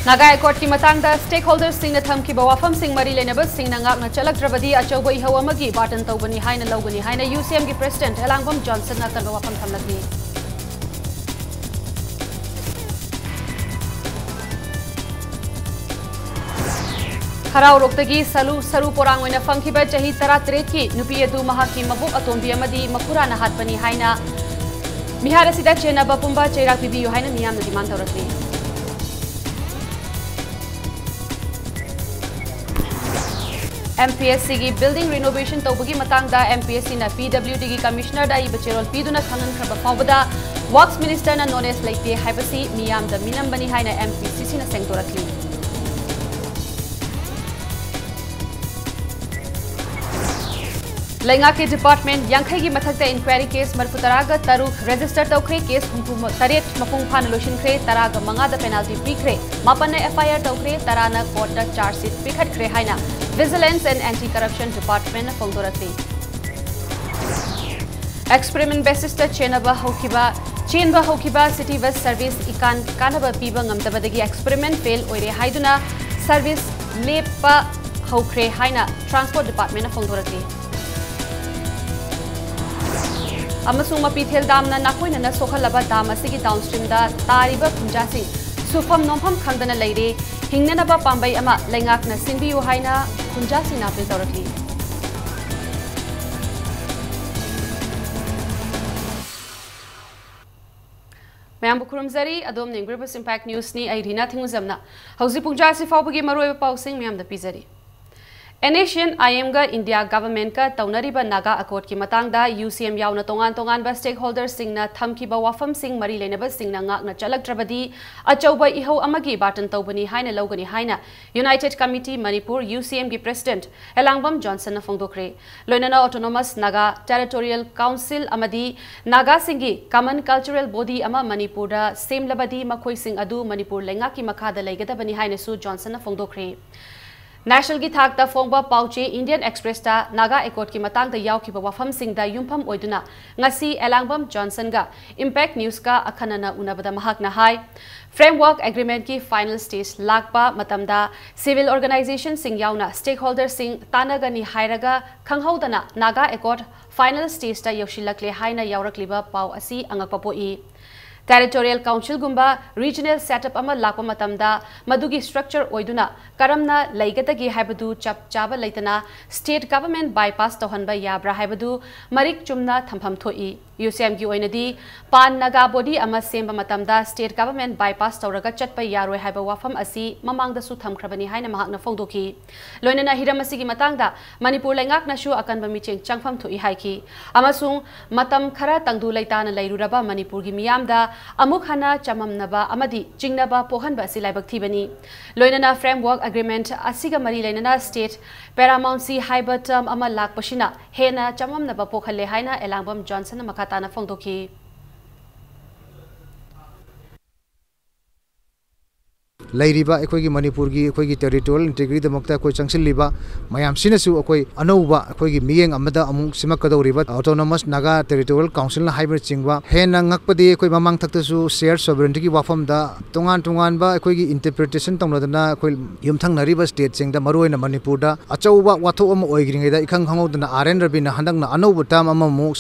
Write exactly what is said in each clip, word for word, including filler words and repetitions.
ꯅꯥꯒꯥ ꯑꯦꯀꯣꯔꯗꯀꯤ ꯃꯇꯥꯡꯗ stakeholderꯁꯤꯡꯅ ꯊꯝꯈꯤꯕ ꯋꯥꯐꯝꯁꯤꯡ ꯃꯔꯤ ꯂꯩꯅꯕꯁꯤꯡꯅ ꯉꯥꯛꯅ ꯆꯠꯂꯛꯇ꯭ꯔꯕꯗꯤ ꯑꯆꯧꯕ ꯏꯍꯧ ꯑꯃꯒꯤ ꯕꯥꯔꯇꯟ ꯇꯧꯕꯅꯤ ꯍꯥꯏꯅ ꯂꯧꯒꯅꯤ ꯍꯥꯏꯅ UCMꯒꯤ President ꯑꯦꯂꯥꯡꯕꯝ ꯖꯣꯟꯁꯟꯅ ꯑꯀꯟꯕ ꯋꯥꯐꯝ ꯊꯝꯂꯛꯂꯤ꯫ ꯍꯔꯥꯎꯔꯣꯛꯇꯒꯤ ꯁꯔꯨ, ꯁꯔꯨ ꯄꯣꯔꯥꯡ ꯑꯣꯏꯅ ꯐꯪꯈꯤꯕ ꯆꯍꯤ ꯇꯔꯥꯇꯔꯦꯠꯀꯤ ꯅꯨꯄꯤ ꯑꯗꯨ ꯃꯍꯥꯛꯀꯤ ꯃꯕꯣꯛ ꯑꯇꯣꯝꯕꯤ ꯑꯃꯗꯤ ꯃꯈꯨꯔꯥꯅ ꯍꯥꯠꯄꯅꯤ ꯍꯥꯏꯅ ꯃꯤꯍꯥꯠ ꯑꯁꯤꯗ ꯆꯦꯟꯅꯕ ꯄꯨꯝꯕ ꯆꯩꯔꯥꯛ ꯄꯤꯕꯤꯌꯨ ꯍꯥꯏꯅ ꯃꯤꯌꯥꯝꯅ demand ꯇꯧꯔꯛꯂꯤ꯫ MPSCꯒꯤ building renovation ꯇꯧꯕꯒꯤ ꯃꯇꯥꯡꯗ MPSCꯅ PWDꯒꯤ Commissionerꯗ ꯑꯏꯕ ꯆꯦꯔꯣꯜ ꯄꯤꯗꯨꯅ ꯈꯪꯍꯟꯈ꯭ꯔꯕ ꯐꯥꯎꯕꯗ Works Ministerꯅ knowledge ꯂꯩꯇꯦ ꯍꯥꯏꯕꯁꯤ ꯃꯤꯌꯥꯝꯗ ꯃꯤꯅꯝꯕꯅꯤ ꯍꯥꯏꯅ MPCCꯅ ꯁꯦꯡꯗꯣꯔꯛꯂꯤ꯫ ꯂꯩꯉꯥꯛꯀꯤ department ꯌꯥꯡꯈꯩꯒꯤ ꯃꯊꯛꯇ inquiry case ꯃꯔꯤꯐꯨꯇꯔꯥꯒ ꯇꯔꯨꯛ register ꯇꯧꯈ꯭ꯔꯦ, case ꯍꯨꯝꯐꯨꯇꯔꯦꯠ ꯃꯄꯨꯡ ꯐꯥꯅ ꯂꯣꯏꯁꯤꯟꯈ꯭ꯔꯦ, ꯇꯔꯥꯒ ꯃꯉꯥꯗ penalty ꯄꯤꯈ꯭ꯔꯦ, ꯃꯥꯄꯟꯅ FIR ꯇꯧꯈ꯭ꯔꯦ, ꯇꯔꯥꯅ courtꯇ charge sheet ꯄꯤꯈꯠꯈ꯭ꯔꯦ ꯍꯥꯏꯅ Vigilance and Anti Corruption Departmentꯅ ꯐꯣꯡꯗꯣꯔꯛꯂꯤ꯫ Experiment basisꯇ ꯆꯦꯟꯅꯕ ꯍꯧꯈꯤꯕ, ꯆꯦꯟꯕ ꯍꯧꯈꯤꯕ city bus service ꯏꯀꯥꯟ ꯀꯥꯟꯅꯕ ꯄꯤꯕ ꯉꯝꯗꯕꯗꯒꯤ experiment fail ꯑꯣꯏꯔꯦ ꯍꯥꯏꯗꯨꯅ service ꯂꯦꯞꯄ ꯍꯧꯈ꯭ꯔꯦ ꯍꯥꯏꯅ Transport Departmentꯅ ꯐꯣꯡꯗꯣꯔꯛꯂꯤ꯫ ꯑꯃꯁꯨꯡ ꯃꯄꯤꯊꯦꯜ damꯅ ꯅꯥꯀꯣꯏꯅꯅ ꯁꯣꯛꯍꯜꯂꯕ dam ꯑꯁꯤꯒꯤ downstreamꯗ ꯇꯥꯔꯤꯕ ꯈꯨꯟꯖꯥꯁꯤꯡ ꯁꯨꯐꯝ ꯅꯣꯝꯐꯝ ꯈꯪꯗꯅ ꯂꯩꯔꯦ꯫ ꯍꯤꯡꯅꯅꯕ ꯄꯥꯝꯕꯩ ꯑꯃ ꯂꯩꯉꯥꯛꯅ ꯁꯤꯟꯕꯤꯌꯨ ꯍꯥꯏꯅ ꯈꯨꯟꯖꯥꯁꯤꯡꯅ appeal ꯇꯧꯔꯛꯂꯤ꯫ ꯃꯌꯥꯝꯕꯨ ꯈꯨꯔꯨꯝꯖꯔꯤ꯫ ꯑꯗꯣꯝꯅ ꯌꯦꯡꯕꯤꯔꯤꯕꯁꯤ Impact Newsꯅꯤ꯫ ꯑꯩ ꯔꯤꯅꯥ ꯊꯤꯡꯉꯨꯖꯝꯅ ꯍꯧꯖꯤꯛ ꯄꯨꯡ ꯇꯔꯥ ꯑꯁꯤ ꯐꯥꯎꯕꯒꯤ ꯃꯔꯨꯑꯣꯏꯕ ꯄꯥꯎꯁꯤꯡ ꯃꯌꯥꯝꯗ ꯄꯤꯖꯔꯤ꯫ NSCN-IMꯒ India governmentꯀ ꯇꯧꯅꯔꯤꯕ ꯅꯥꯒꯥ accordꯀꯤ ꯃꯇꯥꯡꯗ UCM ꯌꯥꯎꯅ ꯇꯣꯉꯥꯟ ꯇꯣꯉꯥꯟꯕ stakeholderꯁꯤꯡꯅ ꯊꯝꯈꯤꯕ ꯋꯥꯐꯝꯁꯤꯡ ꯃꯔꯤ ꯂꯩꯅꯕꯁꯤꯡꯅ ꯉꯥꯛꯅ ꯆꯠꯂꯛꯇ꯭ꯔꯕꯗꯤ ꯑꯆꯧꯕ ꯏꯍꯧ ꯑꯃꯒꯤ ꯕꯥꯔꯇꯟ ꯇꯧꯕꯅꯤ ꯍꯥꯏꯅ ꯂꯧꯒꯅꯤ ꯍꯥꯏꯅ United Committee Manipur, UCMꯒꯤ President ꯑꯦꯂꯥꯡꯕꯝ ꯖꯣꯟꯁꯟꯅ ꯐꯣꯡꯗꯣꯛꯈ꯭ꯔꯦ꯫ ꯂꯣꯏꯅꯅ Autonomous Naga Territorial Council ꯑꯃꯗꯤ ꯅꯥꯒꯥꯁꯤꯡꯒꯤ common cultural body ꯑꯃ ꯃꯅꯤꯄꯨꯔꯗ ꯁꯦꯝꯂꯕꯗꯤ ꯃꯈꯣꯏꯁꯤꯡ ꯑꯗꯨ ꯃꯅꯤꯄꯨꯔ ꯂꯩꯉꯥꯛꯀꯤ ꯃꯈꯥꯗ ꯂꯩꯒꯗꯕꯅꯤ ꯍꯥꯏꯅꯁꯨ ꯖꯣꯟꯁꯟꯅ ꯐꯣꯡꯗꯣꯛꯈ꯭ꯔꯦ꯫ ꯅꯦꯁꯅꯦꯜꯒꯤ ꯊꯥꯛꯇ ꯐꯣꯡꯕ ꯄꯥꯎꯆꯦ ꯏꯟꯗꯤꯌꯟ ꯑꯦꯛꯁꯄ꯭ꯔꯦꯁꯇ ꯅꯥꯒꯥ ꯑꯦꯀꯣꯔꯗꯀꯤ ꯃꯇꯥꯡꯗ ꯌꯥꯎꯈꯤꯕ ꯋꯥꯐꯝꯁꯤꯡꯗ ꯌꯨꯝꯐꯝ ꯑꯣꯏꯗꯨꯅ ꯉꯁꯤ ꯑꯦꯂꯥꯡꯕꯝ ꯖꯣꯟꯁꯟꯒ ꯏꯝꯄꯦꯛ ꯅ꯭ꯌꯨꯁꯀ ꯑꯈꯟꯅꯅ ꯎꯅꯕꯗ ꯃꯍꯥꯛꯅ ꯍꯥꯏ, ꯐ꯭ꯔꯦꯝꯋꯔꯛ ꯑꯦꯒ꯭ꯔꯤꯃꯦꯟꯠꯀꯤ ꯐꯥꯏꯅꯦꯜ ꯁ꯭ꯇꯦꯖ ꯂꯥꯛꯄ ꯃꯇꯝꯗ ꯁꯤꯚꯤꯜ ꯑꯣꯔꯒꯅꯥꯏꯖꯦꯁꯟꯁꯤꯡ ꯌꯥꯎꯅ ꯁ꯭ꯇꯦꯛꯍꯣꯜꯗꯔꯁꯤꯡ ꯇꯥꯟꯅꯒꯅꯤ ꯍꯥꯏꯔꯒ ꯈꯪꯍꯧꯗꯅ ꯅꯥꯒꯥ ꯑꯦꯀꯣꯔꯗ ꯐꯥꯏꯅꯦꯜ ꯁ꯭ꯇꯦꯖꯇ ꯌꯧꯁꯤꯜꯂꯛꯂꯦ ꯍꯥꯏꯅ ꯌꯥꯎꯔꯛꯂꯤꯕ ꯄꯥꯎ ꯑꯁꯤ ꯑꯉꯛꯄ ꯄꯣꯛꯏ꯫ ꯇꯦꯔꯤꯇꯣꯔꯤꯌꯦꯜ ꯀꯥꯎꯟꯁꯤꯜꯒꯨꯝꯕ ꯔꯤꯖꯅꯦꯜ ꯁꯦꯠꯑꯞ ꯑꯃ ꯂꯥꯛꯄ ꯃꯇꯝꯗ ꯃꯗꯨꯒꯤ ꯁ꯭ꯇ꯭ꯔꯛꯆꯔ ꯑꯣꯏꯗꯨꯅ ꯀꯔꯝꯅ ꯂꯩꯒꯗꯒꯦ ꯍꯥꯏꯕꯗꯨ ꯆꯞ ꯆꯥꯕ ꯂꯩꯇꯅ ꯁ꯭ꯇꯦꯠ ꯒꯚꯔꯟꯃꯦꯟꯠ ꯕꯥꯏꯄꯥꯁ ꯇꯧꯍꯟꯕ ꯌꯥꯕ꯭ꯔꯥ ꯍꯥꯏꯕꯗꯨ ꯃꯔꯤꯛ ꯆꯨꯝꯅ ꯊꯝꯐꯝ ꯊꯣꯛꯏ꯫ ꯌꯨ ꯁꯤ ꯑꯦꯝꯒꯤ ꯑꯣꯏꯅꯗꯤ ꯄꯥꯟ ꯅꯥꯒꯥ ꯕꯣꯗꯤ ꯑꯃ ꯁꯦꯝꯕ ꯃꯇꯝꯗ ꯁ꯭ꯇꯦꯠ ꯒꯚꯔꯟꯃꯦꯟꯠ ꯕꯥꯏꯄꯥꯁ ꯇꯧꯔꯒ ꯆꯠꯄ ꯌꯥꯔꯣꯏ ꯍꯥꯏꯕ ꯋꯥꯐꯝ ꯑꯁꯤ ꯃꯃꯥꯡꯗꯁꯨ ꯊꯝꯈ꯭ꯔꯕꯅꯤ ꯍꯥꯏꯅ ꯃꯍꯥꯛꯅ ꯐꯣꯡꯗꯣꯛꯈꯤ꯫ ꯂꯣꯏꯅꯅ ꯍꯤꯔꯝ ꯑꯁꯤꯒꯤ ꯃꯇꯥꯡꯗ ꯃꯅꯤꯄꯨꯔ ꯂꯩꯉꯥꯛꯅꯁꯨ ꯑꯀꯟꯕ ꯃꯤꯠꯌꯦꯡ ꯆꯪꯐꯝ ꯊꯣꯛꯏ ꯍꯥꯏꯈꯤ꯫ ꯑꯃꯁꯨꯡ ꯃꯇꯝ ꯈꯔ ꯇꯪꯗꯨ ꯂꯩꯇꯥꯅ ꯂꯩꯔꯨꯔꯕ ꯃꯅꯤꯄꯨꯔꯒꯤ ꯃꯤꯌꯥꯝꯗ ꯑꯃꯨꯛ ꯍꯟꯅ ꯆꯃꯝꯅꯕ ꯑꯃꯗꯤ ꯆꯤꯡꯅꯕ ꯄꯣꯛꯍꯟꯕ ꯑꯁꯤ ꯂꯥꯏꯕꯛ ꯊꯤꯕꯅꯤ꯫ ꯂꯣꯏꯅꯅ ꯐ꯭ꯔꯦꯝꯋꯔꯛ ꯑꯦꯒ꯭ꯔꯤꯃꯦꯟꯠ ꯑꯁꯤꯒ ꯃꯔꯤ ꯂꯩꯅꯅ ꯁ꯭ꯇꯦꯠ ꯄꯦꯔꯥꯃꯥꯎꯟꯁꯤ ꯍꯥꯏꯕ ꯇꯔꯝ ꯑꯃ ꯂꯥꯛꯄꯁꯤꯅ ꯍꯦꯟꯅ ꯆꯃꯝꯅꯕ ꯄꯣꯛꯍꯜꯂꯦ ꯍꯥꯏꯅ ꯑꯦꯂꯥꯡꯕꯝ ꯖꯣꯟꯁꯟꯅ ꯃꯈꯥ ꯇꯥꯅ ꯐꯣꯡꯗꯣꯛꯈꯤ꯫ ꯂꯩꯔꯤꯕ ꯑꯩꯈꯣꯏꯒꯤ ꯃꯅꯤꯄꯨꯔꯒꯤ ꯑꯩꯈꯣꯏꯒꯤ ꯇꯦꯔꯤꯇꯣꯔꯤꯌꯦꯜ ꯏꯟꯇꯤꯒ꯭ꯔꯤꯇꯤꯗꯃꯛꯇ ꯑꯩꯈꯣꯏ ꯆꯪꯁꯤꯜꯂꯤꯕ ꯃꯌꯥꯝꯁꯤꯅꯁꯨ ꯑꯩꯈꯣꯏ ꯑꯅꯧꯕ ꯑꯩꯈꯣꯏꯒꯤ ꯃꯤꯠꯌꯦꯡ ꯑꯃꯗ ꯑꯃꯨꯛ ꯁꯤꯃꯛꯀꯗꯧꯔꯤꯕ ꯑꯣꯇꯣꯅꯣꯃꯁ ꯅꯥꯒꯥ ꯇꯦꯔꯤꯇꯣꯔꯤꯌꯦꯜ ꯀꯥꯎꯟꯁꯤꯜꯅ ꯍꯥꯏꯕꯅꯆꯤꯡꯕ ꯍꯦꯟꯅ ꯉꯛꯄꯗꯤ ꯑꯩꯈꯣꯏ ꯃꯃꯥꯡ ꯊꯛꯇꯁꯨ ꯁꯤꯌꯔ ꯁꯣꯚꯔꯦꯟꯇꯤꯒꯤ ꯋꯥꯐꯝꯗ ꯇꯣꯉꯥꯟ ꯇꯣꯉꯥꯟꯕ ꯑꯩꯈꯣꯏꯒꯤ ꯏꯟꯇꯔꯄ꯭ꯔꯤꯇꯦꯁꯟ ꯇꯧꯅꯗꯅ ꯑꯩꯈꯣꯏ ꯌꯨꯝꯊꯪꯅꯔꯤꯕ ꯁ꯭ꯇꯦꯠꯁꯤꯡꯗ ꯃꯔꯨꯑꯣꯏꯅ ꯃꯅꯤꯄꯨꯔꯗ ꯑꯆꯧꯕ ꯋꯥꯊꯣꯛ ꯑꯃ ꯑꯣꯏꯈ꯭ꯔꯤꯉꯩꯗ ꯏꯈꯪ ꯈꯪꯍꯧꯗꯅ ꯑꯥꯔ ꯑꯦꯟ ꯔꯕꯤꯅ ꯍꯟꯗꯛꯅ ꯑꯅꯧꯕ ꯇꯔꯝ ꯑꯃꯃꯨꯛ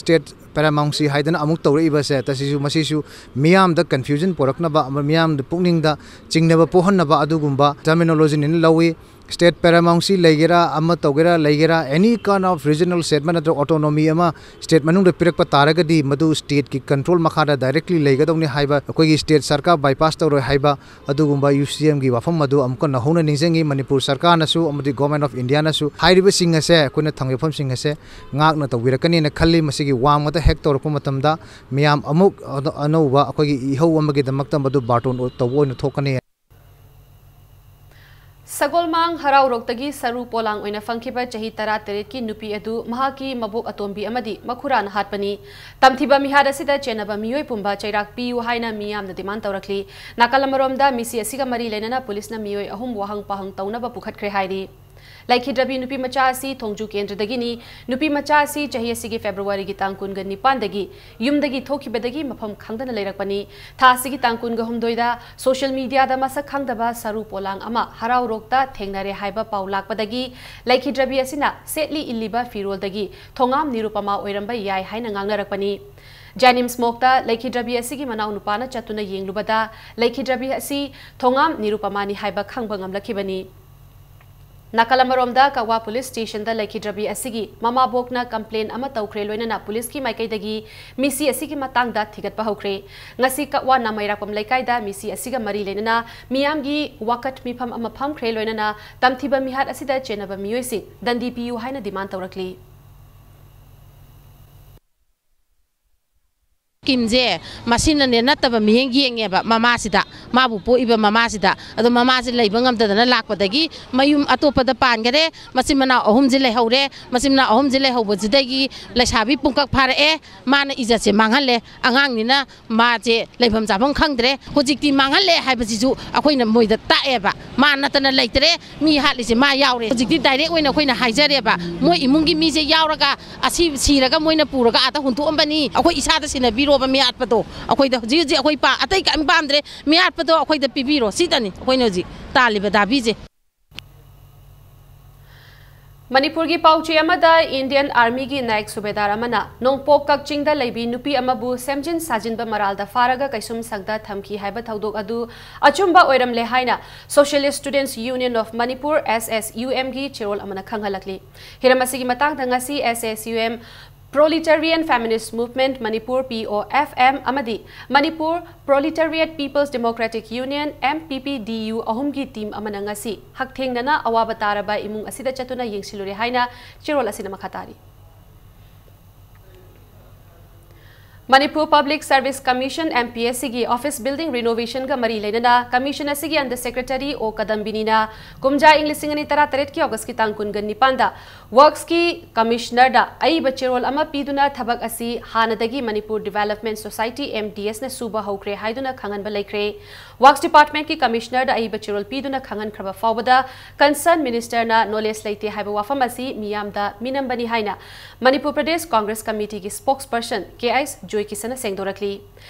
ꯁ꯭ꯇꯦꯠ ꯄꯦꯔꯥꯃꯥꯎꯟꯁꯤ ꯍꯥꯏꯗꯅ ꯑꯃꯨꯛ ꯇꯧꯔꯛꯏꯕꯁꯦ ꯇꯁꯤꯁꯨ ꯃꯁꯤꯁꯨ ꯃꯤꯌꯥꯝꯗ ꯀꯟꯐ꯭ꯌꯨꯖꯟ ꯄꯨꯔꯛꯅꯕ ꯑꯃ ꯃꯤꯌꯥꯝꯗ ꯄꯨꯛꯅꯤꯡꯗ ꯆꯤꯡꯅꯕ ꯄꯣꯛꯍꯟꯅꯕ ꯑꯗꯨꯒꯨꯝꯕ ꯇꯔꯃꯤꯅꯣꯂꯣꯖꯤꯅꯤꯅ ꯂꯧꯏ꯫ ꯁ꯭ꯇꯦꯠ ꯄꯦꯔꯥꯃꯥꯎꯟꯁꯤ ꯂꯩꯒꯦꯔꯥ ꯑꯃ ꯇꯧꯒꯦꯔꯥ ꯂꯩꯒꯦꯔꯥ ꯑꯦꯅꯤ ꯀꯥꯏꯟ ꯑꯣꯐ ꯔꯤꯖꯅꯦꯜ ꯁꯦꯠꯃꯦꯟ ꯅꯠꯇ꯭ꯔꯒ ꯑꯣꯇꯣꯅꯣꯃꯤ ꯑꯃ ꯁ꯭ꯇꯦꯠ ꯃꯅꯨꯡꯗ ꯄꯤꯔꯛꯄ ꯇꯥꯔꯒꯗꯤ ꯃꯗꯨ ꯁ꯭ꯇꯦꯠꯀꯤ ꯀꯟꯇ꯭ꯔꯣꯜ ꯃꯈꯥꯗ ꯗꯥꯏꯔꯦꯛꯂꯤ ꯂꯩꯒꯗꯧꯅꯤ ꯍꯥꯏꯕ ꯑꯩꯈꯣꯏꯒꯤ ꯁ꯭ꯇꯦꯠ ꯁꯔꯀꯥꯔ ꯕꯥꯏꯄꯥꯁ ꯇꯧꯔꯣꯏ ꯍꯥꯏꯕ ꯑꯗꯨꯒꯨꯝꯕ ꯌꯨ ꯁꯤ ꯑꯦꯝꯒꯤ ꯋꯥꯐꯝ ꯑꯗꯨ ꯑꯃꯨꯛꯀ ꯅꯧꯍꯧꯅ ꯅꯤꯡꯁꯤꯡꯉꯤ꯫ ꯃꯅꯤꯄꯨꯔ ꯁꯔꯀꯥꯔꯅꯁꯨ ꯑꯃꯗꯤ ꯒꯣꯔꯃꯦꯟ ꯑꯣꯐ ꯏꯟꯗꯤꯌꯥꯅꯁꯨ ꯍꯥꯏꯔꯤꯕꯁꯤꯡ ꯑꯁꯦ ꯑꯩꯈꯣꯏꯅ ꯊꯝꯈꯤꯕ ꯋꯥꯐꯝꯁꯤꯡ ꯑꯁꯦ ꯉꯥꯛꯅ ꯇꯧꯕꯤꯔꯛꯀꯅꯤꯅ ꯈꯜꯂꯤ꯫ ꯃꯁꯤꯒꯤ ꯋꯥꯡꯃꯗ ꯍꯦꯛ ꯇꯧꯔꯛꯄ ꯃꯇꯝꯗ ꯃꯤꯌꯥꯝ ꯑꯃꯨꯛ ꯑꯅ-, ꯑꯅꯧꯕ ꯑꯩꯈꯣꯏꯒꯤ ꯏꯍꯧ ꯑꯃꯒꯤꯗꯃꯛꯇ ꯃꯗꯨ ꯕꯥꯔꯇꯣꯟ ꯇꯧꯕ ꯑꯣꯏꯅ ꯊꯣꯛꯀꯅꯤ꯫ ꯁꯒꯣꯜꯃꯥꯡ ꯍꯔꯥꯎꯔꯣꯛꯇꯒꯤ ꯁꯔꯨ ꯄꯣꯂꯥꯡ ꯑꯣꯏꯅ ꯐꯪꯈꯤꯕ ꯆꯍꯤ ꯇꯔꯥꯇꯔꯦꯠꯀꯤ ꯅꯨꯄꯤ ꯑꯗꯨ ꯃꯍꯥꯛꯀꯤ ꯃꯕꯣꯛ ꯑꯇꯣꯝꯕꯤ ꯑꯃꯗꯤ ꯃꯈꯨꯔꯥꯅ ꯍꯥꯠꯄꯅꯤ꯫ ꯇꯝꯊꯤꯕ ꯃꯤꯍꯥꯠ ꯑꯁꯤꯗ ꯆꯦꯟꯅꯕ ꯃꯤꯑꯣꯏ ꯄꯨꯝꯕ ꯆꯩꯔꯥꯛ ꯄꯤꯌꯨ ꯍꯥꯏꯅ ꯃꯤꯌꯥꯝꯅ demand ꯇꯧꯔꯛꯂꯤ꯫ ꯅꯥꯀꯜ ꯑꯃꯔꯣꯝꯗ ꯃꯤꯁꯤ ꯑꯁꯤꯒ ꯃꯔꯤ ꯂꯩꯅꯅ ꯄꯨꯂꯤꯁꯅ ꯃꯤꯑꯣꯏ ꯑꯍꯨꯝ ꯋꯥꯍꯪ ꯄꯥꯍꯪ ꯇꯧꯅꯕ ꯄꯨꯈꯠꯈ꯭ꯔꯦ ꯍꯥꯏꯔꯤ꯫ ꯂꯩꯈꯤꯗ꯭ꯔꯕꯤ ꯅꯨꯄꯤ ꯃꯆꯥ ꯑꯁꯤ ꯊꯣꯡꯖꯨ ꯀꯦꯟꯗ꯭ꯔꯗꯒꯤꯅꯤ꯫ ꯅꯨꯄꯤ ꯃꯆꯥ ꯑꯁꯤ ꯆꯍꯤ ꯑꯁꯤꯒꯤ ꯐꯦꯕ꯭ꯔꯨꯋꯥꯔꯤꯒꯤ ꯇꯥꯡ ꯀꯨꯟꯒ ꯅꯤꯄꯥꯟꯗꯒꯤ ꯌꯨꯝꯗꯒꯤ ꯊꯣꯛꯈꯤꯕꯗꯒꯤ ꯃꯐꯝ ꯈꯪꯗꯅ ꯂꯩꯔꯛꯄꯅꯤ꯫ ꯊꯥ ꯑꯁꯤꯒꯤ ꯇꯥꯡ ꯀꯨꯟꯒ ꯍꯨꯝꯗꯣꯏꯗ social mediaꯗ ꯃꯁꯛ ꯈꯪꯗꯕ ꯁꯔꯨ ꯄꯣꯂꯥꯡ ꯑꯃ ꯍꯔꯥꯎꯔꯣꯛꯇ ꯊꯦꯡꯅꯔꯦ ꯍꯥꯏꯕ ꯄꯥꯎ ꯂꯥꯛꯄꯗꯒꯤ ꯂꯩꯈꯤꯗ꯭ꯔꯕꯤ ꯑꯁꯤꯅ ꯁꯦꯠꯂꯤ ꯏꯜꯂꯤꯕ ꯐꯤꯔꯣꯜꯗꯒꯤ ꯊꯣꯉꯥꯝ ꯅꯤꯔꯨꯄꯃꯥ ꯑꯣꯏꯔꯝꯕ ꯌꯥꯏ ꯍꯥꯏꯅ ꯉꯥꯡꯅꯔꯛꯄꯅꯤ꯫ ꯖꯦꯅꯤꯝꯁ ꯃꯣꯛꯇ ꯂꯩꯈꯤꯗ꯭ꯔꯕꯤ ꯑꯁꯤꯒꯤ ꯃꯅꯥꯎꯅꯨꯄꯥꯅ ꯆꯠꯇꯨꯅ ꯌꯦꯡꯂꯨꯕꯗ ꯂꯩꯈꯤꯗ꯭ꯔꯕꯤ ꯑꯁꯤ ꯊꯣꯉꯥꯝ ꯅꯤꯔꯨꯄꯃꯥꯅꯤ ꯍꯥꯏꯕ ꯈꯪꯕ ꯉꯝꯂꯛꯈꯤꯕꯅꯤ꯫ ꯅꯥꯀꯜ ꯑꯃꯔꯣꯝꯗ ꯀꯛꯋꯥ ꯄꯨꯂꯤꯁ ꯁ꯭ꯇꯦꯁꯟꯗ ꯂꯩꯈꯤꯗ꯭ꯔꯕꯤ ꯑꯁꯤꯒꯤ ꯃꯃꯥꯕꯣꯛꯅ complain ꯑꯃ ꯇꯧꯈ꯭ꯔꯦ, ꯂꯣꯏꯅꯅ ꯄꯨꯂꯤꯁꯀꯤ ꯃꯥꯏꯀꯩꯗꯒꯤ ꯃꯤꯁꯤ ꯑꯁꯤꯒꯤ ꯃꯇꯥꯡꯗ ꯊꯤꯒꯠꯄ ꯍꯧꯈ꯭ꯔꯦ꯫ ꯉꯁꯤ ꯀꯛꯋꯥ ꯅꯥꯃꯩꯔꯥꯛꯄꯝ ꯂꯩꯀꯥꯏꯗ ꯃꯤꯁꯤ ꯑꯁꯤꯒ ꯃꯔꯤ ꯂꯩꯅꯅ ꯃꯤꯌꯥꯝꯒꯤ ꯋꯥꯀꯠ ꯃꯤꯐꯝ ꯑꯃ ꯐꯝꯈ꯭ꯔꯦ, ꯂꯣꯏꯅꯅ ꯇꯝꯊꯤꯕ ꯃꯤꯍꯥꯠ ꯑꯁꯤꯗ ꯆꯦꯟꯅꯕ ꯃꯤꯑꯣꯏꯁꯤꯡ ꯗꯟꯗꯤ ꯄꯤꯌꯨ ꯍꯥꯏꯅ demand ꯇꯧꯔꯛꯂꯤ꯫ ꯁ꯭ꯀꯤꯝꯁꯦ ꯃꯁꯤꯅꯅꯦ ꯅꯠꯇꯕ ꯃꯤꯠꯌꯦꯡ ꯌꯦꯡꯉꯦꯕ ꯃꯃꯥꯁꯤꯗ, ꯃꯥꯕꯨ ꯄꯣꯛꯏꯕ ꯃꯃꯥꯁꯤꯗ꯫ ꯑꯗꯣ ꯃꯃꯥꯁꯦ ꯂꯩꯕ ꯉꯝꯗꯗꯅ ꯂꯥꯛꯄꯗꯒꯤ ꯃꯌꯨꯝ ꯑꯇꯣꯞꯄꯗ ꯄꯥꯟꯈꯔꯦ꯫ ꯃꯆꯤꯟ ꯃꯅꯥꯎ ꯑꯍꯨꯝꯁꯦ ꯂꯩꯍꯧꯔꯦ꯫ ꯃꯆꯤꯟ ꯃꯅꯥꯎ ꯑꯍꯨꯝꯁꯦ ꯂꯩꯍꯧꯕꯁꯤꯗꯒꯤ ꯂꯩꯁꯥꯕꯤ ꯄꯨꯡꯀꯛ ꯐꯥꯔꯛꯑꯦ꯫ ꯃꯥꯅ ꯏꯖꯠꯁꯦ ꯃꯥꯡꯍꯜꯂꯦ꯫ ꯑꯉꯥꯡꯅꯤꯅ ꯃꯥꯁꯦ ꯂꯩꯐꯝ ꯆꯥꯐꯝ ꯈꯪꯗ꯭ꯔꯦ꯫ ꯍꯧꯖꯤꯛꯇꯤ ꯃꯥꯡꯍꯜꯂꯦ ꯍꯥꯏꯕꯁꯤꯁꯨ ꯑꯩꯈꯣꯏꯅ ꯃꯣꯏꯗ ꯇꯥꯛꯑꯦꯕ꯫ ꯃꯥ ꯅꯠꯇꯅ ꯂꯩꯇ꯭ꯔꯦ꯫ ꯃꯤ ꯍꯥꯠꯂꯤꯁꯦ ꯃꯥ ꯌꯥꯎꯔꯦ꯫ ꯍꯧꯖꯤꯛꯇꯤ direct ꯑꯣꯏꯅ ꯑꯩꯈꯣꯏꯅ ꯍꯥꯏꯖꯔꯦꯕ꯫ ꯃꯣꯏ ꯏꯃꯨꯡꯒꯤ ꯃꯤꯁꯦ ꯌꯥꯎꯔꯒ ꯑꯁꯤ ꯁꯤꯔꯒ ꯃꯣꯏꯅ ꯄꯨꯔꯒ ꯑꯥꯗ ꯍꯨꯟꯇꯣꯛꯑꯝꯕꯅꯤ꯫ ꯑꯩꯈꯣꯏ ꯏꯁꯥꯗ ꯁꯤꯟꯅꯕꯤꯔꯣꯕ ꯃꯤꯍꯥꯠꯄꯗꯣ꯫ ꯑꯩꯈꯣꯏꯗ ꯍꯧꯖꯤꯛ ꯍꯧꯖꯤꯛ ꯑꯩꯈꯣꯏ ꯄꯥ-, ꯑꯇꯩ ꯀꯔꯤꯝ ꯄꯥꯝꯗ꯭ꯔꯦ꯫ ꯃꯤꯍꯥꯠꯄꯗꯣ ꯑꯩꯈꯣꯏꯗ ꯄꯤꯕꯤꯔꯣ꯫ ꯁꯤꯇꯅꯤ ꯑꯩꯈꯣꯏꯅ ꯍꯧꯖꯤꯛ ꯇꯥꯜꯂꯤꯕ ꯗꯥꯕꯤꯁꯦ꯫ ꯃꯅꯤꯄꯨꯔꯒꯤ ꯄꯥꯎꯆꯦ ꯑꯃꯗ Indian Armyꯒꯤ ꯅꯥꯌꯛ ꯁꯨꯕꯦꯗꯥꯔ ꯑꯃꯅ ꯅꯣꯡꯄꯣꯛ ꯀꯛꯆꯤꯡꯗ ꯂꯩꯕꯤ ꯅꯨꯄꯤ ꯑꯃꯕꯨ ꯁꯦꯝꯖꯤꯟ ꯁꯥꯖꯤꯟꯕ ꯃꯔꯥꯜꯗ ꯐꯥꯔꯒ ꯀꯩꯁꯨꯝ ꯁꯪꯗ ꯊꯝꯈꯤ ꯍꯥꯏꯕ ꯊꯧꯗꯣꯛ ꯑꯗꯨ ꯑꯆꯨꯝꯕ ꯑꯣꯏꯔꯝꯂꯦ ꯍꯥꯏꯅ Socialist Students Union of Manipur, S S U Mꯒꯤ ꯆꯦꯔꯣꯜ ꯑꯃꯅ ꯈꯪꯍꯜꯂꯛꯂꯤ꯫ ꯍꯤꯔꯝ ꯑꯁꯤꯒꯤ ꯃꯇꯥꯡꯗ ꯉꯁꯤ S S U M, Proletarian Feminist Movement Manipur, P O F M, ꯑꯃꯗꯤ Manipur Proletariat People's Democratic Union, M P P D U, ꯑꯍꯨꯝꯒꯤ team ꯑꯃꯅ ꯉꯁꯤ ꯍꯛꯊꯦꯡꯅꯅ ꯑꯋꯥꯕ ꯇꯥꯔꯕ ꯏꯃꯨꯡ ꯑꯁꯤꯗ ꯆꯠꯇꯨꯅ ꯌꯦꯡꯁꯤꯜꯂꯨꯔꯦ ꯍꯥꯏꯅ ꯆꯦꯔꯣꯜ ꯑꯁꯤꯅ ꯃꯈꯥ ꯇꯥꯔꯤ꯫ Manipur Public Service Commission, M P S C ꯒꯤ office building renovationꯒ ꯃꯔꯤ ꯂꯩꯅꯅ commission ꯑꯁꯤꯒꯤ under secretary ꯑꯣ ꯀꯗꯝꯕꯤꯅꯤꯅ ꯀꯨꯝꯖꯥ ꯏꯪ ꯂꯤꯁꯤꯡ ꯑꯅꯤ ꯇꯔꯥꯇꯔꯦꯠꯀꯤ Augustꯀꯤ ꯇꯥꯡ ꯀꯨꯟꯒ ꯅꯤꯄꯥꯟꯗ worksꯀꯤ commissionerꯗ ꯑꯏꯕ ꯆꯦꯔꯣꯜ ꯑꯃ ꯄꯤꯗꯨꯅ ꯊꯕꯛ ꯑꯁꯤ ꯍꯥꯟꯅꯗꯒꯤ Manipur Development Society, M D Sꯅ ꯁꯨꯕ ꯍꯧꯈ꯭ꯔꯦ ꯍꯥꯏꯗꯨꯅ ꯈꯪꯍꯟꯕ ꯂꯩꯈ꯭ꯔꯦ꯫ Works departmentꯀꯤ commissionerꯗ ꯑꯏꯕ ꯆꯦꯔꯣꯜ ꯄꯤꯗꯨꯅ ꯈꯪꯍꯟꯈ꯭ꯔꯕ ꯐꯥꯎꯕꯗ concerned ministerꯅ knowledge ꯂꯩꯇꯦ ꯍꯥꯏꯕ ꯋꯥꯐꯝ ꯑꯁꯤ ꯃꯤꯌꯥꯝꯗ ꯃꯤꯅꯝꯕꯅꯤ ꯍꯥꯏꯅ Manipur Pradesh Congress Committeeꯒꯤ spokesperson K S ꯖꯣꯏꯀꯤꯁꯟꯅ ꯁꯦꯡꯗꯣꯔꯛꯂꯤ꯫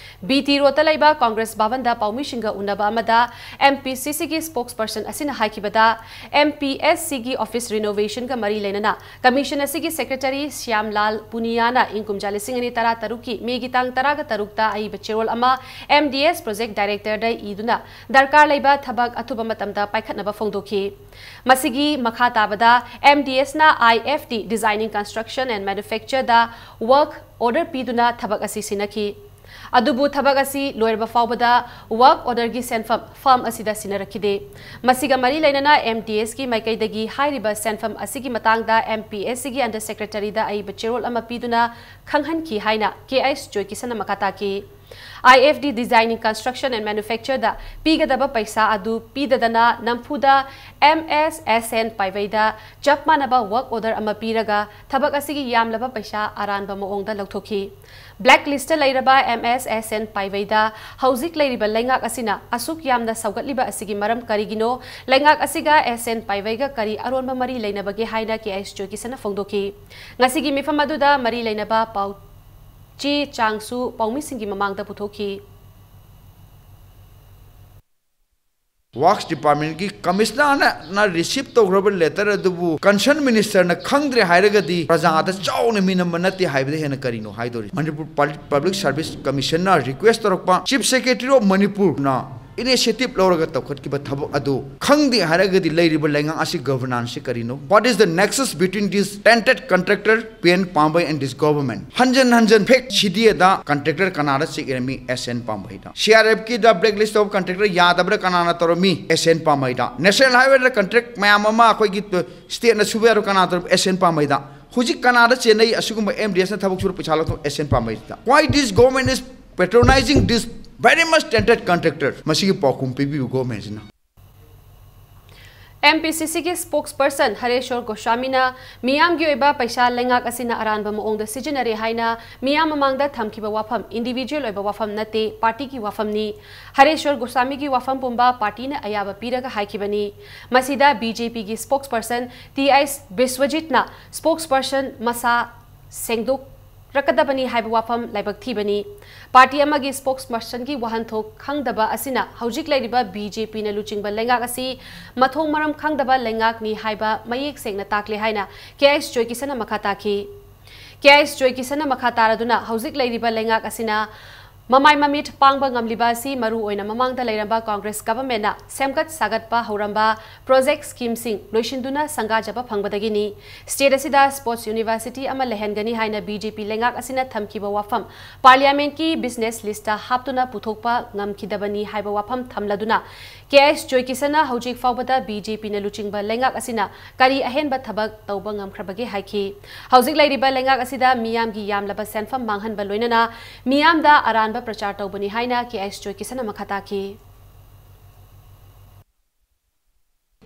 B T Roadꯇ ꯂꯩꯕ Congress ꯚꯕꯟꯗ ꯄꯥꯎꯃꯤꯁꯤꯡꯒ ꯎꯅꯕ ꯑꯃꯗ M P C Cꯒꯤ spokesperson ꯑꯁꯤꯅ ꯍꯥꯏꯈꯤꯕꯗ, M P S Cꯒꯤ office renovationꯒ ꯃꯔꯤ ꯂꯩꯅꯅ commission ꯑꯁꯤꯒꯤ secretary ꯁ꯭ꯌꯥꯝꯂꯥꯜ ꯄꯨꯅꯤꯌꯥꯅ ꯏꯪ ꯀꯨꯝꯖꯥ ꯂꯤꯁꯤꯡ ꯑꯅꯤ ꯇꯔꯥꯇꯔꯨꯛꯀꯤ Mayꯒꯤ ꯇꯥꯡ ꯇꯔꯥꯒ ꯇꯔꯨꯛꯇ ꯑꯏꯕ ꯆꯦꯔꯣꯜ ꯑꯃ M D S project directorꯗ ꯏꯗꯨꯅ ꯗꯔꯀꯥꯔ ꯂꯩꯕ ꯊꯕꯛ ꯑꯊꯨꯕ ꯃꯇꯝꯗ ꯄꯥꯏꯈꯠꯅꯕ ꯐꯣꯡꯗꯣꯛꯈꯤ꯫ ꯃꯁꯤꯒꯤ ꯃꯈꯥ ꯇꯥꯕꯗ M D Sꯅ I F D Designing Construction and Manufactureꯗ work order ꯄꯤꯗꯨꯅ ꯊꯕꯛ ꯑꯁꯤ ꯁꯤꯟꯅꯈꯤ꯫ ꯑꯗꯨꯕꯨ ꯊꯕꯛ ꯑꯁꯤ ꯂꯣꯏꯔꯕ ꯐꯥꯎꯕꯗ work orderꯒꯤ ꯁꯦꯟꯐꯝ firm ꯑꯁꯤꯗ ꯁꯤꯟꯅꯔꯛꯈꯤꯗꯦ꯫ ꯃꯁꯤꯒ ꯃꯔꯤ ꯂꯩꯅꯅ M D Sꯀꯤ ꯃꯥꯏꯀꯩꯗꯒꯤ ꯍꯥꯏꯔꯤꯕ ꯁꯦꯟꯐꯝ ꯑꯁꯤꯒꯤ ꯃꯇꯥꯡꯗ M P S Cꯒꯤ under secretaryꯗ ꯑꯏꯕ ꯆꯦꯔꯣꯜ ꯑꯃ ꯄꯤꯗꯨꯅ ꯈꯪꯍꯟꯈꯤ ꯍꯥꯏꯅ K S ꯖꯣꯏꯀꯤꯁꯟꯅ ꯃꯈꯥ ꯇꯥꯈꯤ꯫ I F D Designing Construction and Manufactureꯗ ꯄꯤꯒꯗꯕ ꯄꯩꯁꯥ ꯑꯗꯨ ꯄꯤꯗꯗꯅ ꯅꯝꯐꯨꯗ M S S N ꯄꯥꯏꯕꯩꯗ ꯆꯞ ꯃꯥꯟꯅꯕ work order ꯑꯃ ꯄꯤꯔꯒ ꯊꯕꯛ ꯑꯁꯤꯒꯤ ꯌꯥꯝꯂꯕ ꯄꯩꯁꯥ ꯑꯔꯥꯟꯕ ꯃꯑꯣꯡꯗ ꯂꯧꯊꯣꯛꯈꯤ꯫ Blacklistꯇ ꯂꯩꯔꯕ M S S N ꯄꯥꯏꯕꯩꯗ ꯍꯧꯖꯤꯛ ꯂꯩꯔꯤꯕ ꯂꯩꯉꯥꯛ ꯑꯁꯤꯅ ꯑꯁꯨꯛ ꯌꯥꯝꯅ ꯁꯧꯒꯠꯂꯤꯕ ꯑꯁꯤꯒꯤ ꯃꯔꯝ ꯀꯔꯤꯒꯤꯅꯣ? ꯂꯩꯉꯥꯛ ꯑꯁꯤꯒ S N ꯄꯥꯏꯕꯩꯒ ꯀꯔꯤ ꯑꯔꯣꯟꯕ ꯃꯔꯤ ꯂꯩꯅꯕꯒꯦ ꯍꯥꯏꯅ K S ꯖꯣꯏꯀꯤꯁꯟꯅ ꯐꯣꯡꯗꯣꯛꯈꯤ꯫ ꯉꯁꯤꯒꯤ ꯃꯤꯐꯝ ꯑꯗꯨꯗ ꯃꯔꯤ ꯂꯩꯅꯕ ꯄꯥꯎ ꯆꯦ ꯆꯥꯡꯁꯨ ꯄꯥꯎꯃꯤꯁꯤꯡꯒꯤ ꯃꯃꯥꯡꯗ ꯄꯨꯊꯣꯛꯈꯤ꯫ Works departmentꯀꯤ commissionerꯅ receive ꯇꯧꯈ꯭ꯔꯕ letter ꯑꯗꯨꯕꯨ concerned ministerꯅ ꯈꯪꯗ꯭ꯔꯦ ꯍꯥꯏꯔꯒꯗꯤ ꯄ꯭ꯔꯖꯥꯗ ꯆꯥꯎꯅ ꯃꯤꯅꯝꯕ ꯅꯠꯇꯦ ꯍꯥꯏꯕꯗ ꯍꯦꯟꯅ ꯀꯔꯤꯅꯣ ꯍꯥꯏꯗꯣꯔꯤ? Manipur Pub-, Public Service Commissionꯅ request ꯇꯧꯔꯛꯄ, Chief Secretary of Manipurꯅ initiative ꯂꯧꯔꯒ ꯇꯧꯈꯠꯈꯤꯕ ꯊꯕꯛ ꯑꯗꯨ ꯈꯪꯗꯦ ꯍꯥꯏꯔꯒꯗꯤ ꯂꯩꯔꯤꯕ ꯂꯩꯉꯥꯛ ꯑꯁꯤ governancesꯁꯤ ꯀꯔꯤꯅꯣ? What is the nexus between this tainted contractor P N Pambei and this government? ꯍꯟꯖꯟ ꯍꯟꯖꯟ fact CDAꯗ contractor ꯀꯅꯥꯗ check ꯏꯔꯝꯃꯤ? S N ꯄꯥꯝꯕꯩꯗ꯫ CRFꯀꯤꯗ blacklist ꯇꯧꯕ contractor ꯌꯥꯗꯕ꯭ꯔꯥ ꯀꯅꯥꯅ ꯇꯧꯔꯝꯃꯤ? S N ꯄꯥꯝꯕꯩꯗ꯫ National Highwayꯗ contract ꯃꯌꯥꯝ ꯑꯃ ꯑꯩꯈꯣꯏꯒꯤ stateꯅ ꯁꯨꯕ ꯌꯥꯔꯣꯏ ꯀꯅꯥ ꯇꯧꯔꯝꯃꯤ? S N ꯄꯥꯝꯕꯩꯗ꯫ ꯍꯧꯖꯤꯛ ꯀꯅꯥꯗ ꯆꯦꯟꯅꯩ ꯑꯁꯤꯒꯨꯝꯕ M D S ꯅ ꯊꯕꯛ ꯁꯨꯔ ꯄꯩꯁꯥ ꯂꯧꯊꯣꯛ ꯑꯦꯁꯦꯟ ꯄꯥꯝꯕꯩꯁꯤꯗ? Why this government is patronizing this very much talented contractor? ꯃꯁꯤꯒꯤ ꯄꯥꯎꯈꯨꯝ ꯄꯤꯕꯤꯌꯨ ꯒꯣꯔꯃꯦꯟꯁꯤꯅ꯫ M P C C ꯒꯤ spokesperson ꯍꯔꯦꯁ꯭ꯋꯔ ꯒꯣꯁ꯭ꯋꯥꯃꯤꯅ ꯃꯤꯌꯥꯝꯒꯤ ꯑꯣꯏꯕ ꯄꯩꯁꯥ ꯂꯩꯉꯥꯛ ꯑꯁꯤꯅ ꯑꯔꯥꯟꯕ ꯃꯑꯣꯡꯗ ꯁꯤꯖꯤꯟꯅꯔꯦ ꯍꯥꯏꯅ ꯃꯤꯌꯥꯝ ꯃꯃꯥꯡꯗ ꯊꯝꯈꯤꯕ ꯋꯥꯐꯝ, individual ꯑꯣꯏꯕ ꯋꯥꯐꯝ ꯅꯠꯇꯦ, ꯄꯥꯔꯇꯤꯒꯤ ꯋꯥꯐꯝꯅꯤ꯫ ꯍꯔꯦꯁ꯭ꯋꯔ ꯒꯣꯁ꯭ꯋꯥꯃꯤꯒꯤ ꯋꯥꯐꯝ ꯄꯨꯝꯕ ꯄꯥꯔꯇꯤꯅ ꯑꯌꯥꯕ ꯄꯤꯔꯒ ꯍꯥꯏꯈꯤꯕꯅꯤ꯫ ꯃꯁꯤꯗ B J P ꯒꯤ spokesperson T I ꯕꯤꯁ꯭ꯋꯖꯤꯠꯅ spokesperson ꯃꯁꯥ ꯁꯦꯡꯗꯣꯛ ꯔꯛꯀꯗꯕꯅꯤ ꯍꯥꯏꯕ ꯋꯥꯐꯝ ꯂꯥꯏꯕꯛ ꯊꯤꯕꯅꯤ꯫ ꯄꯥꯔꯇꯤ ꯑꯃꯒꯤ spokesperson ꯒꯤ ꯋꯥꯍꯟꯊꯣꯛ ꯈꯪꯗꯕ ꯑꯁꯤꯅ ꯍꯧꯖꯤꯛ ꯂꯩꯔꯤꯕ B J P ꯅ ꯂꯨꯆꯤꯡꯕ ꯂꯩꯉꯥꯛ ꯑꯁꯤ ꯃꯊꯣꯡ ꯃꯔꯝ ꯈꯪꯗꯕ ꯂꯩꯉꯥꯛꯅꯤ ꯍꯥꯏꯕ ꯃꯌꯦꯛ ꯁꯦꯡꯅ ꯇꯥꯛꯂꯦ ꯍꯥꯏꯅ K S ꯖꯣꯏꯀꯤꯁꯟꯅ ꯃꯈꯥ ꯇꯥꯈꯤ꯫ K S ꯖꯣꯏꯀꯤꯁꯟꯅ ꯃꯈꯥ ꯇꯥꯔꯗꯨꯅ ꯍꯧꯖꯤꯛ ꯂꯩꯔꯤꯕ ꯂꯩꯉꯥꯛ ꯑꯁꯤꯅ ꯃꯃꯥꯏ ꯃꯃꯤꯠ ꯄꯥꯡꯕ ꯉꯝꯂꯤꯕ ꯑꯁꯤ ꯃꯔꯨ ꯑꯣꯏꯅ ꯃꯃꯥꯡꯗ ꯂꯩꯔꯝꯕ Congress government ꯅ ꯁꯦꯝꯒꯠ ꯁꯥꯒꯠꯄ ꯍꯧꯔꯝꯕ project scheme ꯁꯤꯡ ꯂꯣꯏꯁꯤꯟꯗꯨꯅ ꯁꯪꯒꯥꯖꯕ ꯐꯪꯕꯗꯒꯤꯅꯤ꯫ State ꯑꯁꯤꯗ sports university ꯑꯃ ꯂꯩꯍꯟꯒꯅꯤ ꯍꯥꯏꯅ B J P ꯂꯩꯉꯥꯛ ꯑꯁꯤꯅ ꯊꯝꯈꯤꯕ ꯋꯥꯐꯝ Parliament ꯀꯤ business list ꯇ ꯍꯥꯞꯇꯨꯅ ꯄꯨꯊꯣꯛꯄ ꯉꯝꯈꯤꯗꯕꯅꯤ ꯍꯥꯏꯕ ꯋꯥꯐꯝ ꯊꯝꯂꯗꯨꯅ K S ꯖꯣꯏꯀꯤꯁꯟꯅ ꯍꯧꯖꯤꯛ ꯐꯥꯎꯕꯗ B J P ꯅ ꯂꯨꯆꯤꯡꯕ ꯂꯩꯉꯥꯛ ꯑꯁꯤꯅ ꯀꯔꯤ ꯑꯍꯦꯟꯕ ꯊꯕꯛ ꯇꯧꯕ ꯉꯝꯈ꯭ꯔꯕꯒꯦ ꯍꯥꯏꯈꯤ꯫ ꯍꯧꯖꯤꯛ ꯂꯩꯔꯤꯕ ꯂꯩꯉꯥꯛ ꯑꯁꯤꯗ ꯃꯤꯌꯥꯝꯒꯤ ꯌꯥꯝꯂꯕ ꯁꯦꯟꯐꯝ ꯃꯥꯡꯍꯟꯕ ꯂꯣꯏꯅꯅ ꯃꯤꯌꯥꯝꯗ ꯑꯔꯥꯟꯕ ꯄ꯭ꯔꯆꯥꯔ ꯇꯧꯕꯅꯤ ꯍꯥꯏꯅ K S ꯖꯣꯏꯀꯤꯁꯟꯅ ꯃꯈꯥ ꯇꯥꯈꯤ꯫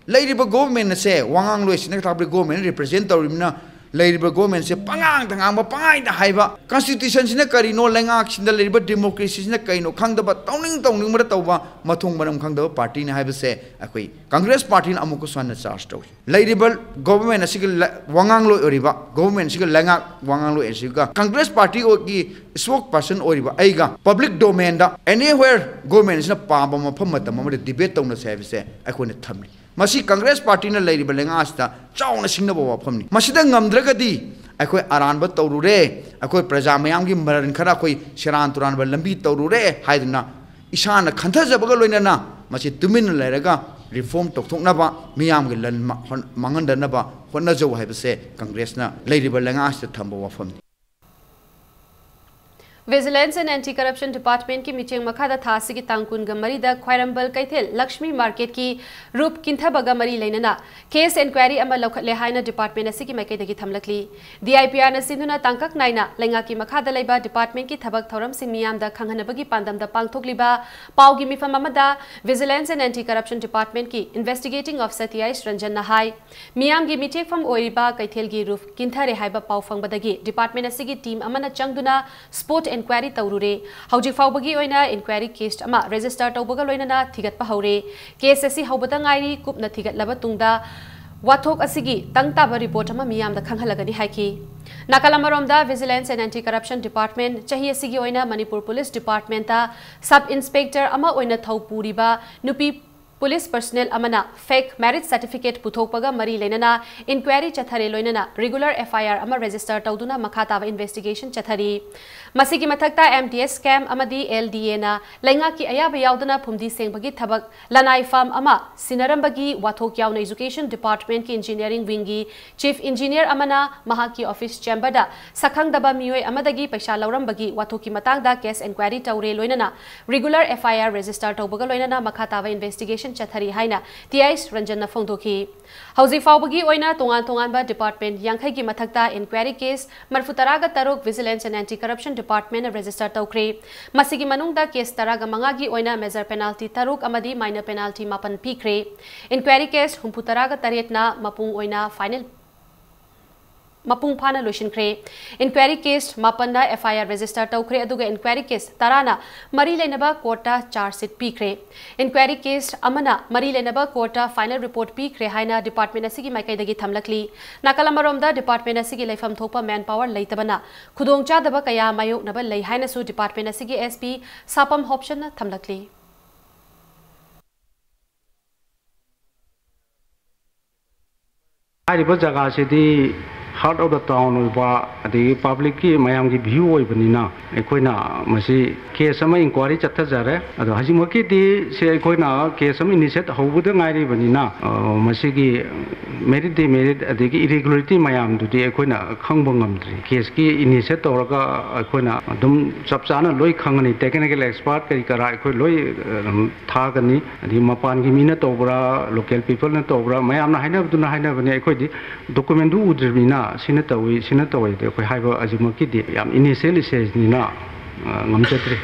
ꯂꯩꯔꯤꯕ government ꯑꯁꯦ ꯋꯥꯉꯥꯡꯂꯣꯏꯁꯤꯅ ꯇꯥꯛꯄꯗꯤ government represent ꯇꯧꯔꯤꯕꯅꯤꯅ ꯂꯩꯔꯤꯕ government ꯁꯦ ꯄꯉꯥꯡꯗ ꯉꯥꯡꯕ, ꯄꯉꯥꯏꯗ ꯍꯥꯏꯕ, constitution ꯁꯤꯅ ꯀꯔꯤꯅꯣ, ꯂꯩꯉꯥꯛꯁꯤꯡꯗ ꯂꯩꯔꯤꯕ democracy ꯁꯤꯅ ꯀꯩꯅꯣ ꯈꯪꯗꯕ, ꯇꯧꯅꯤꯡ ꯇꯧꯅꯤꯡꯕꯗ ꯇꯧꯕ, ꯃꯊꯣꯡ ꯃꯔꯝ ꯈꯪꯗꯕ party ꯅꯤ ꯍꯥꯏꯕꯁꯦ ꯑꯩꯈꯣꯏ Congress party ꯅ ꯑꯃꯨꯛꯀꯁꯨ ꯍꯟꯅ charge ꯇꯧꯏ꯫ ꯂꯩꯔꯤꯕ government ꯑꯁꯤꯒꯤ ꯂ-, ꯋꯥꯉꯥꯡꯂꯣꯏ ꯑꯣꯏꯔꯤꯕ, government ꯑꯁꯤꯒꯤ ꯂꯩꯉꯥꯛ ꯋꯥꯉꯥꯡꯂꯣꯏ ꯑꯁꯤꯒ Congress party ꯒꯤ spokesperson ꯑꯣꯏꯔꯤꯕ ꯑꯩꯒ public domain ꯗ anywhere government ꯑꯁꯤꯅ ꯄꯥꯝꯕ ꯃꯐꯝ ꯃꯇꯝ ꯑꯃꯗ debate ꯇꯧꯅꯁꯦ ꯍꯥꯏꯕꯁꯦ ꯑꯩꯈꯣꯏꯅ ꯊꯝꯃꯤ꯫ ꯃꯁꯤ Congress party ꯅ ꯂꯩꯔꯤꯕ ꯂꯩꯉꯥꯛ ꯑꯁꯤꯗ ꯆꯥꯎꯅ ꯁꯤꯡꯅꯕ ꯋꯥꯐꯝꯅꯤ꯫ ꯃꯁꯤꯗ ꯉꯝꯗ꯭ꯔꯒꯗꯤ ꯑꯩꯈꯣꯏ ꯑꯔꯥꯟꯕ ꯇꯧꯔꯨꯔꯦ, ꯑꯩꯈꯣꯏ ꯄ꯭ꯔꯖꯥ ꯃꯌꯥꯝꯒꯤ ꯃꯔꯟ ꯈꯔ ꯑꯩꯈꯣꯏ ꯁꯦꯔꯥꯟ ꯇꯨꯔꯥꯟꯕ ꯂꯝꯕꯤ ꯇꯧꯔꯨꯔꯦ ꯍꯥꯏꯗꯨꯅ ꯏꯁꯥꯅ ꯈꯟꯊꯖꯕꯒ ꯂꯣꯏꯅꯅ ꯃꯁꯤ ꯇꯨꯃꯤꯟꯅ ꯂꯩꯔꯒ reform ꯇꯧꯊꯣꯛꯅꯕ, ꯃꯤꯌꯥꯝꯒꯤ ꯂꯟ ꯃꯥ-, ꯍꯣꯟ-, ꯃꯥꯡꯍꯟꯗꯅꯕ ꯍꯣꯠꯅꯖꯧ ꯍꯥꯏꯕꯁꯦ Congress ꯅ ꯂꯩꯔꯤꯕ ꯂꯩꯉꯥꯛ ꯑꯁꯤꯗ ꯊꯝꯕ ꯋꯥꯐꯝꯅꯤ꯫ Vigilance and Anti-Corruption Department ꯀꯤ ꯃꯤꯠꯌꯦꯡ ꯃꯈꯥꯗ ꯊꯥ ꯑꯁꯤꯒꯤ ꯇꯥꯡ ꯀꯨꯟꯒ ꯃꯔꯤꯗ ꯈ꯭ꯋꯥꯏꯔꯝꯕꯟ ꯀꯩꯊꯦꯜ ꯂꯛꯁꯃꯤ ꯃꯥꯔꯀꯦꯠꯀꯤ ꯔꯨꯐ ꯀꯤꯟꯊꯕꯒ ꯃꯔꯤ ꯂꯩꯅꯅ case inquiry ꯑꯃ ꯂꯧꯈꯠꯂꯦ ꯍꯥꯏꯅ department ꯑꯁꯤꯒꯤ ꯃꯥꯏꯀꯩꯗꯒꯤ ꯊꯝꯂꯛꯂꯤ꯫ D I P R ꯅ ꯁꯤꯟꯗꯨꯅ ꯇꯥꯡꯀꯛ ꯅꯥꯏꯅ ꯂꯩꯉꯥꯛꯀꯤ ꯃꯈꯥꯗ ꯂꯩꯕ department ꯀꯤ ꯊꯕꯛ ꯊꯧꯔꯝꯁꯤꯡ ꯃꯤꯌꯥꯝꯗ ꯈꯪꯍꯟꯅꯕꯒꯤ ꯄꯥꯟꯗꯝꯗ ꯄꯥꯡꯊꯣꯛꯂꯤꯕ ꯄꯥꯎꯒꯤ ꯃꯤꯐꯝ ꯑꯃꯗ Vigilance and Anti-Corruption Department ꯀꯤ Investigating Officer T I Ranjan ꯅ ꯍꯥꯏ, ꯃꯤꯌꯥꯝꯒꯤ ꯃꯤꯠꯌꯦꯡꯐꯝ ꯑꯣꯏꯔꯤꯕ ꯀꯩꯊꯦꯜꯒꯤ ꯔꯨꯐ ꯀꯤꯟꯊꯔꯦ ꯍꯥꯏꯕ ꯄꯥꯎ ꯐꯪꯕꯗꯒꯤ department ꯑꯁꯤꯒꯤ team ꯑꯃꯅ ꯆꯪꯗꯨꯅ spot inquiry ꯇꯧꯔꯨꯔꯦ꯫ ꯍꯧꯖꯤꯛ ꯐꯥꯎꯕꯒꯤ ꯑꯣꯏꯅ inquiry case ꯑꯃ register ꯇꯧꯕꯒ ꯂꯣꯏꯅꯅ ꯊꯤꯒꯠꯄ ꯍꯧꯔꯦ꯫ Case ꯑꯁꯤ ꯍꯧꯕꯗ ꯉꯥꯏꯔꯤ, ꯀꯨꯞꯅ ꯊꯤꯒꯠꯂꯕ ꯇꯨꯡꯗ ꯋꯥꯊꯣꯛ ꯑꯁꯤꯒꯤ ꯇꯪ ꯇꯥꯕ report ꯑꯃ ꯃꯤꯌꯥꯝꯗ ꯈꯪꯍꯜꯂꯒꯅꯤ ꯍꯥꯏꯈꯤ꯫ ꯅꯥꯀꯜ ꯑꯃꯔꯣꯝꯗ, Vigilance and Anti-Corruption Department ꯆꯍꯤ ꯑꯁꯤꯒꯤ ꯑꯣꯏꯅ ꯃꯅꯤꯄꯨꯔ Police Department ꯇ sub inspector ꯑꯃ ꯑꯣꯏꯅ ꯊꯧ ꯄꯨꯔꯤꯕ ꯅꯨꯄꯤ police personnel ꯑꯃꯅ fake marriage certificate ꯄꯨꯊꯣꯛꯄꯒ ꯃꯔꯤ ꯂꯩꯅꯅ inquiry ꯆꯠꯊꯔꯦ, ꯂꯣꯏꯅꯅ regular F I R ꯑꯃ register ꯇꯧꯗꯨꯅ ꯃꯈꯥ ꯇꯥꯕ investigation ꯆꯠꯊꯔꯤ꯫ ꯃꯁꯤꯒꯤ ꯃꯊꯛꯇ, M T S scam ꯑꯃꯗꯤ L D A ꯅ ꯂꯩꯉꯥꯛꯀꯤ ꯑꯌꯥꯕ ꯌꯥꯎꯗꯅ ꯐꯨꯝꯗꯤ ꯁꯦꯡꯕꯒꯤ ꯊꯕꯛ ꯂꯅꯥꯏ farm ꯑꯃ ꯁꯤꯟꯅꯔꯝꯕꯒꯤ ꯋꯥꯊꯣꯛ ꯌꯥꯎꯅ Education Department ꯀꯤ Engineering Wing ꯒꯤ Chief Engineer ꯑꯃꯅ ꯃꯍꯥꯛꯀꯤ office chamber ꯗ ꯁꯛꯈꯪꯗꯕ ꯃꯤꯑꯣꯏ ꯑꯃꯗꯒꯤ ꯄꯩꯁꯥ ꯂꯧꯔꯝꯕꯒꯤ ꯋꯥꯊꯣꯛꯀꯤ ꯃꯇꯥꯡꯗ case inquiry ꯇꯧꯔꯦ, ꯂꯣꯏꯅꯅ regular F I R register ꯇꯧꯕꯒ ꯂꯣꯏꯅꯅ ꯃꯈꯥ ꯇꯥꯕ investigation ꯆꯠꯊꯔꯤ ꯍꯥꯏꯅ T I Ranjan ꯅ ꯐꯣꯡꯗꯣꯛꯈꯤ꯫ ꯍꯧꯖꯤꯛ ꯐꯥꯎꯕꯒꯤ ꯑꯣꯏꯅ ꯇꯣꯉꯥꯟ ꯇꯣꯉꯥꯟꯕ department ꯌꯥꯡꯈꯩꯒꯤ ꯃꯊꯛꯇ inquiry case ꯃꯔꯤꯐꯨ ꯇꯔꯥꯒ ꯇꯔꯨꯛ Vigilance and Anti-Corruption Department ꯅ register ꯇꯧꯈ꯭ꯔꯦ꯫ ꯃꯁꯤꯒꯤ ꯃꯅꯨꯡꯗ case ꯇꯔꯥꯒ ꯃꯉꯥꯒꯤ ꯑꯣꯏꯅ major penalty ꯇꯔꯨꯛ ꯑꯃꯗꯤ minor penalty ꯃꯥꯄꯟ ꯄꯤꯈ꯭ꯔꯦ꯫ Inquiry case ꯍꯨꯝꯐꯨ ꯇꯔꯥꯒ ꯇꯔꯦꯠꯅ ꯃꯄꯨꯡ ꯑꯣꯏꯅ final, ꯃꯄꯨꯡ ꯐꯥꯅ ꯂꯣꯏꯁꯤꯟꯈ꯭ꯔꯦ꯫ Inquiry case ꯃꯥꯄꯟꯅ F I R register ꯇꯧꯈ꯭ꯔꯦ, ꯑꯗꯨꯒ inquiry case ꯇꯔꯥꯅ ꯃꯔꯤ ꯂꯩꯅꯕ court ꯇ charge sheet ꯄꯤꯈ꯭ꯔꯦ꯫ Inquiry case ꯑꯃꯅ ꯃꯔꯤ ꯂꯩꯅꯕ court ꯇ final report ꯄꯤꯈ꯭ꯔꯦ ꯍꯥꯏꯅ department ꯑꯁꯤꯒꯤ ꯃꯥꯏꯀꯩꯗꯒꯤ ꯊꯝꯂꯛꯂꯤ꯫ ꯅꯥꯀꯜ ꯑꯃꯔꯣꯝꯗ, department ꯑꯁꯤꯒꯤ ꯂꯩꯐꯝ ꯊꯣꯛꯄ man power ꯂꯩꯇꯕꯅ ꯈꯨꯗꯣꯡꯆꯥꯗꯕ ꯀꯌꯥ ꯃꯥꯌꯣꯛꯅꯕ ꯂꯩ ꯍꯥꯏꯅꯁꯨ department ꯑꯁꯤꯒꯤ S P ꯁꯥꯄꯝ ꯍꯣꯞꯁꯟꯅ ꯊꯝꯂꯛꯂꯤ꯫ ꯍꯥꯏꯔꯤꯕ ꯖꯒꯥꯁꯤꯗꯤ Heart of the town ꯑꯣꯏꯕ, ꯑꯗꯒꯤ ꯄꯕ꯭ꯂꯤꯛꯀꯤ ꯃꯌꯥꯝꯒꯤ ꯚ꯭ꯌꯨ ꯑꯣꯏꯕꯅꯤꯅ ꯑꯩꯈꯣꯏꯅ ꯃꯁꯤ ꯀꯦꯁ ꯑꯃ ꯏꯟꯀ꯭ꯋꯥꯏꯔꯤ ꯆꯠꯊꯖꯔꯦ꯫ ꯑꯗꯣ ꯍꯧꯖꯤꯛꯃꯛꯀꯤꯗꯤ ꯁꯤ ꯑꯩꯈꯣꯏꯅ ꯀꯦꯁ ꯑꯃ ꯏꯅꯤꯁꯤꯌꯦꯠ ꯍꯧꯕꯗ ꯉꯥꯏꯔꯤꯕꯅꯤꯅ, ꯑ, ꯃꯁꯤꯒꯤ ꯃꯦꯔꯤꯠ ꯗꯤꯃꯦꯔꯤꯠ ꯑꯗꯒꯤ ꯏꯔꯤꯒꯨꯂꯔꯤꯇꯤ ꯃꯌꯥꯝꯗꯨꯗꯤ ꯑꯩꯈꯣꯏꯅ ꯈꯪꯕ ꯉꯝꯗ꯭ꯔꯤ꯫ ꯀꯦꯁꯀꯤ ꯏꯅꯤꯁꯤꯌꯦꯠ ꯇꯧꯔꯒ ꯑꯩꯈꯣꯏꯅ ꯑꯗꯨꯝ ꯆꯞ ꯆꯥꯅ ꯂꯣꯏ ꯈꯪꯒꯅꯤ꯫ ꯇꯦꯛꯅꯤꯀꯦꯜ ꯑꯦꯛꯁꯄꯥꯔꯠ ꯀꯔꯤ ꯀꯔꯥ ꯑꯩꯈꯣꯏ ꯂꯣꯏ, ꯑ, ꯊꯥꯒꯅꯤ꯫ ꯑꯗꯒꯤ ꯃꯄꯥꯟꯒꯤ ꯃꯤꯅ ꯇꯧꯕ꯭ꯔꯥ, ꯂꯣꯀꯦꯜ ꯄꯤꯄꯜꯅ ꯇꯧꯕ꯭ꯔꯥ, ꯃꯌꯥꯝꯅ ꯍꯥꯏꯅꯕꯗꯨꯅ ꯍꯥꯏꯅꯕꯅꯤ꯫ ꯑꯩꯈꯣꯏꯗꯤ ꯗꯣꯀꯨꯃꯦꯟꯗꯨ ꯎꯗ꯭ꯔꯤꯕꯅꯤꯅ ꯁꯤꯅ ꯇꯧꯏ, ꯁꯤꯅ ꯇꯧꯏ ꯑꯗꯨ ꯑꯩꯈꯣꯏ ꯍꯥꯏꯕ ꯍꯧꯖꯤꯛꯃꯛꯀꯤꯗꯤ ꯌꯥꯝ ꯏꯅꯤꯁꯤꯌꯦꯜ ꯁ꯭ꯇꯦꯖꯅꯤꯅ, ꯑ, ꯉꯝꯖꯗ꯭ꯔꯤ꯫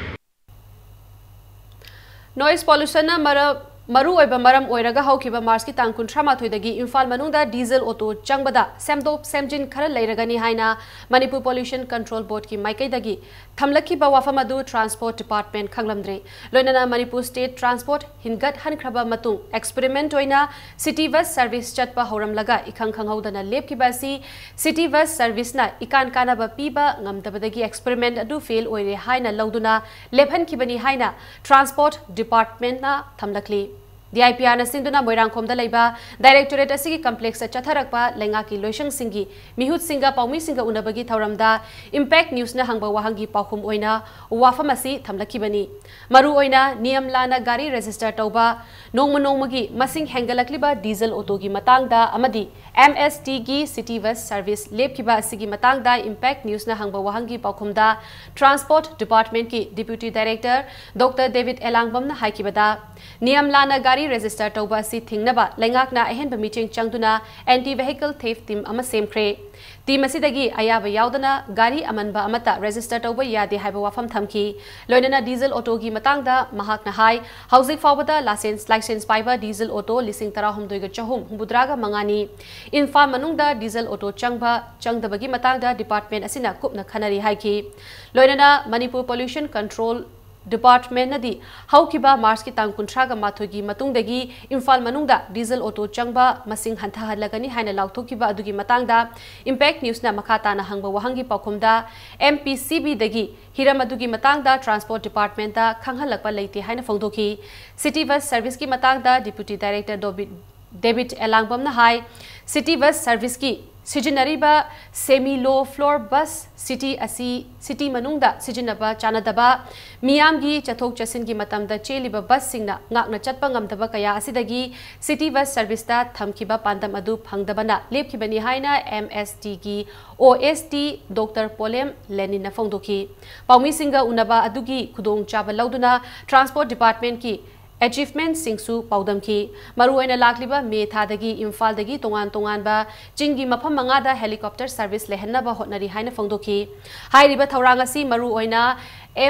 Noise pollutionꯅ ꯃꯔ-, ꯃꯔꯨꯑꯣꯏꯕ ꯃꯔꯝ ꯑꯣꯏꯔꯒ ꯍꯧꯈꯤꯕ ꯃꯥꯔꯆꯀꯤ ꯇꯥꯡ ꯀꯨꯟꯊ꯭ꯔꯥ ꯃꯥꯊꯣꯏꯗꯒꯤ ꯏꯝꯐꯥꯜ ꯃꯅꯨꯡꯗ ꯗꯤꯖꯜ ꯑꯣꯇꯣ ꯆꯪꯕꯗ ꯁꯦꯝꯗꯣꯛ ꯁꯦꯝꯖꯤꯟ ꯈꯔ ꯂꯩꯔꯒꯅꯤ ꯍꯥꯏꯅ ꯃꯅꯤꯄꯨꯔ ꯄꯣꯂ꯭ꯌꯨꯁꯟ ꯀꯟꯇ꯭ꯔꯣꯜ ꯕꯣꯔꯗꯀꯤ ꯃꯥꯏꯀꯩꯗꯒꯤ ꯊꯝꯂꯛꯈꯤꯕ ꯋꯥꯐꯝ ꯑꯗꯨ ꯇ꯭ꯔꯥꯟꯁꯄꯣꯔꯠ ꯗꯤꯄꯥꯔꯠꯃꯦꯟꯠ ꯈꯪꯂꯝꯗ꯭ꯔꯤ꯫ ꯂꯣꯏꯅꯅ ꯃꯅꯤꯄꯨꯔ ꯁ꯭ꯇꯦꯠ ꯇ꯭ꯔꯥꯟꯁꯄꯣꯔꯠ ꯍꯤꯟꯒꯠꯍꯟꯈ꯭ꯔꯕ ꯃꯇꯨꯡ ꯑꯦꯛꯁꯄꯦꯔꯤꯃꯦꯟꯠ ꯑꯣꯏꯅ ꯁꯤꯇꯤ ꯕꯁ ꯁꯔꯚꯤꯁ ꯆꯠꯄ ꯍꯧꯔꯝꯂꯒ ꯏꯈꯪ ꯈꯪꯍꯧꯗꯅ ꯂꯦꯞꯈꯤꯕ ꯑꯁꯤ ꯁꯤꯇꯤ ꯕꯁ ꯁꯔꯚꯤꯁꯅ ꯏꯀꯥꯟ ꯀꯥꯟꯅꯕ ꯄꯤꯕ ꯉꯝꯗꯕꯗꯒꯤ ꯑꯦꯛꯁꯄꯦꯔꯤꯃꯦꯟꯠ ꯑꯗꯨ ꯐꯦꯜ ꯑꯣꯏꯔꯦ ꯍꯥꯏꯅ ꯂꯧꯗꯨꯅ ꯂꯦꯞꯍꯟꯈꯤꯕꯅꯤ ꯍꯥꯏꯅ ꯇ꯭ꯔꯥꯟꯁꯄꯣꯔꯠ ꯗꯤꯄꯥꯔꯠꯃꯦꯟꯠꯅ ꯊꯝꯂꯛꯂꯤ꯫ ꯗꯤꯑꯥꯏꯄꯤꯑꯥꯔꯅ ꯁꯤꯟꯗꯨꯅ ꯃꯣꯏꯔꯥꯡꯈꯣꯝꯗ ꯂꯩꯕ ꯗꯥꯏꯔꯦꯛꯇꯣꯔꯦꯠ ꯑꯁꯤꯒꯤ ꯀꯝꯄ꯭ꯂꯦꯛꯁꯇ ꯆꯠꯊꯔꯛꯄ ꯂꯩꯉꯥꯛꯀꯤ ꯂꯣꯏꯁꯪꯁꯤꯡꯒꯤ ꯃꯤꯍꯨꯠꯁꯤꯡꯒ ꯄꯥꯎꯃꯤꯁꯤꯡꯒ ꯎꯅꯕꯒꯤ ꯊꯧꯔꯝꯗ ꯏꯝꯄꯦꯛ ꯅ꯭ꯌꯨꯁꯅ ꯍꯪꯕ ꯋꯥꯍꯪꯒꯤ ꯄꯥꯎꯈꯨꯝ ꯑꯣꯏꯅ ꯋꯥꯐꯝ ꯑꯁꯤ ꯊꯝꯂꯛꯈꯤꯕꯅꯤ꯫ ꯃꯔꯨꯑꯣꯏꯅ ꯅꯤꯌꯝ ꯂꯥꯟꯅ ꯒꯥꯔꯤ ꯔꯦꯖꯤꯁꯇꯔ ꯇꯧꯕ, ꯅꯣꯡꯃ ꯅꯣꯡꯃꯒꯤ ꯃꯁꯤꯡ ꯍꯦꯟꯒꯠꯂꯛꯂꯤꯕ ꯗꯤꯖꯜ ꯑꯣꯇꯣꯒꯤ ꯃꯇꯥꯡꯗ ꯑꯃꯗꯤ ꯑꯦꯝ ꯑꯦꯁ ꯇꯤꯒꯤ ꯁꯤꯇꯤ ꯕꯁ ꯁꯔꯚꯤꯁ ꯂꯦꯞꯈꯤꯕ ꯑꯁꯤꯒꯤ ꯃꯇꯥꯡꯗ ꯏꯝꯄꯦꯛ ꯅ꯭ꯌꯨꯁꯅ ꯍꯪꯕ ꯋꯥꯍꯪꯒꯤ ꯄꯥꯎꯈꯨꯝꯗ ꯇ꯭ꯔꯥꯟꯁꯄꯣꯔꯠ ꯗꯤꯄꯥꯔꯠꯃꯦꯟꯠꯀꯤ ꯗꯤꯄ꯭ꯌꯨꯇꯤ ꯗꯥꯏꯔꯦꯛꯇꯔ ꯗꯣꯛꯇꯔ ꯗꯦꯕꯤꯗ ꯑꯦꯂꯥꯡꯕꯝꯅ ꯍꯥꯏꯈꯤꯕꯗ, ꯅꯤꯌꯝ ꯂꯥꯟꯅ ꯒꯥꯔꯤ ꯔꯦꯖꯤꯁꯇꯔ ꯇꯧꯕ ꯑꯁꯤ ꯊꯤꯡꯅꯕ ꯂꯩꯉꯥꯛꯅ ꯑꯍꯦꯟꯕ ꯃꯤꯠꯌꯦꯡ ꯆꯪꯗꯨꯅ ꯑꯦꯟꯇꯤ ꯚꯦꯍꯤꯀꯜ ꯊꯦꯐ ꯇꯤꯝ ꯑꯃ ꯁꯦꯝꯈ꯭ꯔꯦ꯫ ꯇꯤꯝ ꯑꯁꯤꯗꯒꯤ ꯑꯌꯥꯕ ꯌꯥꯎꯗꯅ ꯒꯥꯔꯤ ꯑꯃꯟꯕ ꯑꯃꯠꯇ ꯔꯦꯖꯤꯁꯇꯔ ꯇꯧꯕ ꯌꯥꯗꯦ ꯍꯥꯏꯕ ꯋꯥꯐꯝ ꯊꯝꯈꯤ꯫ ꯂꯣꯏꯅꯅ ꯗꯤꯖꯜ ꯑꯣꯇꯣꯒꯤ ꯃꯇꯥꯡꯗ ꯃꯍꯥꯛꯅ ꯍꯥꯏ, ꯍꯧꯖꯤꯛ ꯐꯥꯎꯕꯗ ꯂꯥꯏꯁꯦꯟꯁ, ꯂꯥꯏꯁꯦꯟꯁ ꯄꯥꯏꯕ ꯗꯤꯖꯜ ꯑꯣꯇꯣ ꯂꯤꯁꯤꯡ ꯇꯔꯥꯍꯨꯝꯗꯣꯏꯒ ꯆꯍꯨꯝ ꯍꯨꯝꯐꯨꯇꯔꯥꯒ ꯃꯉꯥꯅꯤ꯫ ꯏꯝꯐꯥꯜ ꯃꯅꯨꯡꯗ ꯗꯤꯖꯜ ꯑꯣꯇꯣ ꯆꯪꯕ ꯆꯪꯗꯕꯒꯤ ꯃꯇꯥꯡꯗ ꯗꯤꯄꯥꯔꯠꯃꯦꯟꯠ ꯑꯁꯤꯅ ꯀꯨꯞꯅ ꯈꯟꯅꯔꯤ ꯍꯥꯏꯈꯤ꯫ ꯂꯣꯏꯅꯅ ꯃꯅꯤꯄꯨꯔ ꯄꯣꯂ꯭ꯌꯨꯁꯟ ꯀꯟꯇ꯭ꯔꯣꯜ ꯗꯤꯄꯥꯔꯠꯃꯦꯟꯠꯅꯗꯤ ꯍꯧꯈꯤꯕ ꯃꯥꯔꯆꯀꯤ ꯇꯥꯡ ꯀꯨꯟꯊ꯭ꯔꯥꯒ ꯃꯥꯊꯣꯏꯒꯤ ꯃꯇꯨꯡꯗꯒꯤ ꯏꯝꯐꯥꯜ ꯃꯅꯨꯡꯗ ꯗꯤꯖꯜ ꯑꯣꯇꯣ ꯆꯪꯕ ꯃꯁꯤꯡ ꯍꯟꯊꯍꯜꯂꯒꯅꯤ ꯍꯥꯏꯅ ꯂꯥꯎꯊꯣꯛꯈꯤꯕ ꯑꯗꯨꯒꯤ ꯃꯇꯥꯡꯗ ꯏꯝꯄꯦꯛ ꯅ꯭ꯌꯨꯁꯅ ꯃꯈꯥ ꯇꯥꯅ ꯍꯪꯕ ꯋꯥꯍꯪꯒꯤ ꯄꯥꯎꯈꯨꯝꯗ, ꯑꯦꯝ ꯄꯤ ꯁꯤ ꯕꯤꯗꯒꯤ ꯍꯤꯔꯝ ꯑꯗꯨꯒꯤ ꯃꯇꯥꯡꯗ ꯇ꯭ꯔꯥꯟꯁꯄꯣꯔꯠ ꯗꯤꯄꯥꯔꯠꯃꯦꯟꯠꯇ ꯈꯪꯍꯜꯂꯛꯄ ꯂꯩꯇꯦ ꯍꯥꯏꯅ ꯐꯣꯡꯗꯣꯛꯈꯤ꯫ ꯁꯤꯇꯤ ꯕꯁ ꯁꯔꯚꯤꯁꯀꯤ ꯃꯇꯥꯡꯗ ꯗꯤꯄ꯭ꯌꯨꯇꯤ ꯗꯥꯏꯔꯦꯛꯇꯔ ꯗꯣꯕꯤ-, ꯗꯦꯕꯤꯗ ꯑꯦꯂꯥꯡꯕꯝꯅ ꯍꯥꯏ, ꯁꯤꯇꯤ ꯕꯁ ꯁꯔꯚꯤꯁꯀꯤ ꯁꯤꯖꯤꯟꯅꯔꯤꯕ semi low floor bus city ꯑꯁꯤ city ꯃꯅꯨꯡꯗ ꯁꯤꯖꯤꯟꯅꯕ ꯆꯥꯟꯅꯗꯕ, ꯃꯤꯌꯥꯝꯒꯤ ꯆꯠꯊꯣꯛ ꯆꯠꯁꯤꯟꯒꯤ ꯃꯇꯝꯗ ꯆꯦꯜꯂꯤꯕ busꯁꯤꯡꯅ ꯉꯥꯛꯅ ꯆꯠꯄ ꯉꯝꯗꯕ ꯀꯌꯥ ꯑꯁꯤꯗꯒꯤ city bus serviceꯇ ꯊꯝꯈꯤꯕ ꯄꯥꯟꯗꯝ ꯑꯗꯨ ꯐꯪꯗꯕꯅ ꯂꯦꯞꯈꯤꯕꯅꯤ ꯍꯥꯏꯅ MSTꯒꯤ OST Doctor ꯄꯣꯂꯦꯝ ꯂꯦꯅꯤꯟꯅ ꯐꯣꯡꯗꯣꯛꯈꯤ꯫ ꯄꯥꯎꯃꯤꯁꯤꯡꯒ ꯎꯅꯕ ꯑꯗꯨꯒꯤ ꯈꯨꯗꯣꯡꯆꯥꯕ ꯂꯧꯗꯨꯅ Transport Departmentꯀꯤ achievementꯁꯤꯡꯁꯨ ꯄꯥꯎꯗꯝꯈꯤ꯫ ꯃꯔꯨꯑꯣꯏꯅ ꯂꯥꯛꯂꯤꯕ ꯃꯦ ꯊꯥꯗꯒꯤ ꯏꯝꯐꯥꯜꯗꯒꯤ ꯇꯣꯉꯥꯟ ꯇꯣꯉꯥꯟꯕ ꯆꯤꯡꯒꯤ ꯃꯐꯝ ꯃꯉꯥꯗ helicopter service ꯂꯩꯍꯟꯅꯕ ꯍꯣꯠꯅꯔꯤ ꯍꯥꯏꯅ ꯐꯣꯡꯗꯣꯛꯈꯤ꯫ ꯍꯥꯏꯔꯤꯕ ꯊꯧꯔꯥꯡ ꯑꯁꯤ ꯃꯔꯨꯑꯣꯏꯅ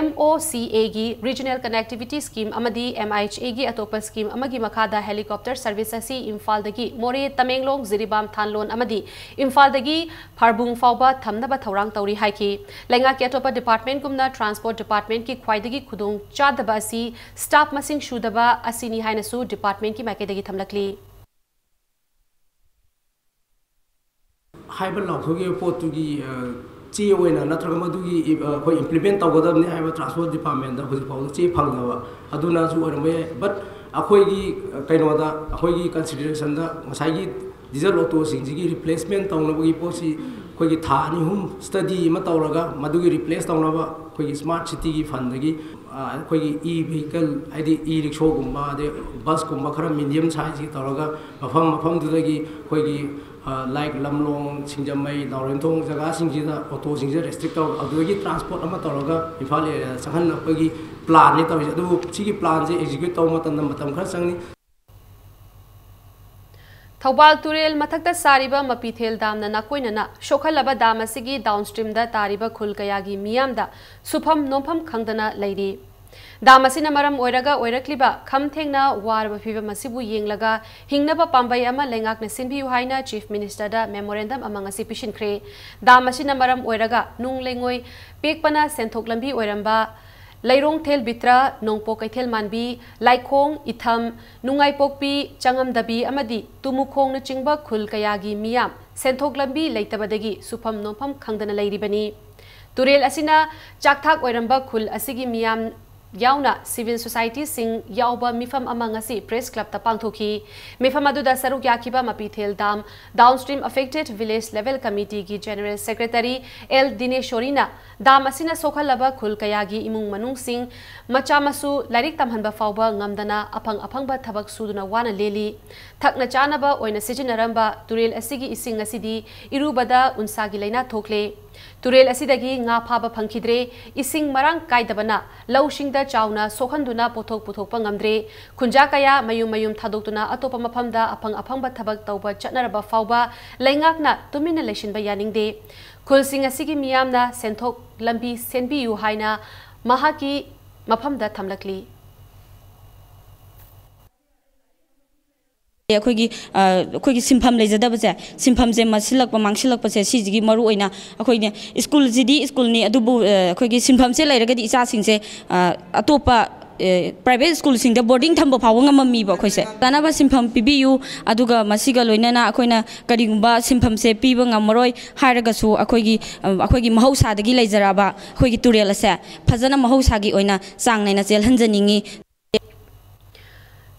MOCAꯒꯤ Regional Connectivity Scheme ꯑꯃꯗꯤ MIHAꯒꯤ ꯑꯇꯣꯞꯄ scheme ꯑꯃꯒꯤ ꯃꯈꯥꯗ helicopter service ꯑꯁꯤ ꯏꯝꯐꯥꯜꯗꯒꯤ ꯃꯣꯔꯦ, ꯇꯃꯦꯡꯂꯣꯡ, ꯖꯤꯔꯤꯕꯥꯝ, ꯊꯥꯟꯂꯣꯟ ꯑꯃꯗꯤ ꯏꯝꯐꯥꯜꯗꯒꯤ ꯐꯥꯔꯕꯨꯡ ꯐꯥꯎꯕ ꯊꯝꯅꯕ ꯊꯧꯔꯥꯡ ꯇꯧꯔꯤ ꯍꯥꯏꯈꯤ꯫ ꯂꯩꯉꯥꯛꯀꯤ ꯑꯇꯣꯞꯄ departmentꯒꯨꯝꯅ Transport Departmentꯀꯤ ꯈ꯭ꯋꯥꯏꯗꯒꯤ ꯈꯨꯗꯣꯡ ꯆꯥꯗꯕ ꯑꯁꯤ staff ꯃꯁꯤꯡ ꯁꯨꯗꯕ ꯑꯁꯤꯅꯤ ꯍꯥꯏꯅꯁꯨ departmentꯀꯤ ꯃꯥꯏꯀꯩꯗꯒꯤ ꯊꯝꯂꯛꯂꯤ꯫ ꯍꯥꯏꯕ ꯂꯥꯎꯊꯣꯛꯈꯤꯕ ꯄꯣꯠꯇꯨꯒꯤ, ꯑ, ꯆꯦ ꯑꯣꯏꯅ ꯅꯠꯇ꯭ꯔꯒ ꯃꯗꯨꯒꯤ, ꯑ, ꯑꯩꯈꯣꯏ implement ꯇꯧꯒꯗꯕꯅꯤ ꯍꯥꯏꯕ Transport Departmentꯇ ꯍꯧꯖꯤꯛ ꯐꯥꯎꯕꯗ ꯆꯦ ꯐꯪꯗꯕ ꯑꯗꯨꯅꯁꯨ ꯑꯣꯏꯔꯝꯕ ꯌꯥꯏ꯫ But ꯑꯩꯈꯣꯏꯒꯤ, ꯑ, ꯀꯩꯅꯣꯗ, ꯑꯩꯈꯣꯏꯒꯤ considerationꯗ ꯉꯁꯥꯏꯒꯤ diesel autoꯁꯤꯡꯁꯤꯒꯤ replacement ꯇꯧꯅꯕꯒꯤ ꯄꯣꯠꯁꯤ ꯑꯩꯈꯣꯏꯒꯤ ꯊꯥ ꯑꯅꯤ ꯑꯍꯨꯝ study ꯑꯃ ꯇꯧꯔꯒ ꯃꯗꯨꯒꯤ replace ꯇꯧꯅꯕ ꯑꯩꯈꯣꯏꯒꯤ smart cityꯒꯤ fundꯗꯒꯤ, ꯑ, ꯑꯩꯈꯣꯏꯒꯤ e-vehicle, ꯍꯥꯏꯗꯤ e-rickshawꯒꯨꯝꯕ, ꯑꯗꯩ busꯀꯨꯝꯕ ꯈꯔ medium sizeꯀꯤ ꯇꯧꯔꯒ ꯃꯐꯝ ꯃꯐꯝꯗꯨꯗꯒꯤ ꯑꯩꯈꯣꯏꯒꯤ, ꯑ, like ꯂꯝꯂꯣꯡ, ꯁꯤꯡꯖꯃꯩ, ꯅꯥꯎꯔꯦꯝꯊꯣꯡ ꯖꯒꯥꯁꯤꯡꯁꯤꯗ autoꯁꯤꯡꯁꯦ restrict ꯇꯧꯔꯒ ꯑꯗꯨꯗꯒꯤ transport ꯑꯃ ꯇꯧꯔꯒ ꯏꯝꯐꯥꯜ areaꯗ ꯆꯪꯍꯟꯅꯕꯒꯤ planꯅꯤ ꯇꯧꯔꯤꯁꯦ꯫ ꯑꯗꯨꯕꯨ ꯁꯤꯒꯤ planꯁꯦ execute ꯇꯧꯕ ꯃꯇꯝꯗ ꯃꯇꯝ ꯈꯔ ꯆꯪꯅꯤ꯫ ꯊꯧꯕꯥꯜ ꯇꯨꯔꯦꯜ ꯃꯊꯛꯇ ꯁꯥꯔꯤꯕ ꯃꯄꯤꯊꯦꯜ damꯅ ꯅꯥꯀꯣꯏꯅꯅ ꯁꯣꯛꯍꯜꯂꯕ dam ꯑꯁꯤꯒꯤ downstreamꯗ ꯇꯥꯔꯤꯕ ꯈꯨꯜ ꯀꯌꯥꯒꯤ ꯃꯤꯌꯥꯝꯗ ꯁꯨꯐꯝ ꯅꯣꯝꯐꯝ ꯈꯪꯗꯅ ꯂꯩꯔꯤ꯫ Dam ꯑꯁꯤꯅ ꯃꯔꯝ ꯑꯣꯏꯔꯒ ꯑꯣꯏꯔꯛꯂꯤꯕ ꯈꯝ ꯊꯦꯡꯅ ꯋꯥꯔꯕ ꯐꯤꯚꯝ ꯑꯁꯤꯕꯨ ꯌꯦꯡꯂꯒ ꯍꯤꯡꯅꯕ ꯄꯥꯝꯕꯩ ꯑꯃ ꯂꯩꯉꯥꯛꯅ ꯁꯤꯟꯕꯤꯌꯨ ꯍꯥꯏꯅ Chief Ministerꯗ memorandum ꯑꯃ ꯉꯁꯤ ꯄꯤꯁꯤꯟꯈ꯭ꯔꯦ꯫ Dam ꯑꯁꯤꯅ ꯃꯔꯝ ꯑꯣꯏꯔꯒ ꯅꯨꯡ ꯂꯩꯉꯣꯏ ꯄꯦꯛꯄꯅ ꯁꯦꯟꯊꯣꯛ ꯂꯝꯕꯤ ꯑꯣꯏꯔꯝꯕ ꯂꯩꯔꯣꯡꯊꯦꯜ ꯕꯤꯇ꯭ꯔ, ꯅꯣꯡꯄꯣꯛ ꯀꯩꯊꯦꯜ ꯃꯥꯟꯕꯤ, ꯂꯥꯏꯈꯣꯡ, ꯏꯊꯝ, ꯅꯨꯡꯉꯥꯏꯄꯣꯛꯄꯤ, ꯆꯉꯝꯗꯕꯤ ꯑꯃꯗꯤ ꯇꯨꯃꯨꯈꯣꯡꯅꯆꯤꯡꯕ ꯈꯨꯜ ꯀꯌꯥꯒꯤ ꯃꯤꯌꯥꯝ ꯁꯦꯟꯊꯣꯛ ꯂꯝꯕꯤ ꯂꯩꯇꯕꯗꯒꯤ ꯁꯨꯐꯝ ꯅꯣꯝꯐꯝ ꯈꯪꯗꯅ ꯂꯩꯔꯤꯕꯅꯤ꯫ ꯇꯨꯔꯦꯜ ꯑꯁꯤꯅ ꯆꯥꯛꯊꯥꯛ ꯑꯣꯏꯔꯝꯕ ꯈꯨꯜ ꯑꯁꯤꯒꯤ ꯃꯤꯌꯥꯝ ꯌꯥꯎꯅ civil societyꯁꯤꯡ ꯌꯥꯎꯕ ꯃꯤꯐꯝ ꯑꯃ ꯉꯁꯤ Press Clubꯇ ꯄꯥꯡꯊꯣꯛꯈꯤ꯫ ꯃꯤꯐꯝ ꯑꯗꯨꯗ ꯁꯔꯨꯛ ꯌꯥꯈꯤꯕ Mapithel dam Downstream Affected Village Level Committeeꯒꯤ General Secretary ꯑꯦꯜ ꯗꯤꯅꯦꯁꯣꯔꯤꯅ ꯗꯥꯝ ꯑꯁꯤꯅ ꯁꯣꯛꯍꯜꯂꯕ ꯈꯨꯜ ꯀꯌꯥꯒꯤ ꯏꯃꯨꯡ ꯃꯅꯨꯡꯁꯤꯡ, ꯃꯆꯥ ꯃꯁꯨ ꯂꯥꯏꯔꯤꯛ ꯇꯝꯍꯟꯕ ꯐꯥꯎꯕ ꯉꯝꯗꯅ ꯑꯐꯪ ꯑꯐꯪꯕ ꯊꯕꯛ ꯁꯨꯗꯨꯅ ꯋꯥꯅ ꯂꯦꯜꯂꯤ꯫ ꯊꯛꯅ ꯆꯥꯅꯕ ꯑꯣꯏꯅ ꯁꯤꯖꯤꯟꯅꯔꯝꯕ ꯇꯨꯔꯦꯜ ꯑꯁꯤꯒꯤ ꯏꯁꯤꯡ ꯑꯁꯤꯗꯤ ꯏꯔꯨꯕꯗ ꯎꯟꯁꯥꯒꯤ ꯂꯥꯏꯅꯥ ꯊꯣꯛꯂꯦ꯫ ꯇꯨꯔꯦꯜ ꯑꯁꯤꯗꯒꯤ ꯉꯥ ꯐꯥꯕ ꯐꯪꯈꯤꯗ꯭ꯔꯦ꯫ ꯏꯁꯤꯡ ꯃꯔꯥꯡ ꯀꯥꯏꯗꯕꯅ ꯂꯧꯁꯤꯡꯗ ꯆꯥꯎꯅ ꯁꯣꯛꯍꯟꯗꯨꯅ ꯄꯣꯠꯊꯣꯛ ꯄꯨꯊꯣꯛꯄ ꯉꯝꯗ꯭ꯔꯦ꯫ ꯈꯨꯟꯖꯥ ꯀꯌꯥ ꯃꯌꯨꯝ ꯃꯌꯨꯝ ꯊꯥꯗꯣꯛꯇꯨꯅ ꯑꯇꯣꯞꯄ ꯃꯐꯝꯗ ꯑꯐꯪ ꯑꯐꯪꯕ ꯊꯕꯛ ꯇꯧꯕ ꯆꯠꯅꯔꯕ ꯐꯥꯎꯕ ꯂꯩꯉꯥꯛꯅ ꯇꯨꯃꯤꯟꯅ ꯂꯩꯁꯤꯟꯕ ꯌꯥꯅꯤꯡꯗꯦ꯫ ꯈꯨꯜꯁꯤꯡ ꯑꯁꯤꯒꯤ ꯃꯤꯌꯥꯝꯅ ꯁꯦꯟꯊꯣꯛ ꯂꯝꯕꯤ ꯁꯦꯝꯕꯤꯌꯨ ꯍꯥꯏꯅ ꯃꯍꯥꯛꯀꯤ ꯃꯐꯝꯗ ꯊꯝꯂꯛꯂꯤ꯫ ꯑꯩꯈꯣꯏꯒꯤ, ꯑ, ꯑꯩꯈꯣꯏꯒꯤ ꯁꯤꯟꯐꯝ ꯂꯩꯖꯗꯕꯁꯦ, ꯁꯤꯟꯐꯝꯁꯦ ꯃꯠꯁꯤꯜꯂꯛꯄ, ꯃꯥꯡꯁꯤꯜꯂꯛꯄꯁꯦ, ꯁꯤꯁꯤꯒꯤ ꯃꯔꯨ ꯑꯣꯏꯅ ꯑꯩꯈꯣꯏꯅ ꯁ꯭ꯀꯨꯜꯁꯤꯗꯤ ꯁ꯭ꯀꯨꯜꯅꯤ, ꯑꯗꯨꯕꯨ, ꯑ, ꯑꯩꯈꯣꯏꯒꯤ ꯁꯤꯟꯐꯝꯁꯦ ꯂꯩꯔꯒꯗꯤ ꯏꯆꯥꯁꯤꯡꯁꯦ, ꯑ, ꯑꯇꯣꯞꯄ, ꯑ, private ꯁ꯭ꯀꯨꯜꯁꯤꯡꯗ boarding ꯊꯝꯕ ꯐꯥꯎꯕ ꯉꯝꯃꯝꯃꯤꯕ ꯑꯩꯈꯣꯏꯁꯦ꯫ ꯀꯥꯟꯅꯕ ꯁꯤꯟꯐꯝ ꯄꯤꯕꯤꯌꯨ, ꯑꯗꯨꯒ ꯃꯁꯤꯒ ꯂꯣꯏꯅꯅ ꯑꯩꯈꯣꯏꯅ ꯀꯔꯤꯒꯨꯝꯕ ꯁꯤꯟꯐꯝꯁꯦ ꯄꯤꯕ ꯉꯝꯃꯔꯣꯏ ꯍꯥꯏꯔꯒꯁꯨ, ꯑꯩꯈꯣꯏꯒꯤ, ꯑ, ꯑꯩꯈꯣꯏꯒꯤ ꯃꯍꯧꯁꯥꯗꯒꯤ ꯂꯩꯖꯔꯛꯑꯕ ꯑꯩꯈꯣꯏꯒꯤ ꯇꯨꯔꯦꯜ ꯑꯁꯦ ꯐꯖꯅ ꯃꯍꯧꯁꯥꯒꯤ ꯑꯣꯏꯅ ꯆꯥꯡ ꯅꯥꯏꯅ ꯆꯦꯜꯍꯟꯖꯅꯤꯡꯉꯤ꯫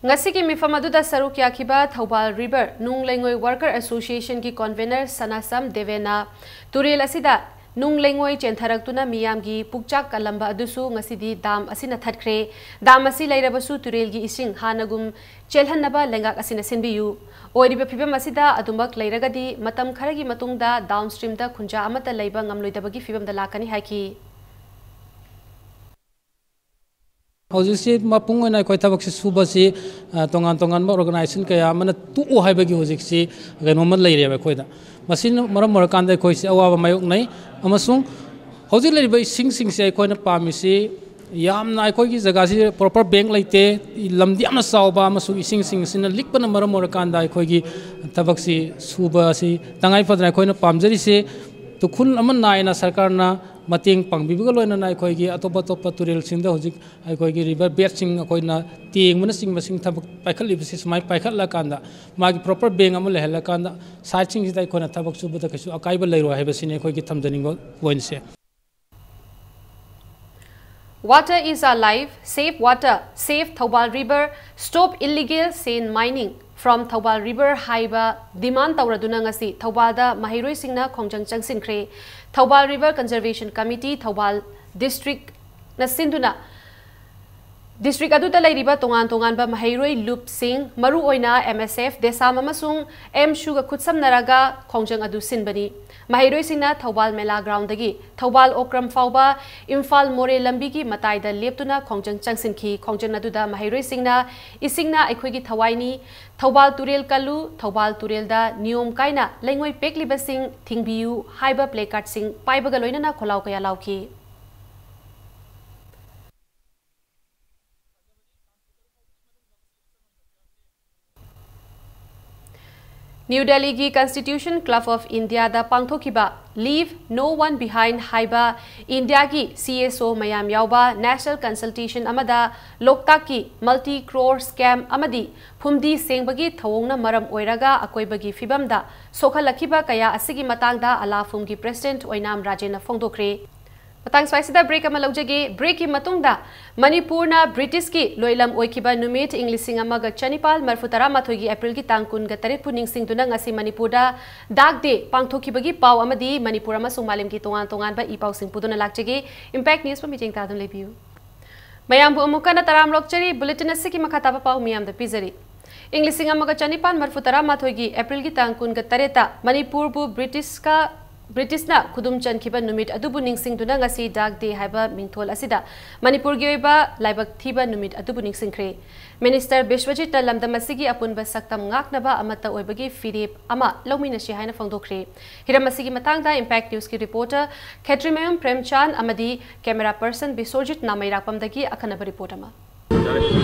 ꯉꯁꯤꯒꯤ ꯃꯤꯐꯝ ꯑꯗꯨꯗ ꯁꯔꯨꯛ ꯌꯥꯈꯤꯕ ꯊꯧꯕꯥꯜ ꯔꯤꯚꯔ ꯅꯨꯡ ꯂꯩꯉꯣꯏ ꯋꯥꯔꯀꯔ ꯑꯦꯁꯣꯁꯤꯌꯦꯁꯟꯒꯤ ꯀꯣꯟꯚꯦꯅꯔ ꯁꯅꯥꯁꯝ ꯗꯦꯕꯦꯅ ꯇꯨꯔꯦꯜ ꯑꯁꯤꯗ ꯅꯨꯡ ꯂꯩꯉꯣꯏ ꯆꯦꯟꯊꯔꯛꯇꯨꯅ ꯃꯤꯌꯥꯝꯒꯤ ꯄꯨꯛꯆꯥꯛ ꯀꯜꯂꯝꯕ ꯑꯗꯨꯁꯨ ꯉꯁꯤꯗꯤ ꯗꯥꯝ ꯑꯁꯤꯅ ꯊꯠꯈ꯭ꯔꯦ꯫ ꯗꯥꯝ ꯑꯁꯤ ꯂꯩꯔꯕꯁꯨ ꯇꯨꯔꯦꯜꯒꯤ ꯏꯁꯤꯡ ꯍꯥꯟꯅꯒꯨꯝ ꯆꯦꯜꯍꯟꯅꯕ ꯂꯩꯉꯥꯛ ꯑꯁꯤꯅ ꯁꯤꯟꯕꯤꯌꯨ꯫ ꯑꯣꯏꯔꯤꯕ ꯐꯤꯕꯝ ꯑꯁꯤꯗ ꯑꯗꯨꯃꯛ ꯂꯩꯔꯒꯗꯤ ꯃꯇꯝ ꯈꯔꯒꯤ ꯃꯇꯨꯡꯗ downstreamꯗ ꯈꯨꯟꯖꯥ ꯑꯃꯠꯇ ꯂꯩꯕ ꯉꯝꯂꯣꯏꯗꯕꯒꯤ ꯐꯤꯕꯝꯗ ꯂꯥꯛꯀꯅꯤ ꯍꯥꯏꯈꯤ꯫ ꯍꯧꯖꯤꯛꯁꯤ ꯃꯄꯨꯡ ꯑꯣꯏꯅ ꯑꯩꯈꯣꯏ ꯊꯕꯛꯁꯤ ꯁꯨꯕꯁꯤ, ꯑ, ꯇꯣꯉꯥꯟ ꯇꯣꯉꯥꯟꯕ organization ꯀꯌꯥ ꯑꯃꯅ ꯇꯣꯛꯑꯣ ꯍꯥꯏꯕꯒꯤ ꯍꯧꯖꯤꯛꯁꯤ ꯀꯩꯅꯣꯝꯃ ꯂꯩꯔꯦꯕ ꯑꯩꯈꯣꯏꯗ꯫ ꯃꯁꯤꯅ ꯃꯔꯝ ꯑꯣꯏꯔꯀꯥꯟꯗ ꯑꯩꯈꯣꯏꯁꯤ ꯑꯋꯥꯕ ꯃꯥꯌꯣꯛꯅꯩ, ꯑꯃꯁꯨꯡ ꯍꯧꯖꯤꯛ ꯂꯩꯔꯤꯕ ꯏꯁꯤꯡꯁꯤꯡꯁꯦ ꯑꯩꯈꯣꯏꯅ ꯄꯥꯝꯃꯤꯁꯤ ꯌꯥꯝꯅ ꯑꯩꯈꯣꯏꯒꯤ ꯖꯒꯥꯁꯤ proper bank ꯂꯩꯇꯦ, ꯂꯝꯗꯤ ꯌꯥꯝꯅ ꯆꯥꯎꯕ ꯑꯃꯁꯨꯡ ꯏꯁꯤꯡꯁꯤꯡ ꯑꯁꯤꯅ ꯂꯤꯛꯄꯅ ꯃꯔꯝ ꯑꯣꯏꯔꯀꯥꯟꯗ ꯑꯩꯈꯣꯏꯒꯤ ꯊꯕꯛꯁꯤ ꯁꯨꯕ ꯑꯁꯤ ꯇꯉꯥꯏ ꯐꯗꯅ ꯑꯩꯈꯣꯏꯅ ꯄꯥꯝꯖꯔꯤꯁꯦ ꯇꯨꯈꯨꯜ ꯑꯃ ꯅꯥꯏꯅ ꯁꯔꯀꯥꯔꯅ ꯃꯇꯦꯡ ꯄꯥꯡꯕꯤꯕꯒ ꯂꯣꯏꯅꯅ ꯑꯩꯈꯣꯏꯒꯤ ꯑꯇꯣꯞ ꯑꯇꯣꯞꯄ ꯇꯨꯔꯦꯜꯁꯤꯡꯗ ꯍꯧꯖꯤꯛ ꯑꯩꯈꯣꯏꯒꯤ river bedꯁꯤꯡ ꯑꯩꯈꯣꯏꯅ ꯇꯦꯡꯕꯅꯆꯤꯡꯕꯁꯤꯡ ꯊꯕꯛ ꯄꯥꯏꯈꯠꯂꯤꯕꯁꯤ ꯁꯨꯃꯥꯏꯅ ꯄꯥꯏꯈꯠꯂꯀꯥꯟꯗ ꯃꯥꯒꯤ proper bank ꯑꯃ ꯂꯩꯍꯜꯂꯀꯥꯟꯗ siteꯁꯤꯡꯁꯤꯗ ꯑꯩꯈꯣꯏꯅ ꯊꯕꯛ ꯁꯨꯕꯗ ꯀꯩꯁꯨ ꯑꯀꯥꯏꯕ ꯂꯩꯔꯣꯏ ꯍꯥꯏꯕꯁꯤꯅꯤ ꯑꯩꯈꯣꯏꯒꯤ ꯊꯝꯖꯅꯤꯡꯕ pointꯁꯦ꯫ Water is our life, save water, save Thoubal River, stop illegal sand mining from Thoubal River ꯍꯥꯏꯕ demand ꯇꯧꯔꯗꯨꯅ ꯉꯁꯤ ꯊꯧꯕꯥꯜꯗ ꯃꯍꯩꯔꯣꯏꯁꯤꯡꯅ ꯈꯣꯡꯖꯪ ꯆꯪꯁꯤꯟꯈ꯭ꯔꯦ꯫ Thoubal River Conservation Committee, Thoubal district ꯅ ꯁꯤꯟꯗꯨꯅ district ꯑꯗꯨꯗ ꯂꯩꯔꯤꯕ ꯇꯣꯉꯥꯟ ꯇꯣꯉꯥꯟꯕ ꯃꯍꯩꯔꯣꯏ ꯂꯨꯞꯁꯤꯡ, ꯃꯔꯨꯑꯣꯏꯅ M S F, ꯗꯦꯁꯥꯝ ꯑꯃꯁꯨꯡ ꯑꯦꯝꯁꯨꯒ ꯈꯨꯠꯁꯝꯅꯔꯒ ꯈꯣꯡꯖꯪ ꯑꯗꯨ ꯁꯤꯟꯕꯅꯤ꯫ ꯃꯍꯩꯔꯣꯏꯁꯤꯡꯅ ꯊꯧꯕꯥꯜ ꯃꯦꯂꯥ ground ꯗꯒꯤ ꯊꯧꯕꯥꯜ ꯑꯣꯀ꯭ꯔꯝ ꯐꯥꯎꯕ ꯏꯝꯐꯥꯜ ꯃꯣꯔꯦ ꯂꯝꯕꯤꯒꯤ ꯃꯇꯥꯏꯗ ꯂꯦꯞꯇꯨꯅ ꯈꯣꯡꯖꯪ ꯆꯪꯁꯤꯟꯈꯤ꯫ ꯈꯣꯡꯖꯪ ꯑꯗꯨꯗ ꯃꯍꯩꯔꯣꯏꯁꯤꯡꯅ "ꯏꯁꯤꯡꯅ ꯑꯩꯈꯣꯏꯒꯤ ꯊꯋꯥꯏꯅꯤ, ꯊꯧꯕꯥꯜ ꯇꯨꯔꯦꯜ ꯀꯜꯂꯨ, ꯊꯧꯕꯥꯜ ꯇꯨꯔꯦꯜꯗ ꯅꯤꯌꯣꯝ ꯀꯥꯏꯅ ꯂꯩꯉꯣꯏ ꯄꯦꯛꯂꯤꯕꯁꯤꯡ ꯊꯤꯡꯕꯤꯌꯨ" ꯍꯥꯏꯕ placard ꯁꯤꯡ ꯄꯥꯏꯕꯒ ꯂꯣꯏꯅꯅ ꯈꯣꯜꯂꯥꯎ ꯀꯌꯥ ꯂꯥꯎꯈꯤ꯫ ꯅ꯭ꯌꯨ ꯗꯦꯜꯂꯤꯒꯤ Constitution Club of India ꯗ ꯄꯥꯡꯊꯣꯛꯈꯤꯕ Leave No One Behind ꯍꯥꯏꯕ ꯏꯟꯗꯤꯌꯥꯒꯤ C S O ꯃꯌꯥꯝ ꯌꯥꯎꯕ national consultation ꯑꯃꯗ ꯂꯣꯛꯇꯥꯛꯀꯤ multi crore scam ꯑꯃꯗꯤ ꯐꯨꯝꯗꯤ ꯁꯦꯡꯕꯒꯤ ꯊꯧꯑꯣꯡꯅ ꯃꯔꯝ ꯑꯣꯏꯔꯒ ꯑꯀꯣꯏꯕꯒꯤ ꯐꯤꯕꯝꯗ ꯁꯣꯛꯍꯜꯂꯛꯈꯤꯕ ꯀꯌꯥ ꯑꯁꯤꯒꯤ ꯃꯇꯥꯡꯗ ꯑꯂꯥꯐꯨꯝꯒꯤ president ꯑꯣꯏꯅꯥꯝ ꯔꯥꯖꯦꯟꯅ ꯐꯣꯡꯗꯣꯛꯈ꯭ꯔꯦ꯫ ꯃꯇꯥꯡ ꯁ꯭ꯋꯥꯏꯁꯤꯗ break ꯑꯃ ꯂꯧꯖꯒꯦ꯫ Break ꯀꯤ ꯃꯇꯨꯡꯗ ꯃꯅꯤꯄꯨꯔꯅ ꯕ꯭ꯔꯤꯇꯤꯁꯀꯤ ꯂꯣꯏꯂꯝ ꯑꯣꯏꯈꯤꯕ ꯅꯨꯃꯤꯠ ꯏꯪ ꯂꯤꯁꯤꯡ ꯑꯃꯒ ꯆꯅꯤꯄꯥꯜ ꯃꯔꯐꯨ ꯇꯔꯥꯃꯥꯊꯣꯏꯒꯤ ꯑꯦꯄ꯭ꯔꯤꯜꯒꯤ ꯇꯥꯡ ꯀꯨꯟꯒ ꯇꯔꯦꯠꯄꯨ ꯅꯤꯡꯁꯤꯡꯗꯨꯅ ꯉꯁꯤ ꯃꯅꯤꯄꯨꯔꯗ Dark Day ꯄꯥꯡꯊꯣꯛꯈꯤꯕꯒꯤ ꯄꯥꯎ ꯑꯃꯗꯤ ꯃꯅꯤꯄꯨꯔ ꯑꯃꯁꯨꯡ ꯃꯥꯂꯦꯝꯒꯤ ꯇꯣꯉꯥꯟ ꯇꯣꯉꯥꯟꯕ ꯏ ꯄꯥꯎꯁꯤꯡ ꯄꯨꯗꯨꯅ ꯂꯥꯛꯆꯒꯦ꯫ Impact News ꯄꯨ ꯃꯤꯠꯌꯦꯡ ꯇꯥꯗꯨꯅ ꯂꯩꯕꯤꯌꯨ꯫ ꯃꯌꯥꯝꯕꯨ ꯑꯃꯨꯛ ꯍꯟꯅ ꯇꯔꯥꯝ ꯑꯣꯛꯆꯔꯤ꯫ Bulletin ꯑꯁꯤꯒꯤ ꯃꯈꯥ ꯇꯥꯕ ꯄꯥꯎ ꯃꯤꯌꯥꯝꯗ ꯄꯤꯖꯔꯤ꯫ ꯏꯪ ꯂꯤꯁꯤꯡ ꯑꯃꯒ ꯆꯅꯤꯄꯥꯟ ꯃꯔꯐꯨ ꯇꯔꯥꯃꯥꯊꯣꯏꯒꯤ ꯑꯦꯄ꯭ꯔꯤꯜꯒꯤ ꯇꯥꯡ ꯀꯨꯟꯒ ꯇꯔꯦꯠꯇ ꯃꯅꯤꯄꯨꯔꯕꯨ ꯕ꯭ꯔꯤꯇꯤꯁꯀ, ꯕ꯭ꯔꯤꯇꯤꯁꯅ ꯈꯨꯗꯨꯝ ꯆꯟꯈꯤꯕ ꯅꯨꯃꯤꯠ ꯑꯗꯨꯕꯨ ꯅꯤꯡꯁꯤꯡꯗꯨꯅ ꯉꯁꯤ Dark Day ꯍꯥꯏꯕ ꯃꯤꯡꯊꯣꯜ ꯑꯁꯤꯗ ꯃꯅꯤꯄꯨꯔꯒꯤ ꯑꯣꯏꯕ ꯂꯥꯏꯕꯛ ꯊꯤꯕ ꯅꯨꯃꯤꯠ ꯑꯗꯨꯕꯨ ꯅꯤꯡꯁꯤꯡꯈ꯭ꯔꯦ꯫ Minister ꯕꯤꯁ꯭ꯋꯖꯤꯠꯅ ꯂꯝꯗꯝ ꯑꯁꯤꯒꯤ ꯑꯄꯨꯟꯕ ꯁꯛꯇꯝ ꯉꯥꯛꯅꯕ ꯑꯃꯠꯇ ꯑꯣꯏꯕꯒꯤ ꯐꯤꯔꯦꯞ ꯑꯃ ꯂꯧꯃꯤꯟꯅꯁꯤ ꯍꯥꯏꯅ ꯐꯣꯡꯗꯣꯛꯈ꯭ꯔꯦ꯫ ꯍꯤꯔꯝ ꯑꯁꯤꯒꯤ ꯃꯇꯥꯡꯗ Impact News ꯀꯤ reporter ꯈꯦꯇ꯭ꯔꯤꯃꯌꯨꯝ ꯄ꯭ꯔꯦꯝꯆꯥꯟ ꯑꯃꯗꯤ camera person ꯕꯤꯁ꯭ꯋꯖꯤꯠ ꯅꯥꯃꯩꯔꯥꯛꯄꯝꯗꯒꯤ ꯑꯈꯟꯅꯕ report ꯑꯃ꯫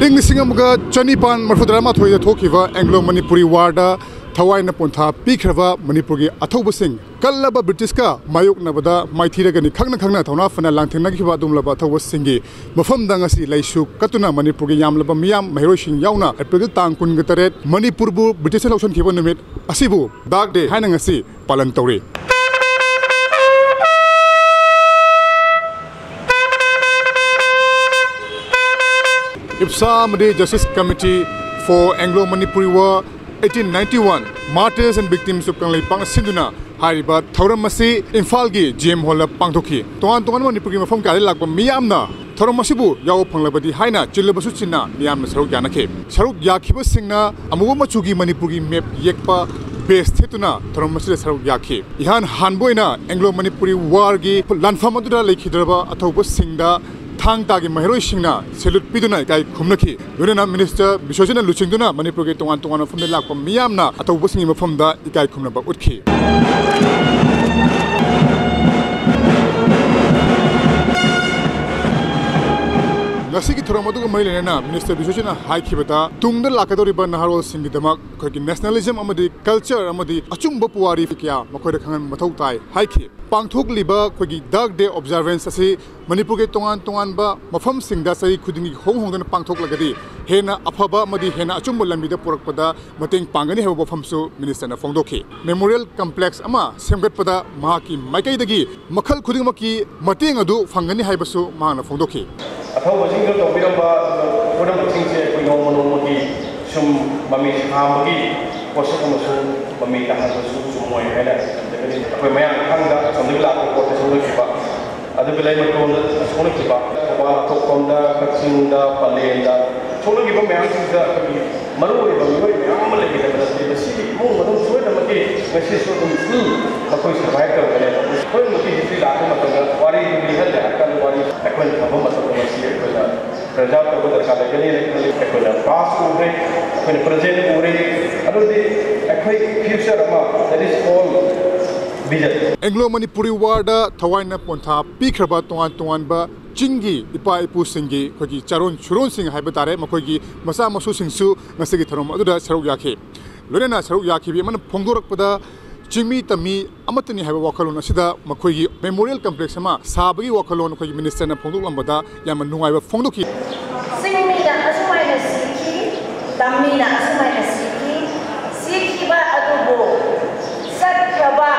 ꯏꯪ ꯂꯤꯁꯤꯡ ꯑꯃꯒ ꯆꯅꯤꯄꯥꯟ ꯃꯔꯐꯨ ꯇꯔꯥꯃꯥꯊꯣꯏꯗ ꯊꯣꯛꯈꯤꯕ Anglo Manipuri War ꯗ ꯊꯋꯥꯏꯅ ꯄꯣꯟꯊꯥ ꯄꯤꯈ꯭ꯔꯕ ꯃꯅꯤꯄꯨꯔꯒꯤ ꯑꯊꯧꯕꯁꯤꯡ, ꯀꯜꯂꯕ ꯕ꯭ꯔꯤꯇꯤꯁꯀ ꯃꯥꯌꯣꯛꯅꯕꯗ ꯃꯥꯏꯊꯤꯔꯒꯅꯤ ꯈꯪꯅ ꯈꯪꯅ ꯊꯧꯅꯥ ꯐꯅ ꯂꯥꯟꯊꯦꯡꯅꯈꯤꯕ ꯑꯗꯨꯒꯨꯝꯂꯕ ꯑꯊꯧꯕꯁꯤꯡꯒꯤ ꯃꯐꯝꯗ ꯉꯁꯤ ꯂꯩꯁꯨ ꯀꯠꯇꯨꯅ ꯃꯅꯤꯄꯨꯔꯒꯤ ꯌꯥꯝꯂꯕ ꯃꯤꯌꯥꯝ, ꯃꯍꯩꯔꯣꯏꯁꯤꯡ ꯌꯥꯎꯅ ꯑꯦꯄ꯭ꯔꯤꯜ ꯇꯥꯡ ꯀꯨꯟꯒ ꯇꯔꯦꯠ ꯃꯅꯤꯄꯨꯔꯕꯨ ꯕ꯭ꯔꯤꯇꯤꯁꯅ ꯂꯧꯁꯤꯟꯈꯤꯕ ꯅꯨꯃꯤꯠ ꯑꯁꯤꯕꯨ Dark Day ꯍꯥꯏꯅ ꯉꯁꯤ ꯄꯥꯂꯟ ꯇꯧꯔꯤ꯫ ꯏꯞꯁꯥ ꯑꯃꯗꯤ Justice Committee for Anglo-Manipuri War eighteen ninety-one Martyrs and Victims of ꯀꯪꯂꯩꯄꯥꯛꯅ ꯁꯤꯟꯗꯨꯅ ꯍꯥꯏꯔꯤꯕ ꯊꯧꯔꯝ ꯑꯁꯤ ꯏꯝꯐꯥꯜꯒꯤ G M Hall ꯗ ꯄꯥꯡꯊꯣꯛꯈꯤ꯫ ꯇꯣꯉꯥꯟ ꯇꯣꯉꯥꯟꯕ ꯃꯅꯤꯄꯨꯔꯒꯤ ꯃꯐꯝ ꯀꯌꯥꯗꯒꯤ ꯂꯥꯛꯄ ꯃꯤꯌꯥꯝꯅ ꯊꯧꯔꯝ ꯑꯁꯤꯕꯨ ꯌꯥꯎꯕ ꯐꯪꯂꯕꯗꯤ ꯍꯥꯏꯅ ꯆꯤꯜꯂꯕꯁꯨ ꯆꯤꯟꯅ ꯃꯤꯌꯥꯝꯅ ꯁꯔꯨꯛ ꯌꯥꯅꯈꯤ꯫ ꯁꯔꯨꯛ ꯌꯥꯈꯤꯕꯁꯤꯡꯅ ꯑꯃꯨꯕ ꯃꯆꯨꯒꯤ ꯃꯅꯤꯄꯨꯔꯒꯤ map ꯌꯦꯛꯄ badge ꯊꯦꯠꯇꯨꯅ ꯊꯧꯔꯝ ꯑꯁꯤꯗ ꯁꯔꯨꯛ ꯌꯥꯈꯤ꯫ ꯏꯍꯥꯟ ꯍꯥꯟꯕ ꯑꯣꯏꯅ Anglo-Manipuri War ꯒꯤ ꯂꯥꯟꯐꯝ ꯑꯗꯨꯗ ꯂꯩꯈꯤꯗ꯭ꯔꯕ ꯑꯊꯧꯕꯁꯤꯡꯗ ꯊꯥꯡ ꯇꯥꯒꯤ ꯃꯍꯩꯔꯣꯏꯁꯤꯡꯅ salute ꯄꯤꯗꯨꯅ ꯏꯀꯥꯏ ꯈꯨꯝꯅꯈꯤ꯫ ꯂꯣꯏꯅꯅ Minister ꯕꯤꯁ꯭ꯋꯖꯤꯠꯅ ꯂꯨꯆꯤꯡꯗꯨꯅ ꯃꯅꯤꯄꯨꯔꯒꯤ ꯇꯣꯉꯥꯟ ꯇꯣꯉꯥꯟꯕ ꯃꯐꯝꯗ ꯂꯥꯛꯄ ꯃꯤꯌꯥꯝꯅ ꯑꯊꯧꯕꯁꯤꯡꯒꯤ ꯃꯐꯝꯗ ꯏꯀꯥꯏ ꯈꯨꯝꯅꯕ ꯎꯠꯈꯤ꯫ ꯉꯁꯤꯒꯤ ꯊꯧꯔꯝ ꯑꯗꯨꯒ ꯃꯔꯤ ꯂꯩꯅꯅ Minister ꯕꯤꯁ꯭ꯋꯖꯤꯠꯅ ꯍꯥꯏꯈꯤꯕꯗ, ꯇꯨꯡꯗ ꯂꯥꯛꯀꯗꯧꯔꯤꯕ ꯅꯍꯥꯔꯣꯜꯁꯤꯡꯒꯤꯗꯃꯛ ꯑꯩꯈꯣꯏꯒꯤ nationalism ꯑꯃꯗꯤ culture ꯑꯃꯗꯤ ꯑꯆꯨꯝꯕ ꯄꯨꯋꯥꯔꯤ ꯀꯌꯥ ꯃꯈꯣꯏꯗ ꯈꯪꯍꯟꯕ ꯃꯊꯧ ꯇꯥꯏ ꯍꯥꯏꯈꯤ꯫ ꯄꯥꯡꯊꯣꯛꯂꯤꯕ ꯑꯩꯈꯣꯏꯒꯤ Dark Day Observance ꯑꯁꯤ ꯃꯅꯤꯄꯨꯔꯒꯤ ꯇꯣꯉꯥꯟ ꯇꯣꯉꯥꯟꯕ ꯃꯐꯝꯁꯤꯡꯗ ꯆꯍꯤ ꯈꯨꯗꯤꯡꯒꯤ ꯍꯣꯡ ꯍꯣꯡꯗꯅ ꯄꯥꯡꯊꯣꯛꯂꯒꯗꯤ ꯍꯦꯟꯅ ꯑꯐꯕ ꯑꯃꯗꯤ ꯍꯦꯟꯅ ꯑꯆꯨꯝꯕ ꯂꯝꯕꯤꯗ ꯄꯨꯔꯛꯄꯗ ꯃꯇꯦꯡ ꯄꯥꯡꯒꯅꯤ ꯍꯥꯏꯕ ꯋꯥꯐꯝꯁꯨ Minister ꯅ ꯐꯣꯡꯗꯣꯛꯈꯤ꯫ Memorial Complex ꯑꯃ ꯁꯦꯝꯒꯠꯄꯗ ꯃꯍꯥꯛꯀꯤ ꯃꯥꯏꯀꯩꯗꯒꯤ ꯃꯈꯜ ꯈꯨꯗꯤꯡꯃꯛꯀꯤ ꯃꯇꯦꯡ ꯑꯗꯨ ꯐꯪꯒꯅꯤ ꯍꯥꯏꯕꯁꯨ ꯃꯍꯥꯛꯅ ꯐꯣꯡꯗꯣꯛꯈꯤ꯫ ꯑꯊꯧꯕꯁꯤꯡꯅ ꯇꯧꯕꯤꯔꯝꯕ ꯄꯨꯝꯅꯃꯛꯁꯤꯡꯁꯦ ꯑꯩꯈꯣꯏ ꯅꯣꯡꯃ ꯅꯣꯡꯃꯒꯤ ꯁꯨꯝ ꯃꯃꯤ ꯁꯥꯝꯕꯒꯤ ꯄꯣꯠꯁꯛ ꯑꯃꯁꯨ ꯃꯃꯤ ꯇꯥꯍꯟꯕꯁꯨ ꯆꯨꯝꯃꯣꯏ ꯍꯥꯏꯅ ꯊꯝꯖꯒꯅꯤ꯫ ꯑꯩꯈꯣꯏ ꯃꯌꯥꯡ ꯏꯝꯐꯥꯜꯗ ꯑꯁꯣꯝꯗꯒꯤ ꯂꯥꯛꯄ ꯄꯣꯠꯇ ꯁꯣꯛꯂꯛꯈꯤꯕ, ꯑꯗꯨꯒ ꯂꯩꯃꯇꯣꯟꯗ ꯁꯣꯛꯂꯛꯈꯤꯕ, ꯊꯧꯕꯥꯜ ꯑꯊꯣꯛꯄꯝꯗ, ꯀꯛꯆꯤꯡꯗ, ꯄꯂꯦꯟꯗ ꯁꯣꯛꯂꯛꯈꯤꯕ ꯃꯌꯥꯝꯁꯤꯡꯗ ꯑꯩꯈꯣꯏꯒꯤ ꯃꯔꯨꯑꯣꯏꯕ ꯃꯤꯑꯣꯏ ꯃꯌꯥꯝ ꯑꯃ ꯂꯩꯈꯤꯗꯕ ꯅꯠꯇꯦ꯫ ꯃꯁꯤꯒꯤ ꯏꯃꯨꯡ ꯃꯅꯨꯡ ꯁꯣꯏꯗꯅꯃꯛꯀꯤ ꯉꯁꯤꯁꯨ ꯑꯗꯨꯝ ꯎꯝ ꯃꯈꯣꯏ survive ꯇꯧꯒꯅꯦꯕ꯫ ꯑꯩꯈꯣꯏ ꯅꯨꯄꯤ history ꯂꯥꯛꯄ ꯃꯇꯝꯗ ꯋꯥꯔꯤꯗꯨ ꯂꯤꯍꯜꯂꯦ ꯍꯥꯏꯔꯀꯥꯟꯗ ꯋꯥꯔꯤ ꯑꯩꯈꯣꯏꯅ ꯊꯝꯕ ꯃꯇꯝꯗ ꯃꯁꯤ ꯑꯩꯈꯣꯏꯅ preserve ꯇꯧꯕ ꯗꯔꯀꯥꯔ ꯂꯩꯒꯅꯤꯅ ꯈꯜꯂꯤ꯫ ꯑꯩꯈꯣꯏꯅ past ꯎꯔꯦ, ꯑꯩꯈꯣꯏꯅ present ꯎꯔꯦ, ꯑꯗꯨꯗꯤ ꯑꯩꯈꯣꯏ future ꯑꯃ, that is called vision꯫ Anglo-Manipuri War ꯗ ꯊꯋꯥꯏꯅ ꯄꯣꯟꯊꯥ ꯄꯤꯈ꯭ꯔꯕ ꯇꯣꯉꯥꯟ ꯇꯣꯉꯥꯟꯕ ꯆꯤꯡꯒꯤ ꯏꯄꯥ ꯏꯄꯨꯁꯤꯡꯒꯤ ꯑꯩꯈꯣꯏꯒꯤ ꯆꯥꯔꯣꯟ ꯁꯨꯔꯣꯟꯁꯤꯡ ꯍꯥꯏꯕ ꯇꯥꯔꯦ, ꯃꯈꯣꯏꯒꯤ ꯃꯆꯥ ꯃꯁꯨꯁꯤꯡꯁꯨ ꯉꯁꯤꯒꯤ ꯊꯧꯔꯝ ꯑꯗꯨꯗ ꯁꯔꯨꯛ ꯌꯥꯈꯤ꯫ ꯂꯣꯏꯅꯅ ꯁꯔꯨꯛ ꯌꯥꯈꯤꯕꯤ ꯑꯃꯅ ꯐꯣꯡꯗꯣꯔꯛꯄꯗ, ꯆꯤꯡꯃꯤ ꯇꯝꯃꯤ ꯑꯃꯠꯇꯅꯤ ꯍꯥꯏꯕ ꯋꯥꯈꯜꯂꯣꯟ ꯑꯁꯤꯗ ꯃꯈꯣꯏꯒꯤ Memorial Complex ꯑꯃ ꯁꯥꯕꯒꯤ ꯋꯥꯈꯜꯂꯣꯟ ꯑꯩꯈꯣꯏꯒꯤ Minister ꯅ ꯐꯣꯡꯗꯣꯛꯂꯝꯕꯗ ꯌꯥꯝꯅ ꯅꯨꯡꯉꯥꯏꯕ ꯐꯣꯡꯗꯣꯛꯈꯤ꯫ ꯆꯤꯡꯃꯤꯅ ꯑꯁꯨꯃꯥꯏꯅ ꯁꯤꯈꯤ, ꯇꯝꯃꯤꯅ ꯑꯁꯨꯃꯥꯏꯅ ꯁꯤꯈꯤ, ꯁꯤꯈꯤꯕ ꯑꯗꯨꯕꯨ ꯆꯠꯈ꯭ꯔꯕ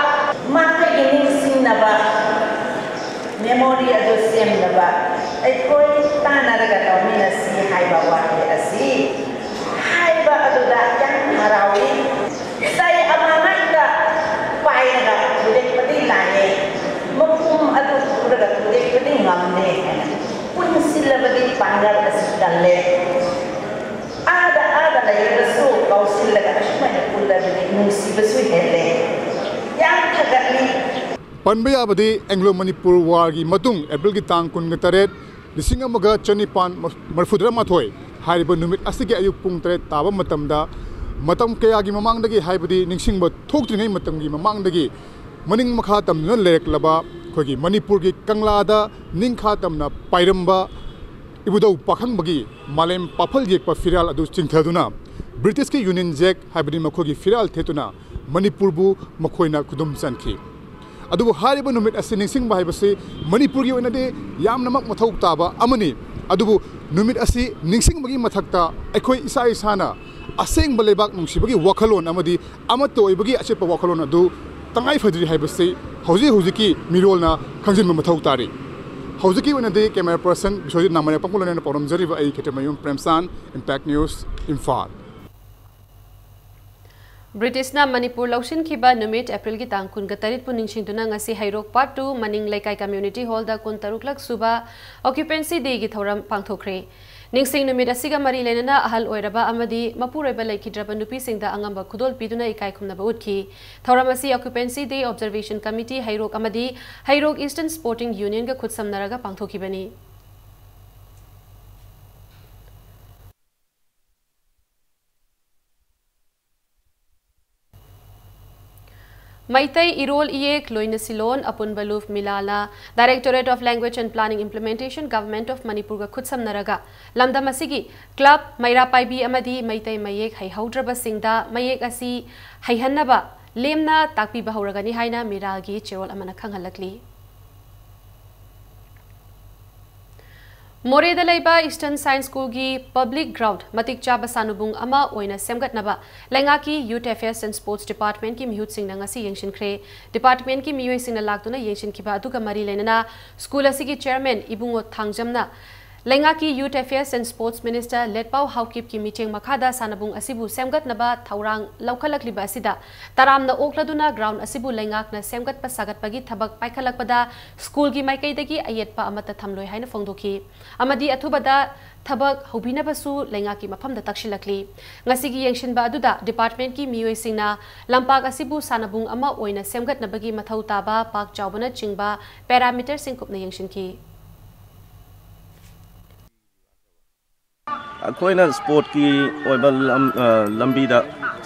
ꯃꯈꯣꯏꯒꯤ ꯅꯤꯡꯁꯤꯡꯅꯕ memory ꯑꯗꯨ ꯁꯦꯝꯅꯕ ꯑꯩꯈꯣꯏ ꯇꯥꯟꯅꯔꯒ ꯇꯧꯃꯤꯟꯅꯁꯤ ꯍꯥꯏꯕ ꯇꯜꯂꯦ꯫ ꯑꯥꯗ ꯑꯥꯗ ꯂꯩꯔꯒꯁꯨ ꯀꯥꯎꯁꯤꯜꯂꯒ ꯑꯁꯨꯃꯥꯏꯅ ꯄꯨꯜꯂꯕꯗꯤ ꯅꯨꯡꯁꯤꯕꯁꯨ ꯍꯦꯜꯂꯦ꯫ ꯌꯥꯝ ꯊꯥꯒꯠꯂꯤ꯫ ꯄꯟꯕ ꯌꯥꯕꯗꯤ ꯑꯦꯡꯒ꯭ꯂꯣ ꯃꯅꯤꯄꯨꯔ ꯋꯥꯔꯒꯤ ꯃꯇꯨꯡ ꯑꯦꯄ꯭ꯔꯤꯜꯒꯤ ꯇꯥꯡ ꯀꯨꯟꯒ ꯇꯔꯦꯠ, ꯂꯤꯁꯤꯡ ꯑꯃꯒ ꯆꯅꯤꯄꯥꯟ ꯃꯔꯤꯐꯨꯇꯔꯥ ꯃꯥꯊꯣꯏ ꯍꯥꯏꯔꯤꯕ ꯅꯨꯃꯤꯠ ꯑꯁꯤꯒꯤ ꯑꯌꯨꯛ ꯄꯨꯡ ꯇꯔꯦꯠ ꯇꯥꯕ ꯃꯇꯝꯗ, ꯃꯇꯝ ꯀꯌꯥꯒꯤ ꯃꯃꯥꯡꯗꯒꯤ, ꯍꯥꯏꯕꯗꯤ ꯅꯤꯡꯁꯤꯡꯕ ꯊꯣꯛꯇ꯭ꯔꯤꯉꯩ ꯃꯇꯝꯒꯤ ꯃꯃꯥꯡꯗꯒꯤ ꯃꯅꯤꯡ ꯃꯈꯥ ꯇꯝꯗꯨꯅ ꯂꯩꯔꯛꯂꯕ ꯑꯩꯈꯣꯏꯒꯤ ꯃꯅꯤꯄꯨꯔꯒꯤ ꯀꯪꯂꯥꯗ ꯅꯤꯡꯈꯥ ꯇꯝꯅ ꯄꯥꯏꯔꯝꯕ ꯏꯕꯨꯙꯧ ꯄꯥꯈꯪꯕꯒꯤ ꯃꯥꯂꯦꯝ ꯄꯥꯐꯜ ꯌꯦꯛꯄ ꯐꯤꯔꯥꯜ ꯑꯗꯨ ꯆꯤꯡꯊꯗꯨꯅ ꯕ꯭ꯔꯤꯇꯤꯁꯀꯤ ꯌꯨꯅꯤꯌꯟ ꯖꯦꯛ, ꯍꯥꯏꯕꯗꯤ ꯃꯈꯣꯏꯒꯤ ꯐꯤꯔꯥꯜ ꯊꯦꯠꯇꯨꯅ ꯃꯅꯤꯄꯨꯔꯕꯨ ꯃꯈꯣꯏꯅ ꯈꯨꯗꯨꯝ ꯆꯟꯈꯤ꯫ ꯑꯗꯨꯕꯨ ꯍꯥꯏꯔꯤꯕ ꯅꯨꯃꯤꯠ ꯑꯁꯤ ꯅꯤꯡꯁꯤꯡꯕ ꯍꯥꯏꯕꯁꯤ ꯃꯅꯤꯄꯨꯔꯒꯤ ꯑꯣꯏꯅꯗꯤ ꯌꯥꯝꯅꯃꯛ ꯃꯊꯧ ꯇꯥꯕ ꯑꯃꯅꯤ꯫ ꯑꯗꯨꯕꯨ ꯅꯨꯃꯤꯠ ꯑꯁꯤ ꯅꯤꯡꯁꯤꯡꯕꯒꯤ ꯃꯊꯛꯇ ꯑꯩꯈꯣꯏ ꯏꯁꯥ ꯏꯁꯥꯅ ꯑꯁꯦꯡꯕ ꯂꯩꯕꯥꯛ ꯅꯨꯡꯁꯤꯕꯒꯤ ꯋꯥꯈꯜꯂꯣꯟ ꯑꯃꯗꯤ ꯑꯃꯠꯇ ꯑꯣꯏꯕꯒꯤ ꯑꯆꯦꯠꯄ ꯋꯥꯈꯜꯂꯣꯟ ꯑꯗꯨ ꯇꯉꯥꯏ ꯐꯗ꯭ꯔꯤ ꯍꯥꯏꯕꯁꯤ ꯍꯧꯖꯤꯛ ꯍꯧꯖꯤꯛꯀꯤ ꯃꯤꯔꯣꯜꯅ ꯈꯪꯖꯤꯟꯕ ꯃꯊꯧ ꯇꯥꯔꯤ꯫ ꯍꯧꯖꯤꯛꯀꯤ ꯑꯣꯏꯅꯗꯤ camera person ꯕꯤꯁ꯭ꯋꯖꯤꯠ ꯅꯥꯃꯔꯦ ꯄꯥꯡꯒꯜ ꯂꯣꯏꯅꯅ ꯄꯥꯎꯗꯝꯖꯔꯤꯕ ꯑꯩ ꯈꯦꯇ꯭ꯔꯤꯃꯌꯨꯝ ꯄ꯭ꯔꯦꯝꯆꯥꯟ, Impact News, ꯏꯝꯐꯥꯜ꯫ ꯕ꯭ꯔꯤꯇꯤꯁꯅ ꯃꯅꯤꯄꯨꯔ ꯂꯧꯁꯤꯟꯈꯤꯕ ꯅꯨꯃꯤꯠ ꯑꯦꯄ꯭ꯔꯤꯜꯒꯤ ꯇꯥꯡ ꯀꯨꯟꯒ ꯇꯔꯦꯠꯄꯨ ꯅꯤꯡꯁꯤꯡꯗꯨꯅ ꯉꯁꯤ ꯍꯩꯔꯣꯛ ꯄꯥꯔꯠ ꯇꯨ ꯃꯅꯤꯡ ꯂꯩꯀꯥꯏ ꯀꯝꯃ꯭ꯌꯨꯅꯤꯇꯤ ꯍꯣꯜꯗ ꯀꯨꯟꯇꯔꯨꯛꯂꯛ ꯁꯨꯕ ꯑꯣꯀ꯭ꯌꯨꯄꯦꯟꯁꯤ ꯗꯦꯒꯤ ꯊꯧꯔꯝ ꯄꯥꯡꯊꯣꯛꯈ꯭ꯔꯦ꯫ ꯅꯤꯡꯁꯤꯡ ꯅꯨꯃꯤꯠ ꯑꯁꯤꯒ ꯃꯔꯤ ꯂꯩꯅꯅ ꯑꯍꯜ ꯑꯣꯏꯔꯕ ꯑꯃꯗꯤ ꯃꯄꯨꯔꯣꯏꯕ ꯂꯩꯈꯤꯗ꯭ꯔꯕ ꯅꯨꯄꯤꯁꯤꯡꯗ ꯑꯉꯝꯕ ꯈꯨꯗꯣꯜ ꯄꯤꯗꯨꯅ ꯏꯀꯥꯏ ꯈꯨꯝꯅꯕ ꯎꯠꯈꯤ꯫ ꯊꯧꯔꯝ ꯑꯁꯤ Occupancy Day Observation Committee ꯍꯩꯔꯣꯛ ꯑꯃꯗꯤ ꯍꯩꯔꯣꯛ Eastern Sporting Union ꯒ ꯈꯨꯠꯁꯝꯅꯔꯒ ꯄꯥꯡꯊꯣꯛꯈꯤꯕꯅꯤ꯫ ꯃꯩꯇꯩ ꯏꯔꯣꯜ ꯏꯌꯦꯛ ꯂꯣꯏꯅꯁꯤꯂꯣꯟ ꯑꯄꯨꯟꯕ ꯂꯨꯞ ꯃꯤꯂꯥꯜꯅ Directorate of Language and Planning Implementation, Government of ꯃꯅꯤꯄꯨꯔꯒ ꯈꯨꯠꯁꯝꯅꯔꯒ ꯂꯝꯗꯝ ꯑꯁꯤꯒꯤ ꯀ꯭ꯂꯕ, ꯃꯩꯔꯥ ꯄꯥꯏꯕꯤ ꯑꯃꯗꯤ ꯃꯩꯇꯩ ꯃꯌꯦꯛ ꯍꯩꯍꯧꯗ꯭ꯔꯕꯁꯤꯡꯗ ꯃꯌꯦꯛ ꯑꯁꯤ ꯍꯩꯍꯟꯅꯕ ꯂꯦꯝꯅ ꯇꯥꯛꯄꯤꯕ ꯍꯧꯔꯒꯅꯤ ꯍꯥꯏꯅ ꯃꯤꯔꯥꯜꯒꯤ ꯆꯦꯔꯣꯜ ꯑꯃꯅ ꯈꯪꯍꯜꯂꯛꯂꯤ꯫ ꯃꯣꯔꯦꯗ ꯂꯩꯕ Eastern Science School ꯒꯤ public ground ꯃꯇꯤꯛ ꯆꯥꯕ ꯁꯥꯟꯅꯕꯨꯡ ꯑꯃ ꯑꯣꯏꯅ ꯁꯦꯝꯒꯠꯅꯕ ꯂꯩꯉꯥꯛꯀꯤ Youth Affairs and Sports Department ꯀꯤ ꯃꯤꯍꯨꯠꯁꯤꯡꯅ ꯉꯁꯤ ꯌꯦꯡꯁꯤꯟꯈ꯭ꯔꯦ꯫ Department ꯀꯤ ꯃꯤꯑꯣꯏꯁꯤꯡꯅ ꯂꯥꯛꯇꯨꯅ ꯌꯦꯡꯁꯤꯟꯈꯤꯕ ꯑꯗꯨꯒ ꯃꯔꯤ ꯂꯩꯅꯅ school ꯑꯁꯤꯒꯤ chairman ꯏꯕꯨꯡꯉꯣ ꯊꯥꯡꯖꯝꯅ ꯂꯩꯉꯥꯛꯀꯤ Youth Affairs and Sports Minister ꯂꯦꯠꯄꯥꯎ ꯍꯥꯎꯀꯤꯞꯀꯤ ꯃꯤꯠꯌꯦꯡ ꯃꯈꯥꯗ ꯁꯥꯟꯅꯕꯨꯡ ꯑꯁꯤꯕꯨ ꯁꯦꯝꯒꯠꯅꯕ ꯊꯧꯔꯥꯡ ꯂꯧꯈꯠꯂꯛꯂꯤꯕ ꯑꯁꯤꯗ ꯇꯔꯥꯝꯅ ꯑꯣꯛꯂꯗꯨꯅ ground ꯑꯁꯤꯕꯨ ꯂꯩꯉꯥꯛꯅ ꯁꯦꯝꯒꯠꯄ ꯁꯥꯒꯠꯄꯒꯤ ꯊꯕꯛ ꯄꯥꯏꯈꯠꯂꯛꯄꯗ school ꯒꯤ ꯃꯥꯏꯀꯩꯗꯒꯤ ꯑꯌꯦꯠꯄ ꯑꯃꯠꯇ ꯊꯝꯂꯣꯏ ꯍꯥꯏꯅ ꯐꯣꯡꯗꯣꯛꯈꯤ꯫ ꯑꯃꯗꯤ ꯑꯊꯨꯕꯗ ꯊꯕꯛ ꯍꯧꯕꯤꯅꯕꯁꯨ ꯂꯩꯉꯥꯛꯀꯤ ꯃꯐꯝꯗ ꯇꯛꯁꯤꯜꯂꯛꯂꯤ꯫ ꯉꯁꯤꯒꯤ ꯌꯦꯡꯁꯤꯟꯕ ꯑꯗꯨꯗ ꯗꯤꯄꯥꯔꯠꯃꯦꯟꯠꯀꯤ ꯃꯤꯑꯣꯏꯁꯤꯡꯅ ꯂꯝꯄꯥꯛ ꯑꯁꯤꯕꯨ ꯁꯥꯟꯅꯕꯨꯡ ꯑꯃ ꯑꯣꯏꯅ ꯁꯦꯝꯒꯠꯅꯕꯒꯤ ꯃꯊꯧ ꯇꯥꯕ ꯄꯥꯛ ꯆꯥꯎꯕꯅꯆꯤꯡꯕ ꯄꯦꯔꯥꯃꯤꯇꯔꯁꯤꯡ ꯀꯨꯞꯅ ꯌꯦꯡꯁꯤꯟꯈꯤ꯫ ꯑꯩꯈꯣꯏꯅ ꯁ꯭ꯄꯣꯔꯠꯀꯤ ꯑꯣꯏꯕ ꯂꯝ-, ꯑ, ꯂꯝꯕꯤꯗ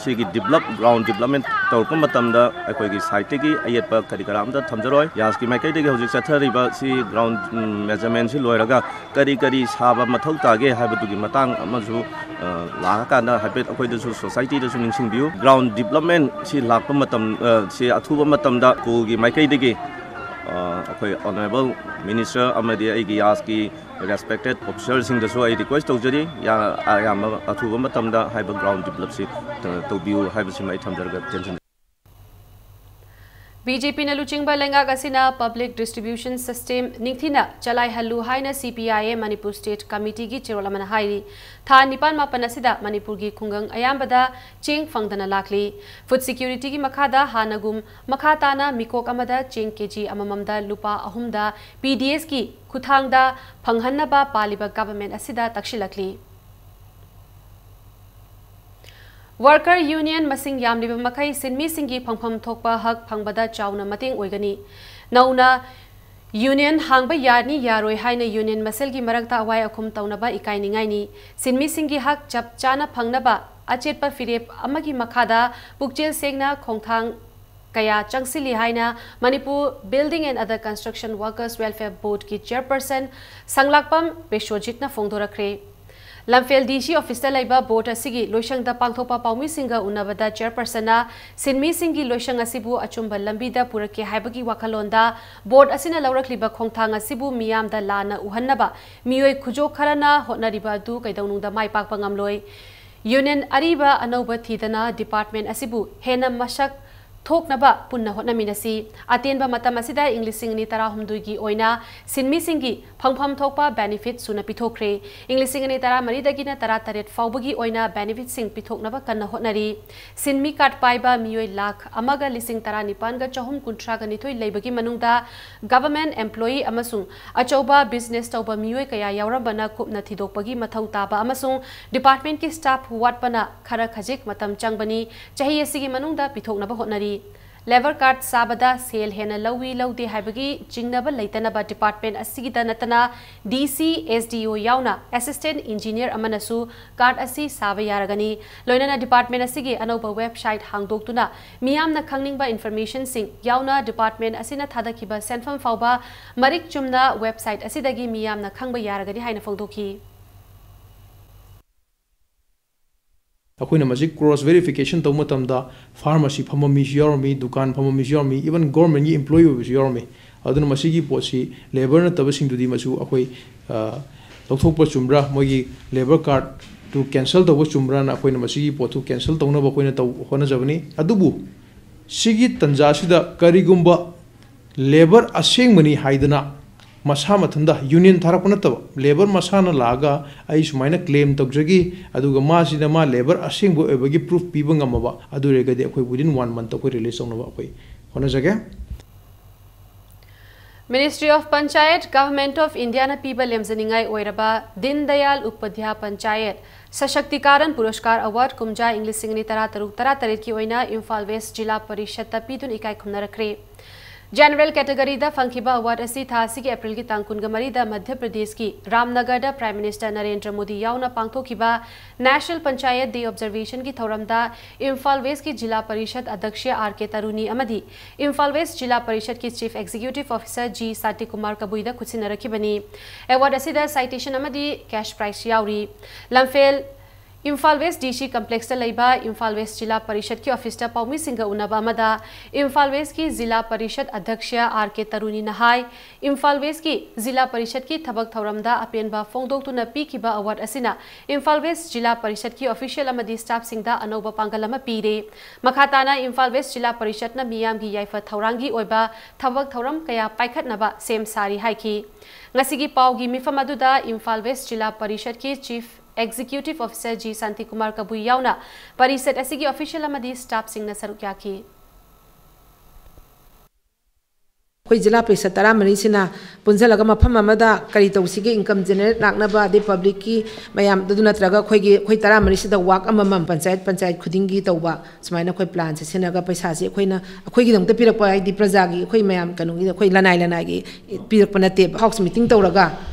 ꯁꯤꯒꯤ ꯗꯤꯕ꯭ꯂꯞ, ꯒ꯭ꯔꯥꯎꯟ ꯗꯤꯕ꯭ꯂꯞꯃꯦꯟ ꯇꯧꯔꯛꯄ ꯃꯇꯝꯗ ꯑꯩꯈꯣꯏꯒꯤ ꯁꯥꯏꯠꯇꯒꯤ ꯑꯌꯦꯠꯄ ꯀꯔꯤ ꯀꯔꯥ ꯑꯝꯇ ꯊꯝꯖꯔꯣꯏ꯫ ꯌꯥꯁꯀꯤ ꯃꯥꯏꯀꯩꯗꯒꯤ ꯍꯧꯖꯤꯛ ꯆꯠꯊꯔꯤꯕ ꯁꯤ ꯒ꯭ꯔꯥꯎꯟ, ꯎꯝ, ꯃꯦꯖꯔꯃꯦꯟꯁꯤ ꯂꯣꯏꯔꯒ ꯀꯔꯤ ꯀꯔꯤ ꯁꯥꯕ ꯃꯊꯧ ꯇꯥꯒꯦ ꯍꯥꯏꯕꯗꯨꯒꯤ ꯃꯇꯥꯡ ꯑꯃꯁꯨ, ꯑ, ꯂꯥꯛꯑꯀꯥꯟꯗ ꯍꯥꯏꯐꯦꯠ ꯑꯩꯈꯣꯏꯗꯁꯨ, ꯁꯣꯁꯥꯏꯇꯤꯗꯁꯨ ꯅꯤꯡꯁꯤꯡꯕꯤꯌꯨ꯫ ꯒ꯭ꯔꯥꯎꯟ ꯗꯤꯕ꯭ꯂꯞꯃꯦꯟ ꯁꯤ ꯂꯥꯛꯄ ꯃꯇꯝ, ꯑ, ꯁꯤ ꯑꯊꯨꯕ ꯃꯇꯝꯗ ꯁ꯭ꯀꯨꯜꯒꯤ ꯃꯥꯏꯀꯩꯗꯒꯤ, ꯑ, ꯑꯩꯈꯣꯏ ꯑꯣꯅꯔꯦꯕꯜ ꯃꯤꯅꯤꯁꯇꯔ ꯑꯃꯗꯤ ꯑꯩꯒꯤ ꯌꯥꯁꯀꯤ ꯔꯦꯁꯄꯦꯛꯇꯦꯠ ꯑꯣꯐꯤꯁꯔꯁꯤꯡꯗꯁꯨ ꯑꯩ ꯔꯤꯀ꯭ꯋꯦꯁ ꯇꯧꯖꯔꯤ, ꯌꯥ-, ꯑꯌꯥꯝꯕ ꯑꯊꯨꯕ ꯃꯇꯝꯗ ꯍꯥꯏꯕ ꯒ꯭ꯔꯥꯎꯟ ꯗꯤꯕ꯭ꯂꯞꯁꯤ, ꯑ, ꯇꯧꯕꯤꯌꯨ ꯍꯥꯏꯕꯁꯤꯃ ꯑꯩ ꯊꯝꯖꯔꯒ ꯇꯦꯟꯁꯤꯟꯖꯔꯤ꯫ ꯕꯤ ꯖꯦ ꯄꯤꯅ ꯂꯨꯆꯤꯡꯕ ꯂꯩꯉꯥꯛ ꯑꯁꯤꯅ ꯄꯕ꯭ꯂꯤꯛ ꯗꯤꯁꯇ꯭ꯔꯤꯕ꯭ꯌꯨꯁꯟ ꯁꯤꯁꯇꯦꯝ ꯅꯤꯡꯊꯤꯅ ꯆꯂꯥꯏꯍꯜꯂꯨ ꯍꯥꯏꯅ ꯁꯤ P I A Manipur state ꯀꯃꯤꯇꯤꯒꯤ ꯆꯦꯔꯣꯜ ꯑꯃꯅ ꯍꯥꯏꯔꯤ꯫ ꯊꯥ ꯅꯤꯄꯥꯟ ꯃꯥꯄꯟ ꯑꯁꯤꯗ ꯃꯅꯤꯄꯨꯔꯒꯤ ꯈꯨꯡꯒꯪ ꯑꯌꯥꯝꯕꯗ ꯆꯦꯡ ꯐꯪꯗꯅ ꯂꯥꯛꯂꯤ꯫ ꯐꯨꯗ ꯁꯦꯀ꯭ꯌꯨꯔꯤꯇꯤꯒꯤ ꯃꯈꯥꯗ ꯍꯥꯟꯅꯒꯨꯝ ꯃꯈꯥ ꯇꯥꯅ ꯃꯤꯀꯣꯛ ꯑꯃꯗ ꯆꯦꯡ ꯀꯦ ꯖꯤ ꯑꯃꯃꯝꯗ ꯂꯨꯄꯥ ꯑꯍꯨꯝꯗ ꯄꯤ ꯗꯤ ꯑꯦꯁꯀꯤ ꯈꯨꯠꯊꯥꯡꯗ ꯐꯪꯍꯟꯅꯕ ꯄꯥꯜꯂꯤꯕ ꯒꯚꯔꯟꯃꯦꯟꯠ ꯑꯁꯤꯗ ꯇꯛꯁꯤꯜꯂꯛꯂꯤ꯫ ꯋꯥꯔꯀꯔ ꯌꯨꯅꯤꯌꯟ ꯃꯁꯤꯡ ꯌꯥꯝꯂꯤꯕ ꯃꯈꯩ ꯁꯤꯟꯃꯤꯁꯤꯡꯒꯤ ꯐꯪꯐꯝ ꯊꯣꯛꯄ ꯍꯛ ꯐꯪꯕꯗ ꯆꯥꯎꯅ ꯃꯇꯦꯡ ꯑꯣꯏꯒꯅꯤ꯫ ꯅꯧꯅ ꯌꯨꯅꯤꯌꯟ ꯍꯥꯡꯕ ꯌꯥꯅꯤ ꯌꯥꯔꯣꯏ ꯍꯥꯏꯅ ꯌꯨꯅꯤꯌꯟ ꯃꯁꯦꯜꯒꯤ ꯃꯔꯛꯇ ꯑꯋꯥꯏ ꯑꯈꯨꯝ ꯇꯧꯅꯕ ꯏꯀꯥꯏꯅꯤꯡꯉꯥꯏꯅꯤ꯫ ꯁꯤꯟꯃꯤꯁꯤꯡꯒꯤ ꯍꯛ ꯆꯞ ꯆꯥꯅ ꯐꯪꯅꯕ ꯑꯆꯦꯠꯄ ꯐꯤꯔꯦꯞ ꯑꯃꯒꯤ ꯃꯈꯥꯗ ꯄꯨꯛꯆꯦꯜ ꯁꯦꯡꯅ ꯈꯣꯡꯊꯥꯡ ꯀꯌꯥ ꯆꯪꯁꯤꯜꯂꯤ ꯍꯥꯏꯅ Manipur Building and Other Construction Workers Welfare Boardꯀꯤ ꯆꯦꯌꯔꯄꯔꯁꯟ ꯁꯪꯂꯥꯛꯄꯝ ꯕꯤꯁ꯭ꯋꯖꯤꯠꯅ ꯐꯣꯡꯗꯣꯔꯛꯈ꯭ꯔꯦ꯫ ꯂꯝꯐꯦꯜ ꯗꯤ ꯁꯤ ꯑꯣꯐꯤꯁꯇ ꯂꯩꯕ ꯕꯣꯔꯗ ꯑꯁꯤꯒꯤ ꯂꯣꯏꯁꯪꯗ ꯄꯥꯡꯊꯣꯛꯄ ꯄꯥꯎꯃꯤꯁꯤꯡꯒ ꯎꯅꯕꯗ ꯆꯦꯌꯔꯄꯔꯁꯟꯅ ꯁꯤꯟꯃꯤꯁꯤꯡꯒꯤ ꯂꯣꯏꯁꯪ ꯑꯁꯤꯕꯨ ꯑꯆꯨꯝꯕ ꯂꯝꯕꯤꯗ ꯄꯨꯔꯛꯀꯦ ꯍꯥꯏꯕꯒꯤ ꯋꯥꯈꯜꯂꯣꯟꯗ ꯕꯣꯔꯗ ꯑꯁꯤꯅ ꯂꯧꯔꯛꯂꯤꯕ ꯈꯣꯡꯊꯥꯡ ꯑꯁꯤꯕꯨ ꯃꯤꯌꯥꯝꯗ ꯂꯥꯟꯅ ꯎꯍꯟꯅꯕ ꯃꯤꯑꯣꯏ ꯈꯨꯖꯣꯛ ꯈꯔꯅ ꯍꯣꯠꯅꯔꯤꯕ ꯑꯗꯨ ꯀꯩꯗꯧꯅꯨꯡꯗ ꯃꯥꯏ ꯄꯥꯛꯄ ꯉꯝꯂꯣꯏ꯫ ꯌꯨꯅꯤꯌꯟ ꯑꯔꯤꯕ ꯑꯅꯧꯕ ꯊꯤꯗꯅ ꯗꯤꯄꯥꯔꯠꯃꯦꯟꯠ ꯑꯁꯤꯕꯨ ꯍꯦꯟꯅ ꯃꯁꯛ ꯊꯣꯛꯅꯕ ꯄꯨꯟꯅ ꯍꯣꯠꯅꯃꯤꯟꯅꯁꯤ꯫ ꯑꯇꯦꯟꯕ ꯃꯇꯝ ꯑꯁꯤꯗ ꯏꯪ ꯂꯤꯁꯤꯡ ꯑꯅꯤ ꯇꯔꯥꯍꯨꯝꯗꯣꯏꯒꯤ ꯑꯣꯏꯅ ꯁꯤꯟꯃꯤꯁꯤꯡꯒꯤ ꯐꯪꯐꯝ ꯊꯣꯛꯄ benefit ꯁꯨꯅ ꯄꯤꯊꯣꯛꯈ꯭ꯔꯦ꯫ ꯏꯪ ꯂꯤꯁꯤꯡ ꯑꯅꯤ ꯇꯔꯥꯃꯔꯤꯗꯒꯤꯅ ꯇꯔꯥꯇꯔꯦꯠ ꯐꯥꯎꯕꯒꯤ ꯑꯣꯏꯅ benefitꯁꯤꯡ ꯄꯤꯊꯣꯛꯅꯕ ꯀꯟꯅ ꯍꯣꯠꯅꯔꯤ꯫ ꯁꯤꯟꯃꯤ card ꯄꯥꯏꯕ ꯃꯤꯑꯣꯏ ꯂꯥꯈ ꯑꯃꯒ ꯂꯤꯁꯤꯡ ꯇꯔꯥꯅꯤꯄꯥꯟꯒ ꯆꯍꯨꯝ ꯀꯨꯟꯊ꯭ꯔꯥꯒ ꯅꯤꯊꯣꯏ ꯂꯩꯕꯒꯤ ꯃꯅꯨꯡꯗ government employee ꯑꯃꯁꯨꯡ ꯑꯆꯧꯕ business ꯇꯧꯕ ꯃꯤꯑꯣꯏ ꯀꯌꯥ ꯌꯥꯎꯔꯝꯕꯅ ꯀꯨꯞꯅ ꯊꯤꯗꯣꯛꯄꯒꯤ ꯃꯊꯧ ꯇꯥꯕ ꯑꯃꯁꯨꯡ departmentꯀꯤ staff ꯋꯥꯠꯄꯅ ꯈꯔ ꯈꯖꯤꯛ ꯃꯇꯝ ꯆꯪꯕꯅꯤ꯫ ꯆꯍꯤ ꯑꯁꯤꯒꯤ ꯃꯅꯨꯡꯗ ꯄꯤꯊꯣꯛꯅꯕ ꯍꯣꯠꯅꯔꯤ꯫ Labour card ꯁꯥꯕꯗ ꯁꯦꯜ ꯍꯦꯟꯅ ꯂꯧꯏ ꯂꯧꯗꯦ ꯍꯥꯏꯕꯒꯤ ꯆꯤꯡꯅꯕ ꯂꯩꯇꯅꯕ department ꯑꯁꯤꯒꯤꯗ ꯅꯠꯇꯅ D C, S D O ꯌꯥꯎꯅ assistant engineer ꯑꯃꯅꯁꯨ card ꯑꯁꯤ ꯁꯥꯕ ꯌꯥꯔꯒꯅꯤ꯫ ꯂꯣꯏꯅꯅ department ꯑꯁꯤꯒꯤ ꯑꯅꯧꯕ website ꯍꯥꯡꯗꯣꯛꯇꯨꯅ ꯃꯤꯌꯥꯝꯅ ꯈꯪꯅꯤꯡꯕ informationꯁꯤꯡ ꯌꯥꯎꯅ department ꯑꯁꯤꯅ ꯊꯥꯗꯈꯤꯕ ꯁꯦꯟꯐꯝ ꯐꯥꯎꯕ ꯃꯔꯤꯛ ꯆꯨꯝꯅ website ꯑꯁꯤꯗꯒꯤ ꯃꯤꯌꯥꯝꯅ ꯈꯪꯕ ꯌꯥꯔꯒꯅꯤ ꯍꯥꯏꯅ ꯐꯣꯡꯗꯣꯛꯈꯤ꯫ ꯑꯩꯈꯣꯏꯅ ꯃꯁꯤ cross verification ꯇꯧꯕ ꯃꯇꯝꯗ pharmacy ꯐꯝꯕ ꯃꯤꯁꯨ ꯌꯥꯎꯔꯝꯃꯤ, ꯗꯨꯀꯥꯟ ꯐꯝꯕ ꯃꯤꯁꯨ ꯌꯥꯎꯔꯝꯃꯤ, even governmentꯀꯤ employee ꯑꯣꯏꯕꯁꯨ ꯌꯥꯎꯔꯝꯃꯤ꯫ ꯑꯗꯨꯅ ꯃꯁꯤꯒꯤ ꯄꯣꯠꯁꯤ labour ꯅꯠꯇꯕꯁꯤꯡꯗꯨꯗꯤ ꯃꯁꯨ ꯑꯩꯈꯣꯏ, ꯑ, ꯂꯧꯊꯣꯛꯄ ꯆꯨꯝꯕ꯭ꯔꯥ, ꯃꯣꯏꯒꯤ labour cardꯇꯨ cancel ꯇꯧꯕ ꯆꯨꯝꯕ꯭ꯔꯥꯅ ꯑꯩꯈꯣꯏꯅ ꯃꯁꯤꯒꯤ ꯄꯣꯠꯇꯨ cancel ꯇꯧꯅꯕ ꯑꯩꯈꯣꯏꯅ ꯇꯧ-, ꯍꯣꯠꯅꯖꯕꯅꯤ꯫ ꯑꯗꯨꯕꯨ ꯁꯤꯒꯤ ꯇꯟꯖꯥꯁꯤꯗ ꯀꯔꯤꯒꯨꯝꯕ labour ꯑꯁꯦꯡꯕꯅꯤ ꯍꯥꯏꯗꯅ ꯃꯁꯥ ꯃꯊꯟꯇ union ꯊꯥꯔꯛꯄ ꯅꯠꯇꯕ, labour ꯃꯁꯥꯅ ꯂꯥꯛꯑꯒ ꯑꯩ ꯁꯨꯃꯥꯏꯅ claim ꯇꯧꯖꯈꯤ, ꯑꯗꯨꯒ ꯃꯥꯁꯤꯅ ꯃꯥ labour ꯑꯁꯦꯡꯕ ꯑꯣꯏꯕꯒꯤ proof ꯄꯤꯕ ꯉꯝꯃꯕ, ꯑꯗꯨ ꯑꯣꯏꯔꯒꯗꯤ ꯑꯩꯈꯣꯏ within one month ꯑꯩꯈꯣꯏ release ꯇꯧꯅꯕ ꯑꯩꯈꯣꯏ ꯍꯣꯠꯅꯖꯒꯦ꯫ Ministry of Panchayat, Government of Indiaꯅ ꯄꯤꯕ ꯂꯦꯝꯖꯅꯤꯡꯉꯥꯏ ꯑꯣꯏꯔꯕ ꯗꯤꯟ ꯗꯌꯥꯜ ꯎꯄꯥꯙ꯭ꯌꯥ ꯄꯟꯆꯥꯌꯠ ꯁꯁꯛꯇꯤꯀꯥꯔꯟ ꯄꯨꯔꯁꯀꯥꯔ award ꯀꯨꯝꯖꯥ ꯏꯪ ꯂꯤꯁꯤꯡ ꯑꯅꯤ ꯇꯔꯥꯇꯔꯨꯛ ꯇꯔꯥꯇꯔꯦꯠꯀꯤ ꯑꯣꯏꯅ ꯏꯝꯐꯥꯜ ꯋꯦꯁ ꯖꯤꯂꯥ ꯄꯔꯤꯁꯠꯇ ꯄꯤꯗꯨꯅ ꯏꯀꯥꯏ ꯈꯨꯝꯅꯔꯛꯈ꯭ꯔꯦ꯫ General categoryꯗ ꯐꯪꯈꯤꯕ award ꯑꯁꯤ ꯊꯥ ꯑꯁꯤꯒꯤ ꯑꯦꯄ꯭ꯔꯤꯜꯒꯤ ꯇꯥꯡ ꯀꯨꯟꯃꯔꯤꯗ ꯃꯙ꯭ꯌ ꯄ꯭ꯔꯗꯦꯁꯀꯤ ꯔꯥꯝꯅꯒꯔꯗ Prime Minister ꯅꯔꯦꯟꯗ꯭ꯔ ꯃꯣꯗꯤ ꯌꯥꯎꯅ ꯄꯥꯡꯊꯣꯛꯈꯤꯕ National Panchayat Day observationꯒꯤ ꯊꯧꯔꯝꯗ ꯏꯝꯐꯥꯜ ꯋꯦꯁꯀꯤ ꯖꯤꯂꯥ ꯄꯔꯤꯁꯠ ꯑꯗ꯭ꯌꯛꯁ R K ꯇꯔꯨꯅꯤ ꯑꯃꯗꯤ ꯏꯝꯐꯥꯜ ꯋꯦꯁ ꯖꯤꯂꯥ ꯄꯔꯤꯁꯠꯀꯤ Chief Executive Officer G Shantikumar ꯀꯕꯨꯏꯗ ꯈꯨꯠꯁꯤꯟꯅꯔꯛꯈꯤꯕꯅꯤ꯫ Award ꯑꯁꯤꯗ citation ꯑꯃꯗꯤ cash prize ꯌꯥꯎꯔꯤ꯫ ꯂꯝꯐꯦꯜ ꯏꯝꯐꯥꯜ ꯋꯦꯁ ꯗꯤ ꯁꯤ ꯀꯝꯄ꯭ꯂꯦꯛꯁꯇ ꯂꯩꯕ ꯏꯝꯐꯥꯜ ꯋꯦꯁ ꯖꯤꯂꯥ ꯄꯔꯤꯁꯠꯀꯤ ꯑꯣꯐꯤꯁꯇ ꯄꯥꯎꯃꯤꯁꯤꯡꯒ ꯎꯅꯕ ꯑꯃꯗ ꯏꯝꯐꯥꯜ ꯋꯦꯁꯀꯤ ꯖꯤꯂꯥ ꯄꯔꯤꯁꯠ ꯑꯗ꯭ꯌꯛꯁ ꯑꯥꯔ ꯀꯦ ꯇꯔꯨꯅꯤꯅ ꯍꯥꯏ, ꯏꯝꯐꯥꯜ ꯋꯦꯁꯀꯤ ꯖꯤꯂꯥ ꯄꯔꯤꯁꯠꯀꯤ ꯊꯕꯛ ꯊꯧꯔꯝꯗ ꯑꯄꯦꯟꯕ ꯐꯣꯡꯗꯣꯛꯇꯨꯅ ꯄꯤꯈꯤꯕ ꯑꯦꯋꯥꯔꯗ ꯑꯁꯤꯅ ꯏꯝꯐꯥꯜ ꯋꯦꯁ ꯖꯤꯂꯥ ꯄꯔꯤꯁꯠꯀꯤ ꯑꯣꯐꯤꯁꯤꯌꯦꯜ ꯑꯃꯗꯤ ꯁ꯭ꯇꯥꯐꯁꯤꯡꯗ ꯑꯅꯧꯕ ꯄꯥꯡꯒꯜ ꯑꯃ ꯄꯤꯔꯦ꯫ ꯃꯈꯥ ꯇꯥꯅ ꯏꯝꯐꯥꯜ ꯋꯦꯁ ꯖꯤꯂꯥ ꯄꯔꯤꯁꯠꯅ ꯃꯤꯌꯥꯝꯒꯤ ꯌꯥꯏꯐ ꯊꯧꯔꯥꯡꯒꯤ ꯑꯣꯏꯕ ꯊꯕꯛ ꯊꯧꯔꯝ ꯀꯌꯥ ꯄꯥꯏꯈꯠꯅꯕ ꯁꯦꯝ ꯁꯥꯔꯤ ꯍꯥꯏꯈꯤ꯫ ꯉꯁꯤꯒꯤ ꯄꯥꯎꯒꯤ ꯃꯤꯐꯝ ꯑꯗꯨꯗ ꯏꯝꯐꯥꯜ ꯋꯦꯁ ꯖꯤꯂꯥ ꯄꯔꯤꯁꯠꯀꯤ chief executive officer G Shantikumar ꯀꯕꯨꯏ ꯌꯥꯎꯅ ꯄꯔꯤꯁꯠ ꯑꯁꯤꯒꯤ ꯑꯣꯐꯤꯁꯤꯌꯦꯜ ꯑꯃꯗꯤ ꯁ꯭ꯇꯥꯐꯁꯤꯡꯅ ꯁꯔꯨꯛ ꯌꯥꯈꯤ꯫ ꯑꯩꯈꯣꯏ ꯖꯤꯂꯥ ꯄꯔꯤꯁꯠ ꯇꯔꯥꯃꯔꯤꯁꯤꯅ ꯄꯨꯟꯁꯤꯜꯂꯒ ꯃꯐꯝ ꯑꯃꯗ ꯀꯔꯤ ꯇꯧꯁꯤꯒꯦ, ꯏꯟꯀꯝ ꯖꯦꯅꯦꯔꯦꯠ ꯂꯥꯛꯅꯕ, ꯑꯗꯩ ꯄꯕ꯭ꯂꯤꯛꯀꯤ ꯃꯌꯥꯝꯗꯨ ꯅꯠꯇ꯭ꯔꯒ ꯑꯩꯈꯣꯏꯒꯤ, ꯑꯩꯈꯣꯏ ꯇꯔꯥꯃꯔꯤꯁꯤꯗ ꯋꯥꯛ ꯑꯃꯃꯝ ꯄꯟꯆꯥꯌꯠ, ꯄꯟꯆꯥꯌꯠ ꯈꯨꯗꯤꯡꯒꯤ ꯇꯧꯕ, ꯁꯨꯃꯥꯏꯅ ꯑꯩꯈꯣꯏ ꯄ꯭ꯂꯥꯟꯁꯦ ꯁꯤꯖꯤꯟꯅꯔꯒ ꯄꯩꯁꯥꯁꯦ ꯑꯩꯈꯣꯏꯅ, ꯑꯩꯈꯣꯏꯒꯤꯗꯃꯛꯇ ꯄꯤꯔꯛꯄ, ꯍꯥꯏꯗꯤ ꯄ꯭ꯔꯖꯥꯒꯤ, ꯑꯩꯈꯣꯏ ꯃꯌꯥꯝ ꯀꯩꯅꯣꯒꯤ, ꯑꯩꯈꯣꯏ ꯂꯅꯥꯏ ꯂꯅꯥꯏꯒꯤ ꯄꯤꯔꯛꯄ ꯅꯠꯇꯦꯕ꯫ ꯍꯥꯎꯁ ꯃꯤꯇꯤꯡ ꯇꯧꯔꯒ,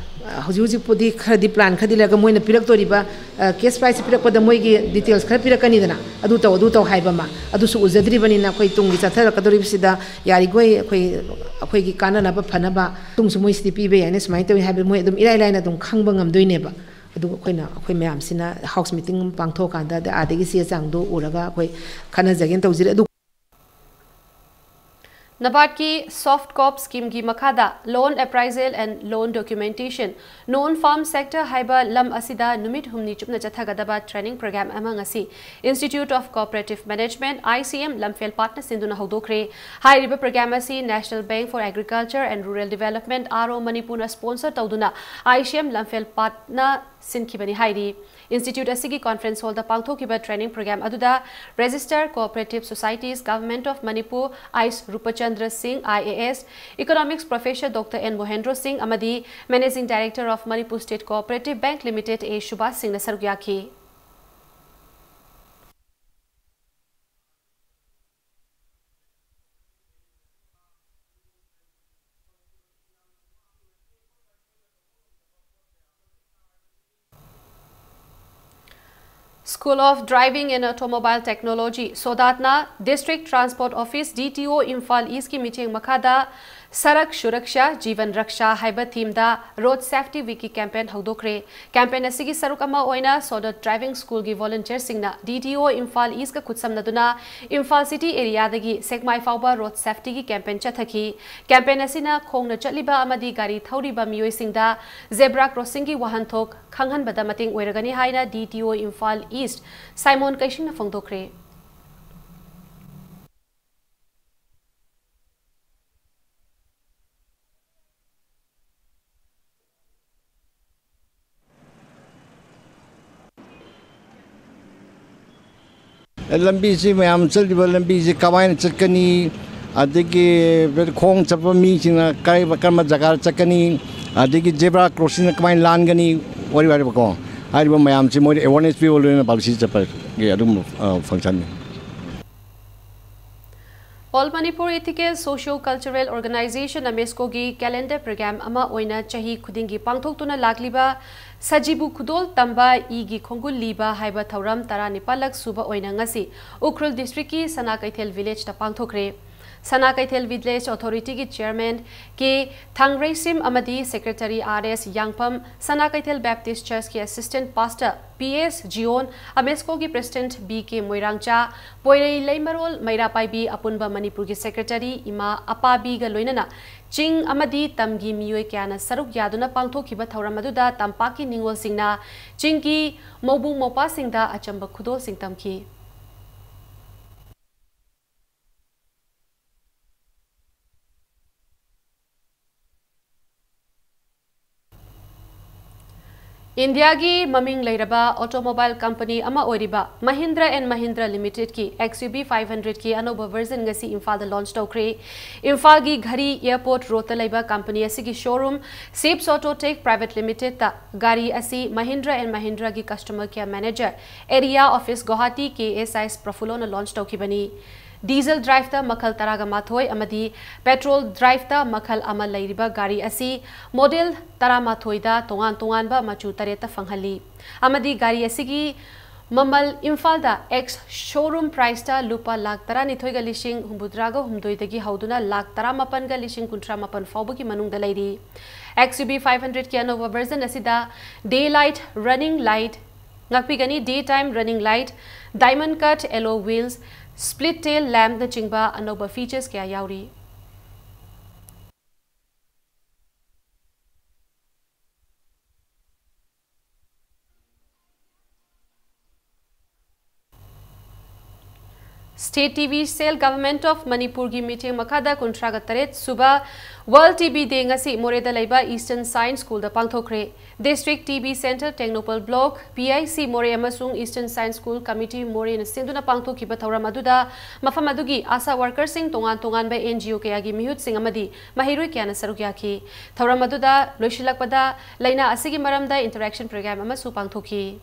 ꯑ, ꯍꯧꯖꯤꯛ ꯍꯧꯖꯤꯛꯄꯨꯗꯤ ꯈꯔꯗꯤ ꯄ꯭ꯂꯥꯟ ꯈꯔꯗꯤ ꯂꯩꯔꯒ ꯃꯣꯏꯅ ꯄꯤꯔꯛꯇꯣꯔꯤꯕ, ꯑ, ꯀꯦꯁ ꯄ꯭ꯔꯥꯏꯖꯁꯦ ꯄꯤꯔꯛꯄꯗ ꯃꯣꯏꯒꯤ ꯗꯤꯇꯦꯜꯁ ꯈꯔ ꯄꯤꯔꯛꯀꯅꯤꯗꯅ, ꯑꯗꯨ ꯇꯧ, ꯑꯗꯨ ꯇꯧ ꯍꯥꯏꯕ ꯑꯃ, ꯑꯗꯨꯁꯨ ꯎꯖꯗ꯭ꯔꯤꯕꯅꯤꯅ ꯑꯩꯈꯣꯏ ꯇꯨꯡꯒꯤ ꯆꯠꯊꯔꯛꯀꯗꯧꯔꯤꯕꯁꯤꯗ ꯌꯥꯔꯤꯈꯣꯏ ꯑꯩꯈꯣꯏ, ꯑꯩꯈꯣꯏꯒꯤ ꯀꯥꯟꯅꯅꯕ ꯐꯅꯕ ꯇꯨꯡꯁꯨ ꯃꯣꯏꯁꯤꯗꯤ ꯄꯤꯕ ꯌꯥꯏꯅ ꯁꯨꯃꯥꯏꯅ ꯇꯧꯋꯤ ꯍꯥꯏꯕ ꯃꯣꯏ ꯑꯗꯨꯝ ꯏꯔꯥꯏ ꯂꯥꯏꯅ ꯑꯗꯨꯝ ꯈꯪꯕ ꯉꯝꯗꯣꯏꯅꯦꯕ꯫ ꯑꯗꯨꯒ ꯑꯩꯈꯣꯏꯅ, ꯑꯩꯈꯣꯏ ꯃꯌꯥꯝꯁꯤꯅ ꯍꯥꯎꯁ ꯃꯤꯇꯤꯡ ꯑꯃ ꯄꯥꯡꯊꯣꯛꯑꯀꯥꯟꯗ ꯑꯗ ꯑꯥꯗꯒꯤ ꯆꯦ ꯆꯥꯡꯗꯣ ꯎꯔꯒ ꯑꯩꯈꯣꯏ ꯈꯟꯅꯖꯒꯦꯅ ꯇꯧꯖꯔꯤ꯫ ꯑꯗꯨ ꯅꯕꯥꯔꯗꯀꯤ ꯁꯣꯐꯠ ꯀꯣꯞ ꯁ꯭ꯀꯤꯝꯒꯤ ꯃꯈꯥꯗ Loan Appraisal and Loan Documentation, Non Farm Sector ꯍꯥꯏꯕ ꯂꯝ ꯑꯁꯤꯗ ꯅꯨꯃꯤꯠ ꯍꯨꯝꯅꯤ ꯆꯨꯞꯅ ꯆꯠꯊꯒꯗꯕ ꯇ꯭ꯔꯦꯅꯤꯡ ꯄ꯭ꯔꯣꯒ꯭ꯔꯥꯝ ꯑꯃ ꯉꯁꯤ Institute of Cooperative Management, I C M, Lamphel ꯄꯥꯠꯅ ꯁꯤꯟꯗꯨꯅ ꯍꯧꯗꯣꯛꯈ꯭ꯔꯦ꯫ ꯍꯥꯏꯔꯤꯕ ꯄ꯭ꯔꯣꯒ꯭ꯔꯥꯝ ꯑꯁꯤ National Bank for Agriculture and Rural Development, R O, ꯃꯅꯤꯄꯨꯔꯅ ꯁ꯭ꯄꯣꯟꯁꯔ ꯇꯧꯗꯨꯅ I C M ꯂꯝꯐꯦꯜ ꯄꯥꯠꯅ ꯁꯤꯟꯈꯤꯕꯅꯤ ꯍꯥꯏꯔꯤ꯫ ꯏꯟꯁꯇꯤꯇ꯭ꯌꯨꯠ ꯑꯁꯤꯒꯤ ꯀꯣꯟꯐ꯭ꯔꯦꯟꯁ ꯍꯣꯜꯗ ꯄꯥꯡꯊꯣꯛꯈꯤꯕ ꯇ꯭ꯔꯦꯅꯤꯡ ꯄ꯭ꯔꯣꯒ꯭ꯔꯥꯝ ꯑꯗꯨꯗ Registered Cooperative Societies, Government of Manipur, ꯑꯥꯏꯁ Rupchandra Singh, I A S, Economics Professor Doctor N ꯃꯣꯍꯦꯟꯗ꯭ꯔꯣ ꯁꯤꯡ ꯑꯃꯗꯤ Managing Director of Manipur State Cooperative Bank Limited, A Subhas ꯁꯤꯡꯅ ꯁꯔꯨꯛ ꯌꯥꯈꯤ꯫ School of Driving and Automobile Technology, ꯁꯣꯗꯥꯠꯅ District Transport Office, D T O, Imphal ꯏꯁꯀꯤ ꯃꯤꯠꯌꯦꯡ ꯃꯈꯥꯗ ꯁꯔꯛ ꯁꯨꯔꯛꯁꯥ ꯖꯤꯕꯟ ꯔꯛꯁꯥ ꯍꯥꯏꯕ ꯊꯤꯝꯗ ꯔꯣꯗ ꯁꯦꯐꯇꯤ ꯋꯤꯛꯀꯤ ꯀꯦꯝꯄꯦꯟ ꯍꯧꯗꯣꯛꯈ꯭ꯔꯦ꯫ ꯀꯦꯝꯄꯦꯟ ꯑꯁꯤꯒꯤ ꯁꯔꯨꯛ ꯑꯃ ꯑꯣꯏꯅ ꯁꯣꯗꯣꯠ ꯗ꯭ꯔꯥꯏꯚꯤꯡ ꯁ꯭ꯀꯨꯜꯒꯤ ꯚꯣꯂꯨꯟꯇꯤꯌꯔꯁꯤꯡꯅ ꯗꯤ ꯇꯤ ꯑꯣ ꯏꯝꯐꯥꯜ ꯏꯁꯀ ꯈꯨꯠꯁꯝꯅꯗꯨꯅ ꯏꯝꯐꯥꯜ ꯁꯤꯇꯤ ꯑꯦꯔꯤꯌꯥꯗꯒꯤ ꯁꯦꯛꯃꯥꯏ ꯐꯥꯎꯕ ꯔꯣꯗ ꯁꯦꯐꯇꯤꯒꯤ ꯀꯦꯝꯄꯦꯟ ꯆꯠꯊꯈꯤ꯫ ꯀꯦꯝꯄꯦꯟ ꯑꯁꯤꯅ ꯈꯣꯡꯅ ꯆꯠꯂꯤꯕ ꯑꯃꯗꯤ ꯒꯥꯔꯤ ꯊꯧꯔꯤꯕ ꯃꯤꯑꯣꯏꯁꯤꯡꯗ ꯖꯦꯕ꯭ꯔꯥ ꯀ꯭ꯔꯣꯁꯤꯡꯒꯤ ꯋꯥꯍꯟꯊꯣꯛ ꯈꯪꯍꯟꯕꯗ ꯃꯇꯦꯡ ꯑꯣꯏꯔꯒꯅꯤ ꯍꯥꯏꯅ ꯗꯤ ꯇꯤ ꯑꯣ ꯏꯝꯐꯥꯜ ꯏꯁ ꯁꯥꯏꯃꯣꯟ ꯀꯩꯁꯤꯡꯅ ꯐꯣꯡꯗꯣꯛꯈ꯭ꯔꯦ꯫ ꯂꯝꯕꯤꯁꯤ, ꯃꯌꯥꯝ ꯆꯠꯂꯤꯕ ꯂꯝꯕꯤꯁꯤ ꯀꯃꯥꯏꯅ ꯆꯠꯀꯅꯤ, ꯑꯗꯒꯤ ꯈꯣꯡ ꯆꯠꯄ ꯃꯤꯁꯤꯡꯅ ꯀꯔꯝꯕ, ꯀꯔꯝꯕ ꯖꯒꯥꯗ ꯆꯠꯀꯅꯤ, ꯑꯗꯒꯤ ꯖꯦꯕ꯭ꯔꯥ ꯀ꯭ꯔꯣꯁꯤꯡꯅ ꯀꯃꯥꯏꯅ ꯂꯥꯟꯒꯅꯤ, ꯋꯥꯔꯤ ꯋꯥꯔꯤꯕꯀꯣ, ꯍꯥꯏꯔꯤꯕ ꯃꯌꯥꯝꯁꯤ ꯃꯣꯏꯗ ꯑꯦꯋꯥꯔꯅꯦꯁ ꯄꯤꯕ ꯂꯣꯏꯅ ꯄꯥꯂꯤꯁꯤ ꯆꯠꯄꯒꯤ ꯑꯗꯨꯝꯕ, ꯑ, ꯐꯪꯁꯟꯅꯤ꯫ All Manipur Ethical Socio Cultural Organization, ꯑꯃꯦꯁꯀꯣꯒꯤ ꯀꯦꯂꯦꯟꯗꯔ ꯄ꯭ꯔꯣꯒ꯭ꯔꯥꯝ ꯑꯃ ꯑꯣꯏꯅ ꯆꯍꯤ ꯈꯨꯗꯤꯡꯒꯤ ꯄꯥꯡꯊꯣꯛꯇꯨꯅ ꯂꯥꯛꯂꯤꯕ ꯁꯖꯤꯕꯨ ꯈꯨꯗꯣꯜ ꯇꯝꯕ ꯏꯒꯤ ꯈꯣꯡꯒꯨꯜ ꯂꯤꯕ ꯍꯥꯏꯕ ꯊꯧꯔꯝ ꯇꯔꯥꯅꯤꯄꯥꯜꯂꯛ ꯁꯨꯕ ꯑꯣꯏꯅ ꯉꯁꯤ ꯎꯈ꯭ꯔꯨꯜ ꯗꯤꯁꯇ꯭ꯔꯤꯛꯀꯤ ꯁꯅꯥ ꯀꯩꯊꯦꯜ ꯚꯤꯂꯦꯖꯇ ꯄꯥꯡꯊꯣꯛꯈ꯭ꯔꯦ꯫ ꯁꯅꯥ ꯀꯩꯊꯦꯜ ꯚꯤꯂꯦꯖ ꯑꯣꯊꯣꯔꯤꯇꯤꯒꯤ ꯆꯤꯌꯔꯃꯦꯟ ꯀꯦ ꯊꯥꯡꯔꯩꯁꯤꯝ ꯑꯃꯗꯤ ꯁꯦꯀ꯭ꯔꯦꯇꯔꯤ ꯑꯥꯔ ꯑꯦꯁ ꯌꯥꯡꯐꯝ, ꯁꯅꯥ ꯀꯩꯊꯦꯜ ꯕꯦꯞꯇꯤꯁ ꯆꯔꯆꯀꯤ assistant pastor P S Zion, ꯑꯃꯦꯁꯀꯣꯒꯤ president B K Moirangcha, Poirei Leimarol Meira Paibi ꯑꯄꯨꯟꯕ ꯃꯅꯤꯄꯨꯔꯒꯤ ꯁꯦꯀ꯭ꯔꯦꯇꯔꯤ ꯏꯃꯥ ꯑꯄꯥꯕꯤꯒ ꯂꯣꯏꯅꯅ ꯆꯤꯡ ꯑꯃꯗꯤ ꯇꯝꯒꯤ ꯃꯤꯑꯣꯏ ꯀꯌꯥꯅ ꯁꯔꯨꯛ ꯌꯥꯗꯨꯅ ꯄꯥꯡꯊꯣꯛꯈꯤꯕ ꯊꯧꯔꯝ ꯑꯗꯨꯗ ꯇꯝꯄꯥꯛꯀꯤ ꯅꯤꯉꯣꯜꯁꯤꯡꯅ ꯆꯤꯡꯒꯤ ꯃꯧꯕꯨꯡ ꯃꯧꯄ꯭ꯋꯥꯁꯤꯡꯗ ꯑꯆꯝꯕ ꯈꯨꯗꯣꯜꯁꯤꯡ ꯇꯝꯈꯤ꯫ ꯏꯟꯗꯤꯌꯥꯒꯤ ꯃꯃꯤꯡ ꯂꯩꯔꯕ ꯑꯣꯇꯣꯃꯣꯕꯥꯏꯜ ꯀꯝꯄꯅꯤ ꯑꯃ ꯑꯣꯏꯔꯤꯕ ꯃꯍꯤꯟꯗ꯭ꯔ ꯑꯦꯟ ꯃꯍꯤꯟꯗ꯭ꯔ ꯂꯤꯃꯤꯇꯦꯗꯀꯤ ꯑꯦꯛꯁ ꯌꯨ ꯚꯤ ꯐꯥꯏꯚ ꯍꯟꯗ꯭ꯔꯦꯗꯀꯤ ꯑꯅꯧꯕ ꯚꯔꯖꯟ ꯉꯁꯤ ꯏꯝꯐꯥꯜꯗ ꯂꯣꯟꯆ ꯇꯧꯈ꯭ꯔꯦ꯫ ꯏꯝꯐꯥꯜꯒꯤ ꯘꯔꯤ ꯑꯦꯌꯔꯄꯣꯔꯠ ꯔꯣꯗꯇ ꯂꯩꯕ ꯀꯝꯄꯅꯤ ꯑꯁꯤꯒꯤ Sorum ships auto tech private ꯂꯤꯃꯤꯇꯦꯗꯇ ꯒꯥꯔꯤ ꯑꯁꯤ ꯃꯍꯤꯟꯗ꯭ꯔ ꯑꯦꯟ ꯃꯍꯤꯟꯗ꯭ꯔꯒꯤ customer care manager, area office Guwahati K S I ꯄ꯭ꯔꯐꯨꯜꯂꯣꯅ ꯂꯣꯟꯆ ꯇꯧꯈꯤꯕꯅꯤ꯫ ꯗꯤꯖꯜ ꯗ꯭ꯔꯥꯏꯚꯇ ꯃꯈꯜ ꯇꯔꯥꯒ ꯃꯥꯊꯣꯏ ꯑꯃꯗꯤ ꯄꯦꯇ꯭ꯔꯣꯜ ꯗ꯭ꯔꯥꯏꯚꯇ ꯃꯈꯜ ꯑꯃ ꯂꯩꯔꯤꯕ ꯒꯥꯔꯤ ꯑꯁꯤ ꯃꯣꯗꯦꯜ ꯇꯔꯥꯃꯥꯊꯣꯏꯗ ꯇꯣꯉꯥꯟ ꯇꯣꯉꯥꯟꯕ ꯃꯆꯨ ꯇꯔꯦꯠꯇ ꯐꯪꯍꯜꯂꯤ ꯑꯃꯗꯤ ꯒꯥꯔꯤ ꯑꯁꯤꯒꯤ ꯃꯃꯜ: ꯏꯝꯐꯥꯜꯗ X showroom priceꯇ ꯂꯨꯄꯥ ꯂꯥꯈ ꯇꯔꯥꯅꯤꯊꯣꯏꯒ ꯂꯤꯁꯤꯡ ꯍꯨꯝꯐꯨꯇꯔꯥꯒ ꯍꯨꯝꯗꯣꯏꯗꯒꯤ ꯍꯧꯗꯨꯅ ꯂꯥꯈ ꯇꯔꯥꯃꯥꯄꯟꯒ ꯂꯤꯁꯤꯡ ꯀꯨꯟꯊ꯭ꯔꯥ ꯃꯥꯄꯟ ꯐꯥꯎꯕꯒꯤ ꯃꯅꯨꯡꯗ ꯂꯩꯔꯤ꯫ XUV five hundredꯀꯤ ꯑꯅꯧꯕ version ꯑꯁꯤꯗ day light, running light, ꯉꯥꯛꯄꯤꯒꯅꯤ, day time running light, diamond cut alloy wheels, split tail lampꯅꯆꯤꯡꯕ ꯑꯅꯧꯕ features ꯀꯌꯥ ꯌꯥꯎꯔꯤ꯫ State TV cell Government of Manipurꯒꯤ ꯃꯤꯠꯌꯦꯡ ꯃꯈꯥꯗ ꯀꯨꯟꯊ꯭ꯔꯥꯒ ꯇꯔꯦꯠ ꯁꯨꯕ World TB Day ꯉꯁꯤ ꯃꯣꯔꯦꯗ ꯂꯩꯕ Eastern Science Schoolꯗ ꯄꯥꯡꯊꯣꯛꯈ꯭ꯔꯦ꯫ District TB Center Tengnoupal Block, PIC ꯃꯣꯔꯦ ꯑꯃꯁꯨꯡ Eastern Science School Committee ꯃꯣꯔꯦꯅ ꯁꯤꯟꯗꯨꯅ ꯄꯥꯡꯊꯣꯛꯈꯤꯕ ꯊꯧꯔꯝ ꯑꯗꯨꯗ ꯃꯐꯝ ꯑꯗꯨꯒꯤ ASHA workerꯁꯤꯡ, ꯇꯣꯉꯥꯟ ꯇꯣꯉꯥꯟꯕ NGO ꯀꯌꯥꯒꯤ ꯃꯤꯍꯨꯠꯁꯤꯡ ꯑꯃꯗꯤ ꯃꯍꯩꯔꯣꯏ ꯀꯌꯥꯅ ꯁꯔꯨꯛ ꯌꯥꯈꯤ꯫ ꯊꯧꯔꯝ ꯑꯗꯨꯗ ꯂꯣꯏꯁꯤꯜꯂꯛꯄꯗ ꯂꯥꯏꯅꯥ ꯑꯁꯤꯒꯤ ꯃꯔꯝꯗ interaction program ꯑꯃꯁꯨ ꯄꯥꯡꯊꯣꯛꯈꯤ꯫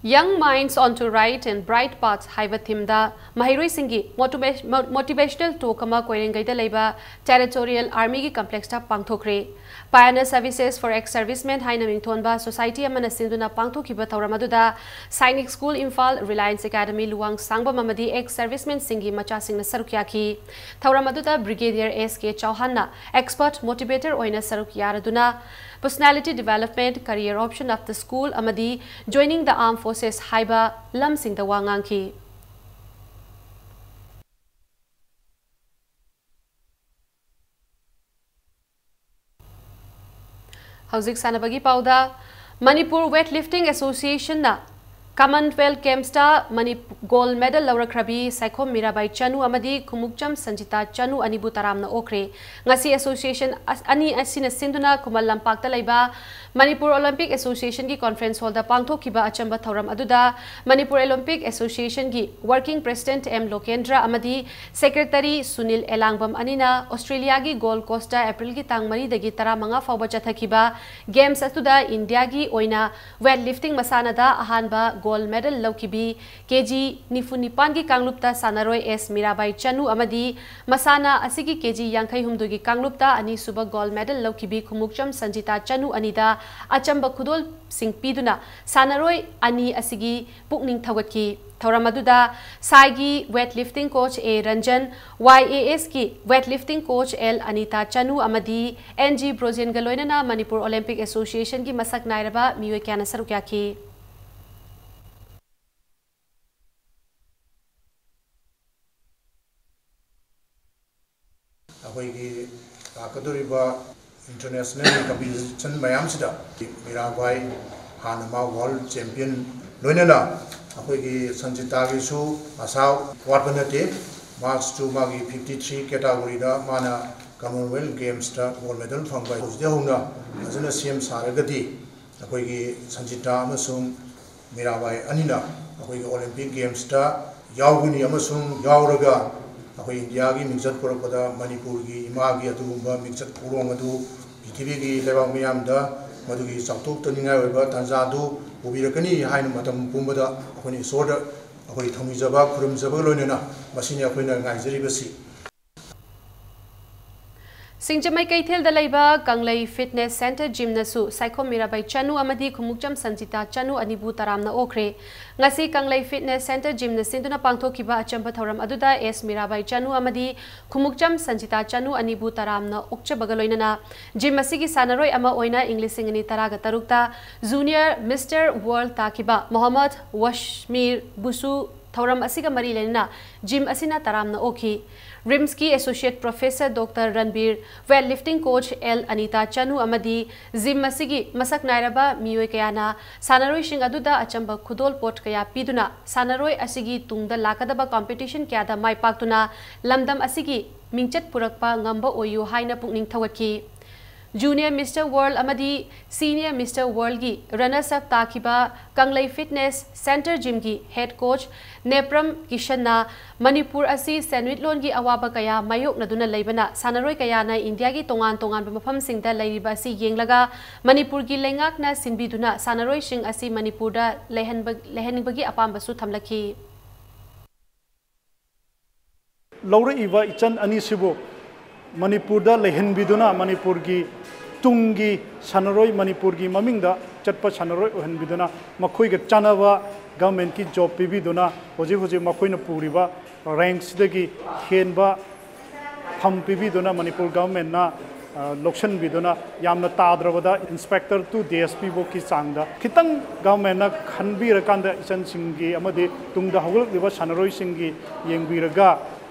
Young Minds Onto Right and Bright Paths ꯍꯥꯏꯕ themeꯗ ꯃꯍꯩꯔꯣꯏꯁꯤꯡꯒꯤ motiva-, mo-, motivational talk ꯑꯃ ꯀꯣꯏꯔꯦꯡꯒꯩꯗ ꯂꯩꯕ Territorial Armyꯒꯤ complexꯇ ꯄꯥꯡꯊꯣꯛꯈ꯭ꯔꯦ꯫ Pioneer Services for Ex-Servicemen ꯍꯥꯏꯅ ꯃꯤꯡꯊꯣꯟꯕ society ꯑꯃꯅ ꯁꯤꯟꯗꯨꯅ ꯄꯥꯡꯊꯣꯛꯈꯤꯕ ꯊꯧꯔꯝ ꯑꯗꯨꯗ Sainik School Imphal, Reliance Academy ꯂꯨꯋꯥꯡꯁꯥꯡꯕꯝ ꯑꯃꯗꯤ ex-servicemenꯁꯤꯡꯒꯤ ꯃꯆꯥꯁꯤꯡꯅ ꯁꯔꯨꯛ ꯌꯥꯈꯤ꯫ ꯊꯧꯔꯝ ꯑꯗꯨꯗ Brigadier S K ꯆꯧꯍꯥꯟꯅ expert motivator ꯑꯣꯏꯅ ꯁꯔꯨꯛ ꯌꯥꯔꯗꯨꯅ Personality Development, Career Option of the School ꯑꯃꯗꯤ Joining the Armed Forces ꯍꯥꯏꯕ ꯂꯝꯁꯤꯡꯗ ꯋꯥ ꯉꯥꯡꯈꯤ꯫ ꯍꯧꯖꯤꯛ ꯁꯥꯟꯅꯕꯒꯤ ꯄꯥꯎꯗ, ꯃꯅꯤꯄꯨꯔ Weightlifting Associationꯅ Commonwealth Gamesꯇ ꯃꯅꯤ-, gold medal ꯂꯧꯔꯛꯈ꯭ꯔꯕꯤ ꯁꯥꯏꯈꯣꯝ ꯃꯤꯔꯥꯕꯥꯏ ꯆꯅꯨ ꯑꯃꯗꯤ ꯈꯨꯃꯨꯛꯆꯝ ꯁꯟꯖꯤꯇꯥ ꯆꯅꯨ ꯑꯅꯤꯕꯨ ꯇꯔꯥꯝꯅ ꯑꯣꯛꯈ꯭ꯔꯦ꯫ ꯉꯁꯤ association ꯑꯁ-, ꯑꯅꯤ ꯑꯁꯤꯅ ꯁꯤꯟꯗꯨꯅ ꯈꯨꯃꯟ ꯂꯝꯄꯥꯛꯇ ꯂꯩꯕ ꯃꯅꯤꯄꯨꯔ Olympic Associationꯒꯤ conference hallꯗ ꯄꯥꯡꯊꯣꯛꯈꯤꯕ ꯑꯆꯝꯕ ꯊꯧꯔꯝ ꯑꯗꯨꯗ Manipur Olympic Associationꯒꯤ working president M ꯂꯣꯀꯦꯟꯗ꯭ꯔ ꯑꯃꯗꯤ secretary ꯁꯨꯅꯤꯜ ꯑꯦꯂꯥꯡꯕꯝ ꯑꯅꯤꯅ ꯑꯣꯁꯇ꯭ꯔꯦꯂꯤꯌꯥꯒꯤ Gold Coastꯇ ꯑꯦꯄ꯭ꯔꯤꯜꯒꯤ ꯇꯥꯡ ꯃꯔꯤꯗꯒꯤ ꯇꯔꯥꯃꯉꯥ ꯐꯥꯎꯕ ꯆꯠꯊꯈꯤꯕ games ꯑꯗꯨꯗ ꯏꯟꯗꯤꯌꯥꯒꯤ ꯑꯣꯏꯅ weightlifting ꯃꯁꯥꯟꯅꯗ ꯑꯍꯥꯟꯕ ꯒꯣꯜ ꯃꯦꯗꯜ ꯂꯧꯈꯤꯕꯤ ꯀꯦ ꯖꯤ ꯅꯤꯐꯨ ꯅꯤꯄꯥꯟꯒꯤ ꯀꯥꯡꯂꯨꯞꯇ ꯁꯥꯟꯅꯔꯣꯏ ꯑꯦꯁ ꯃꯤꯔꯥꯕꯥꯏ ꯆꯅꯨ ꯑꯃꯗꯤ ꯃꯁꯥꯟꯅ ꯑꯁꯤꯒꯤ ꯀꯦ ꯖꯤ ꯌꯥꯡꯈꯩ ꯍꯨꯝꯗꯣꯏꯒꯤ ꯀꯥꯡꯂꯨꯞꯇ ꯑꯅꯤꯁꯨꯕ ꯒꯣꯜ ꯃꯦꯗꯜ ꯂꯧꯈꯤꯕꯤ ꯈꯨꯃꯨꯛꯆꯝ ꯁꯟꯖꯤꯇꯥ ꯆꯅꯨ ꯑꯅꯤꯗ ꯑꯆꯝꯕ ꯈꯨꯗꯣꯜꯁꯤꯡ ꯄꯤꯗꯨꯅ ꯁꯥꯟꯅꯔꯣꯏ ꯑꯅꯤ ꯑꯁꯤꯒꯤ ꯄꯨꯛꯅꯤꯡ ꯊꯧꯒꯠꯈꯤ꯫ ꯊꯧꯔꯝ ꯑꯗꯨꯗ ꯁꯥꯏꯒꯤ weight lifting coach ꯑꯦ ꯔꯟꯖꯟ, ꯋꯥꯏ ꯑꯦ ꯑꯦꯁꯀꯤ weight lifting coach L Anita ꯆꯅꯨ ꯑꯃꯗꯤ ꯑꯦꯟ ꯖꯤ ꯕ꯭ꯔꯣꯖꯦꯟꯒ ꯂꯣꯏꯅꯅ ꯃꯅꯤꯄꯨꯔ ꯑꯣꯂꯤꯝꯄꯤꯛ ꯑꯦꯁꯣꯁꯤꯌꯦꯁꯟꯒꯤ ꯃꯁꯛ ꯅꯥꯏꯔꯕ ꯃꯤꯑꯣꯏ ꯀꯌꯥꯅ ꯁꯔꯨꯛ ꯌꯥꯈꯤ꯫ ꯑꯩꯈꯣꯏꯒꯤ ꯂꯥꯛꯀꯗꯧꯔꯤꯕ international competition ꯃꯌꯥꯝꯁꯤꯗ ꯃꯤꯔꯥꯕꯥꯏ, ꯍꯥꯟꯅ ꯃꯥ world champion, ꯂꯣꯏꯅꯅ ꯑꯩꯈꯣꯏꯒꯤ ꯁꯟꯖꯤꯇꯥꯒꯤꯁꯨ ꯑꯁꯥ ꯋꯥꯠꯄ ꯅꯠꯇꯦ꯫ ꯃꯥꯁꯨ ꯃꯥꯒꯤ fifty three category ꯗ ꯃꯥꯅ Commonwealth Games ꯇ gold medal ꯐꯪꯕ ꯍꯧꯖꯤꯛꯇꯩ ꯍꯧꯅ ꯐꯖꯅ ꯁꯦꯝ ꯁꯥꯔꯒꯗꯤ ꯑꯩꯈꯣꯏꯒꯤ ꯁꯟꯖꯤꯇꯥ ꯑꯃꯁꯨꯡ ꯃꯤꯔꯥꯕꯥꯏ ꯑꯅꯤꯅ ꯑꯩꯈꯣꯏꯒꯤ Olympic Games ꯇ ꯌꯥꯎꯒꯅꯤ ꯑꯃꯁꯨꯡ ꯌꯥꯎꯔꯒ ꯑꯩꯈꯣꯏ ꯏꯟꯗꯤꯌꯥꯒꯤ ꯃꯤꯡꯆꯠ ꯄꯨꯔꯛꯄꯗ ꯃꯅꯤꯄꯨꯔꯒꯤ ꯏꯃꯥꯒꯤ ꯑꯗꯨꯒꯨꯝꯕ ꯃꯤꯡꯆꯠ ꯄꯨꯔꯣꯡ ꯑꯗꯨ ꯄ꯭ꯔꯤꯊꯤꯕꯤꯒꯤ ꯂꯩꯕꯥꯛ ꯃꯤꯌꯥꯝꯗ ꯃꯗꯨꯒꯤ ꯆꯥꯎꯊꯣꯛꯇꯅꯤꯡꯉꯥꯏ ꯑꯣꯏꯕ ꯇꯥꯟꯖꯥ ꯑꯗꯨ ꯄꯨꯕꯤꯔꯛꯀꯅꯤ ꯍꯥꯏꯅ ꯃꯇꯝ ꯄꯨꯝꯕꯗ ꯑꯩꯈꯣꯏꯅ ꯏꯁꯣꯔꯗ ꯑꯩꯈꯣꯏ ꯊꯧꯅꯤꯖꯕ ꯈꯨꯔꯨꯝꯖꯕꯒ ꯂꯣꯏꯅꯅ ꯃꯁꯤꯅꯤ ꯑꯩꯈꯣꯏꯅ ꯉꯥꯏꯖꯔꯤꯕꯁꯤ꯫ ꯁꯤꯡꯖꯃꯩ ꯀꯩꯊꯦꯜꯗ ꯂꯩꯕ ꯀꯪꯂꯩ Fitness Centre Gym ꯅꯁꯨ ꯁꯥꯏꯈꯣꯝ ꯃꯤꯔꯥꯕꯥꯏ ꯆꯅꯨ ꯑꯃꯗꯤ ꯈꯨꯃꯨꯛꯆꯝ ꯁꯟꯖꯤꯇꯥ ꯆꯅꯨ ꯑꯅꯤꯕꯨ ꯇꯔꯥꯝꯅ ꯑꯣꯛꯈ꯭ꯔꯦ꯫ ꯉꯁꯤ ꯀꯪꯂꯩ Fitness Centre Gym ꯅ ꯁꯤꯟꯗꯨꯅ ꯄꯥꯡꯊꯣꯛꯈꯤꯕ ꯑꯆꯝꯕ ꯊꯧꯔꯝ ꯑꯗꯨꯗ ꯑꯦꯁ ꯃꯤꯔꯥꯕꯥꯏ ꯆꯅꯨ ꯑꯃꯗꯤ ꯈꯨꯃꯨꯛꯆꯝ ꯁꯟꯖꯤꯇꯥ ꯆꯅꯨ ꯑꯅꯤꯕꯨ ꯇꯔꯥꯝꯅ ꯑꯣꯛꯆꯕꯒ ꯂꯣꯏꯅꯅ gym ꯑꯁꯤꯒꯤ ꯁꯥꯟꯅꯔꯣꯏ ꯑꯃ ꯑꯣꯏꯅ ꯏꯪ ꯂꯤꯁꯤꯡ ꯑꯅꯤ ꯇꯔꯥꯒ ꯇꯔꯨꯛꯇ Junior Mister World ꯇꯥꯈꯤꯕ ꯃꯣꯍꯝꯃꯗ ꯋꯥꯁꯃꯤꯔꯕꯨꯁꯨ ꯊꯧꯔꯝ ꯑꯁꯤꯒ ꯃꯔꯤ ꯂꯩꯅꯅ gym ꯑꯁꯤꯅ ꯇꯔꯥꯝꯅ ꯑꯣꯛꯈꯤ꯫ ꯔꯤꯝꯁꯀꯤ Associate Professor Doctor ꯔꯟꯕꯤꯔ, weight lifting coach L Anita ꯆꯅꯨ ꯑꯃꯗꯤ gym ꯑꯁꯤꯒꯤ ꯃꯁꯛ ꯅꯥꯏꯔꯕ ꯃꯤꯑꯣꯏ ꯀꯌꯥꯅ ꯁꯥꯟꯅꯔꯣꯏꯁꯤꯡ ꯑꯗꯨꯗ ꯑꯆꯝꯕ ꯈꯨꯗꯣꯜꯄꯣꯠ ꯀꯌꯥ ꯄꯤꯗꯨꯅ ꯁꯥꯟꯅꯔꯣꯏ ꯑꯁꯤꯒꯤ ꯇꯨꯡꯗ ꯂꯥꯛꯀꯗꯕ competition ꯀꯌꯥꯗ ꯃꯥꯏ ꯄꯥꯛꯇꯨꯅ ꯂꯝꯗꯝ ꯑꯁꯤꯒꯤ ꯃꯤꯡꯆꯠ ꯄꯨꯔꯛꯄ ꯉꯝꯕ ꯑꯣꯏꯌꯨ ꯍꯥꯏꯅ ꯄꯨꯛꯅꯤꯡ ꯊꯧꯒꯠꯈꯤ꯫ Junior Mister World ꯑꯃꯗꯤ Senior Mister Worldꯒꯤ runners up ꯇꯥꯈꯤꯕ ꯀꯪꯂꯩ Fitness Center Gymꯒꯤ head coach Nepram ꯀꯤꯁꯟꯅ Manipur ꯑꯁꯤ ꯁꯦꯟꯃꯤꯠꯂꯣꯟꯒꯤ ꯑꯋꯥꯕ ꯀꯌꯥ ꯃꯥꯌꯣꯛꯅꯗꯨꯅ ꯂꯩꯕꯅ ꯁꯥꯟꯅꯔꯣꯏ ꯀꯌꯥꯅ ꯏꯟꯗꯤꯌꯥꯒꯤ ꯇꯣꯉꯥꯟ ꯇꯣꯉꯥꯟꯕ ꯃꯐꯝꯁꯤꯡꯗ ꯂꯩꯔꯤꯕ ꯑꯁꯤ ꯌꯦꯡꯂꯒ ꯃꯅꯤꯄꯨꯔꯒꯤ ꯂꯩꯉꯥꯛꯅ ꯁꯤꯟꯕꯤꯗꯨꯅ ꯁꯥꯟꯅꯔꯣꯏꯁꯤꯡ ꯑꯁꯤ ꯃꯅꯤꯄꯨꯔꯗ ꯂꯩꯍꯟꯕ-, ꯂꯩꯍꯟꯅꯤꯡꯕꯒꯤ ꯑꯄꯥꯝꯕꯁꯨ ꯊꯝꯂꯛꯈꯤ꯫ ꯂꯧꯔꯛꯏꯕ ꯏꯆꯟ ꯑꯅꯤꯁꯤꯕꯨ ꯃꯅꯤꯄꯨꯔꯗ ꯂꯩꯍꯟꯕꯤꯗꯨꯅ ꯃꯅꯤꯄꯨꯔꯒꯤ ꯇꯨꯡꯒꯤ ꯁꯥꯟꯅꯔꯣꯏ, ꯃꯅꯤꯄꯨꯔꯒꯤ ꯃꯃꯤꯡꯗ ꯆꯠꯄ ꯁꯥꯟꯅꯔꯣꯏ ꯑꯣꯏꯍꯟꯕꯤꯗꯨꯅ ꯃꯈꯣꯏꯒ ꯆꯥꯟꯅꯕ governmentꯀꯤ job ꯄꯤꯕꯤꯗꯨꯅ ꯍꯧꯖꯤꯛ ꯍꯧꯖꯤꯛ ꯃꯈꯣꯏꯅ ꯄꯨꯔꯤꯕ rankꯁꯤꯗꯒꯤ ꯍꯦꯟꯕ ꯐꯝ ꯄꯤꯕꯤꯗꯨꯅ ꯃꯅꯤꯄꯨꯔ governmentꯅ, ꯑ, ꯂꯧꯁꯤꯟꯕꯤꯗꯨꯅ ꯌꯥꯝꯅ ꯇꯥꯗ꯭ꯔꯕꯗ inspector to DSP ꯐꯥꯎꯒꯤ ꯆꯥꯡꯗ ꯈꯤꯇꯪ governmentꯅ ꯈꯟꯕꯤꯔꯀꯥꯟꯗ ꯏꯆꯟꯁꯤꯡꯒꯤ ꯑꯃꯗꯤ ꯇꯨꯡꯗ ꯍꯧꯒꯠꯂꯛꯂꯤꯕ ꯁꯥꯟꯅꯔꯣꯏꯁꯤꯡꯒꯤ ꯌꯦꯡꯕꯤꯔꯒ,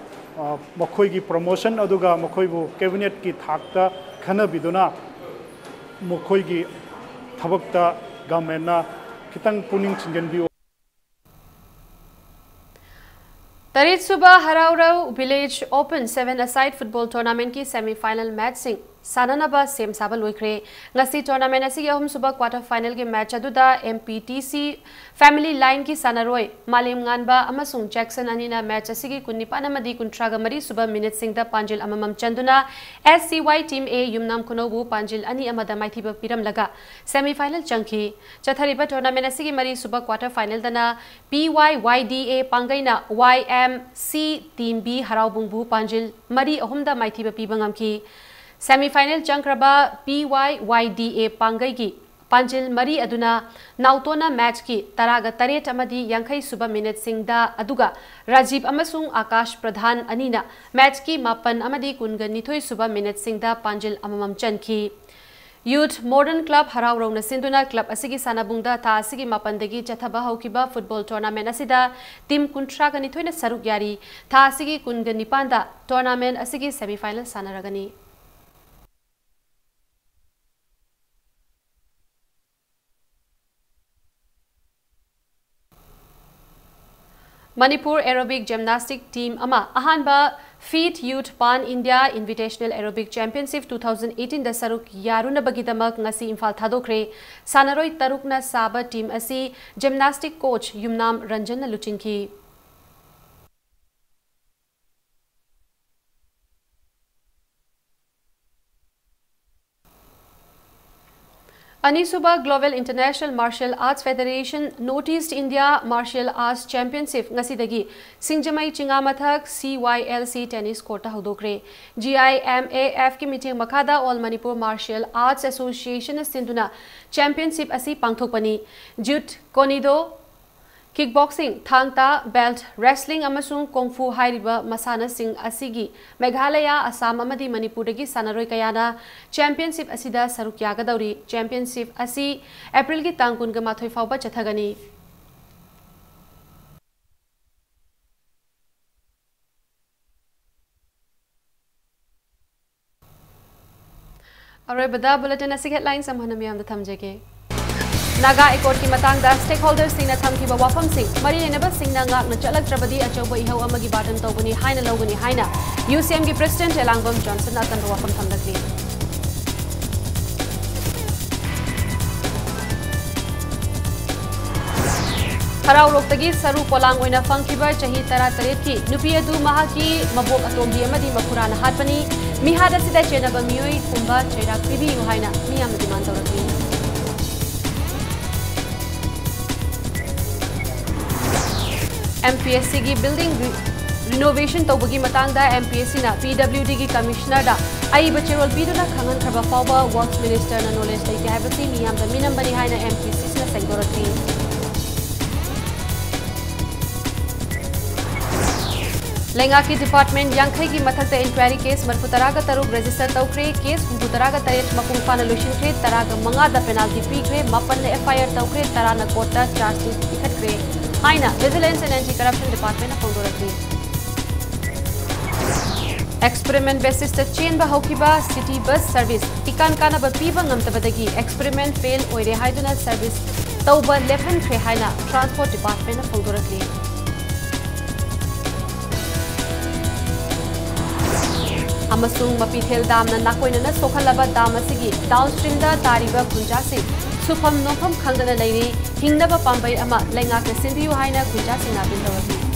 ꯑ, ꯃꯈꯣꯏꯒꯤ promotion ꯑꯗꯨꯒ ꯃꯈꯣꯏꯕꯨ cabinetꯀꯤ ꯊꯥꯛꯇ ꯈꯟꯅꯕꯤꯗꯨꯅ ꯃꯈꯣꯏꯒꯤ ꯊꯕꯛꯇ governmentꯅ ꯈꯤꯇꯪ ꯄꯨꯛꯅꯤꯡ ꯆꯤꯡꯁꯤꯟꯕꯤꯌꯨ꯫ ꯇꯔꯦꯠꯁꯨꯕ ꯍꯔꯥꯎꯔꯧ Village Open seven-a-side football tournamentꯀꯤ semi final matchꯁꯤꯡ ꯁꯥꯟꯅꯅꯕ ꯁꯦꯝ ꯁꯥꯕ ꯂꯣꯏꯈ꯭ꯔꯦ꯫ ꯉꯁꯤ tournament ꯑꯁꯤꯒꯤ ꯑꯍꯨꯝꯁꯨꯕ quarter finalꯒꯤ match ꯑꯗꯨꯗ MPTC Family Lineꯒꯤ ꯁꯥꯟꯅꯔꯣꯏ ꯃꯥꯂꯦꯝꯉꯥꯟꯕ ꯑꯃꯁꯨꯡ Jackson ꯑꯅꯤꯅ match ꯑꯁꯤꯒꯤ ꯀꯨꯟꯅꯤꯄꯥꯟ ꯑꯃꯗꯤ ꯀꯨꯟꯊ꯭ꯔꯥꯒ ꯃꯔꯤ ꯁꯨꯕ minuteꯁꯤꯡꯗ ꯄꯥꯟꯖꯤꯜ ꯑꯃꯃꯝ ꯆꯟꯗꯨꯅ SCY Team A ꯌꯨꯝꯅꯥꯝ ꯈꯨꯅꯧꯕꯨ ꯄꯥꯟꯖꯤꯜ ꯑꯅꯤ ꯑꯃꯗ ꯃꯥꯏꯊꯤꯕ ꯄꯤꯔꯝꯂꯒ semi final ꯆꯪꯈꯤ꯫ ꯆꯠꯊꯔꯤꯕ tournament ꯑꯁꯤꯒꯤ ꯃꯔꯤꯁꯨꯕ quarter finalꯗꯅ PYYDA ꯄꯥꯡꯒꯩꯅ YMC Team B ꯍꯔꯥꯎꯕꯨꯡꯕꯨ ꯄꯥꯟꯖꯤꯜ ꯃꯔꯤ ꯑꯍꯨꯝꯗ ꯃꯥꯏꯊꯤꯕ ꯄꯤꯕ ꯉꯝꯈꯤ꯫ Semi final ꯆꯪꯈ꯭ꯔꯕ PYYDA ꯄꯥꯡꯒꯩꯒꯤ ꯄꯥꯟꯖꯤꯜ ꯃꯔꯤ ꯑꯗꯨꯅ ꯅꯥꯎꯇꯣꯅ matchꯀꯤ ꯇꯔꯥꯒ ꯇꯔꯦꯠ ꯑꯃꯗꯤ ꯌꯥꯡꯈꯩ ꯁꯨꯕ minuteꯁꯤꯡꯗ, ꯑꯗꯨꯒ ꯔꯥꯖꯤꯕ ꯑꯃꯁꯨꯡ ꯑꯀꯥꯁ ꯄ꯭ꯔꯙꯥꯟ ꯑꯅꯤꯅ matchꯀꯤ ꯃꯥꯄꯟ ꯑꯃꯗꯤ ꯀꯨꯟꯒ ꯅꯤꯊꯣꯏ ꯁꯨꯕ minuteꯁꯤꯡꯗ ꯄꯥꯟꯖꯤꯜ ꯑꯃꯃꯝ ꯆꯟꯈꯤ꯫ Youth Modern Club ꯍꯔꯥꯎꯔꯧꯅ ꯁꯤꯟꯗꯨꯅ club ꯑꯁꯤꯒꯤ ꯁꯥꯟꯅꯕꯨꯡꯗ ꯊꯥ ꯑꯁꯤꯒꯤ ꯃꯥꯄꯟꯗꯒꯤ ꯆꯠꯊꯕ ꯍꯧꯈꯤꯕ football tournament ꯑꯁꯤꯗ team ꯀꯨꯟꯊ꯭ꯔꯥꯒ ꯅꯤꯊꯣꯏꯅ ꯁꯔꯨꯛ ꯌꯥꯔꯤ꯫ ꯊꯥ ꯑꯁꯤꯒꯤ ꯀꯨꯟꯒ ꯅꯤꯄꯥꯟꯗ tournament ꯑꯁꯤꯒꯤ semi final ꯁꯥꯟꯅꯔꯒꯅꯤ꯫ Manipur Aerobic Gymnastic Team ꯑꯃ ꯑꯍꯥꯟꯕ Fit Youth Pan India Invitational Aerobic Championship two thousand eighteen ꯗ ꯁꯔꯨꯛ ꯌꯥꯔꯨꯅꯕꯒꯤꯗꯃꯛ ꯉꯁꯤ ꯏꯝꯐꯥꯜ ꯊꯥꯗꯣꯛꯈ꯭ꯔꯦ꯫ ꯁꯥꯟꯅꯔꯣꯏ ꯇꯔꯨꯛꯅ ꯁꯥꯕ team ꯑꯁꯤ gymnastic coach ꯌꯨꯝꯅꯥꯝ ꯔꯟꯖꯟꯅ ꯂꯨꯆꯤꯡꯈꯤ꯫ ꯑꯅꯤꯁꯨꯕ Global International Martial Arts Federation North East India Martial Arts Championship ꯉꯁꯤꯗꯒꯤ ꯁꯤꯡꯖꯃꯩ ꯆꯤꯉꯥꯃꯊꯛ C Y L C tennis courtꯇ ꯍꯧꯗꯣꯛꯈ꯭ꯔꯦ꯫ G I M A F ꯀꯤ ꯃꯤꯠꯌꯦꯡ ꯃꯈꯥꯗ All Manipur Martial Arts Associationꯅ ꯁꯤꯟꯗꯨꯅ championship ꯑꯁꯤ ꯄꯥꯡꯊꯣꯛꯄꯅꯤ꯫ Judo, Koen-Do, kickboxing, ꯊꯥꯡ ꯇꯥ, belt, wrestling ꯑꯃꯁꯨꯡ kung fu ꯍꯥꯏꯔꯤꯕ ꯃꯁꯥꯟꯅꯁꯤꯡ ꯑꯁꯤꯒꯤ ꯃꯦꯘꯥꯂꯌꯥ, ꯑꯁꯥꯝ ꯑꯃꯗꯤ ꯃꯅꯤꯄꯨꯔꯗꯒꯤ ꯁꯥꯟꯅꯔꯣꯏ ꯀꯌꯥꯅ championship ꯑꯁꯤꯗ ꯁꯔꯨꯛ ꯌꯥꯒꯗꯧꯔꯤ꯫ Championship ꯑꯁꯤ ꯑꯦꯄ꯭ꯔꯤꯜꯒꯤ ꯇꯥꯡ ꯀꯨꯟꯒ ꯃꯥꯊꯣꯏ ꯐꯥꯎꯕ ꯆꯠꯊꯒꯅꯤ꯫ ꯑꯔꯣꯏꯕꯗ bulletin ꯑꯁꯤꯒꯤ headlines ꯑꯃꯨꯛ ꯍꯟꯅ ꯃꯤꯌꯥꯝꯗ ꯊꯝꯖꯒꯦ꯫ ꯅꯥꯒꯥ Accordꯀꯤ ꯃꯇꯥꯡꯗ stakeholderꯁꯤꯡꯅ ꯊꯝꯈꯤꯕ ꯋꯥꯐꯝꯁꯤꯡ ꯃꯔꯤ ꯂꯩꯅꯕꯁꯤꯡꯅ ꯉꯥꯛꯅ ꯆꯠꯂꯛꯇ꯭ꯔꯕꯗꯤ ꯑꯆꯧꯕ ꯏꯍꯧ ꯑꯃꯒꯤ burden ꯇꯧꯒꯅꯤ ꯍꯥꯏꯅ ꯂꯧꯒꯅꯤ ꯍꯥꯏꯅ UCMꯒꯤ President ꯂꯥꯡꯕꯝ ꯖꯣꯟꯁꯟꯅ ꯑꯀꯟꯕ ꯋꯥꯐꯝ ꯊꯝꯂꯛꯂꯤ꯫ ꯍꯔꯥꯎꯔꯣꯛꯇꯒꯤ ꯁꯔꯨ ꯄꯣꯂꯥꯡ ꯑꯣꯏꯅ ꯐꯪꯈꯤꯕ ꯆꯍꯤ ꯇꯔꯥꯇꯔꯦꯠꯀꯤ ꯅꯨꯄꯤ ꯑꯗꯨ ꯃꯍꯥꯛꯀꯤ ꯃꯕꯣꯛ ꯑꯇꯣꯝꯕꯤ ꯑꯃꯗꯤ ꯃꯈꯨꯔꯥꯅ ꯍꯥꯠꯄꯅꯤ꯫ ꯃꯤꯍꯥꯠ ꯑꯁꯤꯗ ꯆꯦꯟꯅꯕ ꯃꯤꯑꯣꯏ ꯄꯨꯝꯕ ꯆꯩꯔꯥꯛ ꯄꯤꯕꯤꯌꯨ ꯍꯥꯏꯅ ꯃꯤꯌꯥꯝꯅ demand ꯇꯧꯔꯛꯂꯤ꯫ MPSCꯒꯤ building re-, renovation ꯇꯧꯕꯒꯤ ꯃꯇꯥꯡꯗ MPSCꯅ PWDꯒꯤ Commissionerꯗ ꯑꯏꯕ ꯆꯦꯔꯣꯜ ꯄꯤꯗꯨꯅ ꯈꯪꯍꯟꯈ꯭ꯔꯕ ꯐꯥꯎꯕ Works Ministerꯅ knowledge ꯂꯩꯇꯦ ꯍꯥꯏꯕꯁꯤ ꯃꯤꯌꯥꯝꯗ ꯃꯤꯅꯝꯕꯅꯤ ꯍꯥꯏꯅ MPSCꯅ ꯁꯦꯡꯗꯣꯔꯛꯂꯤ꯫ ꯂꯩꯉꯥꯛꯀꯤ department ꯌꯥꯡꯈꯩꯒꯤ ꯃꯊꯛꯇ inquiry case ꯃꯔꯤꯐꯨ ꯇꯔꯥꯒ ꯇꯔꯨꯛ register ꯇꯧꯈ꯭ꯔꯦ꯫ Case ꯍꯨꯝꯐꯨ ꯇꯔꯥꯒ ꯇꯔꯦꯠ ꯃꯄꯨꯡ ꯐꯥꯅ ꯂꯣꯏꯁꯤꯟꯈ꯭ꯔꯦ꯫ ꯇꯔꯥꯒ ꯃꯉꯥꯗ penalty ꯄꯤꯈ꯭ꯔꯦ꯫ ꯃꯥꯄꯟꯅ FIR ꯇꯧꯈ꯭ꯔꯦ꯫ ꯇꯔꯥꯅ courtꯇ charge sheet ꯄꯤꯈꯠꯈ꯭ꯔꯦ ꯍꯥꯏꯅ Vigilance and Anti-Corruption Departmentꯅ ꯐꯣꯡꯗꯣꯔꯛꯂꯤ꯫ Experiment basisꯇ ꯆꯦꯟꯕ ꯍꯧꯈꯤꯕ city bus service ꯏꯀꯥꯟ ꯀꯥꯟꯅꯕ ꯄꯤꯕ ꯉꯝꯗꯕꯗꯒꯤ experiment fail ꯑꯣꯏꯔꯦ ꯍꯥꯏꯗꯨꯅ service ꯇꯧꯕ ꯂꯦꯞꯍꯟꯈ꯭ꯔꯦ ꯍꯥꯏꯅ Transport Departmentꯅ ꯐꯣꯡꯗꯣꯔꯛꯂꯤ꯫ ꯑꯃꯁꯨꯡ ꯃꯄꯤꯊꯦꯜ ꯗꯥꯝꯅ ꯅꯥꯀꯣꯏꯅꯅ ꯁꯣꯛꯍꯜꯂꯕ ꯗꯥꯝ ꯑꯁꯤꯒꯤ downstreamꯗ ꯇꯥꯔꯤꯕ ꯈꯨꯟꯖꯥꯁꯤꯡ ꯁꯨꯐꯝ ꯅꯣꯝꯐꯝ ꯈꯪꯗꯅ ꯂꯩꯔꯤ꯫ ꯍꯤꯡꯅꯕ ꯄꯥꯝꯕꯩ ꯑꯃ ꯂꯩꯉꯥꯛꯅ ꯁꯤꯟꯕꯤꯌꯨ ꯍꯥꯏꯅ ꯈꯨꯟꯖꯥꯁꯤꯡꯅ ꯑꯥꯄꯤꯜ ꯇꯧꯔꯛꯂꯤ꯫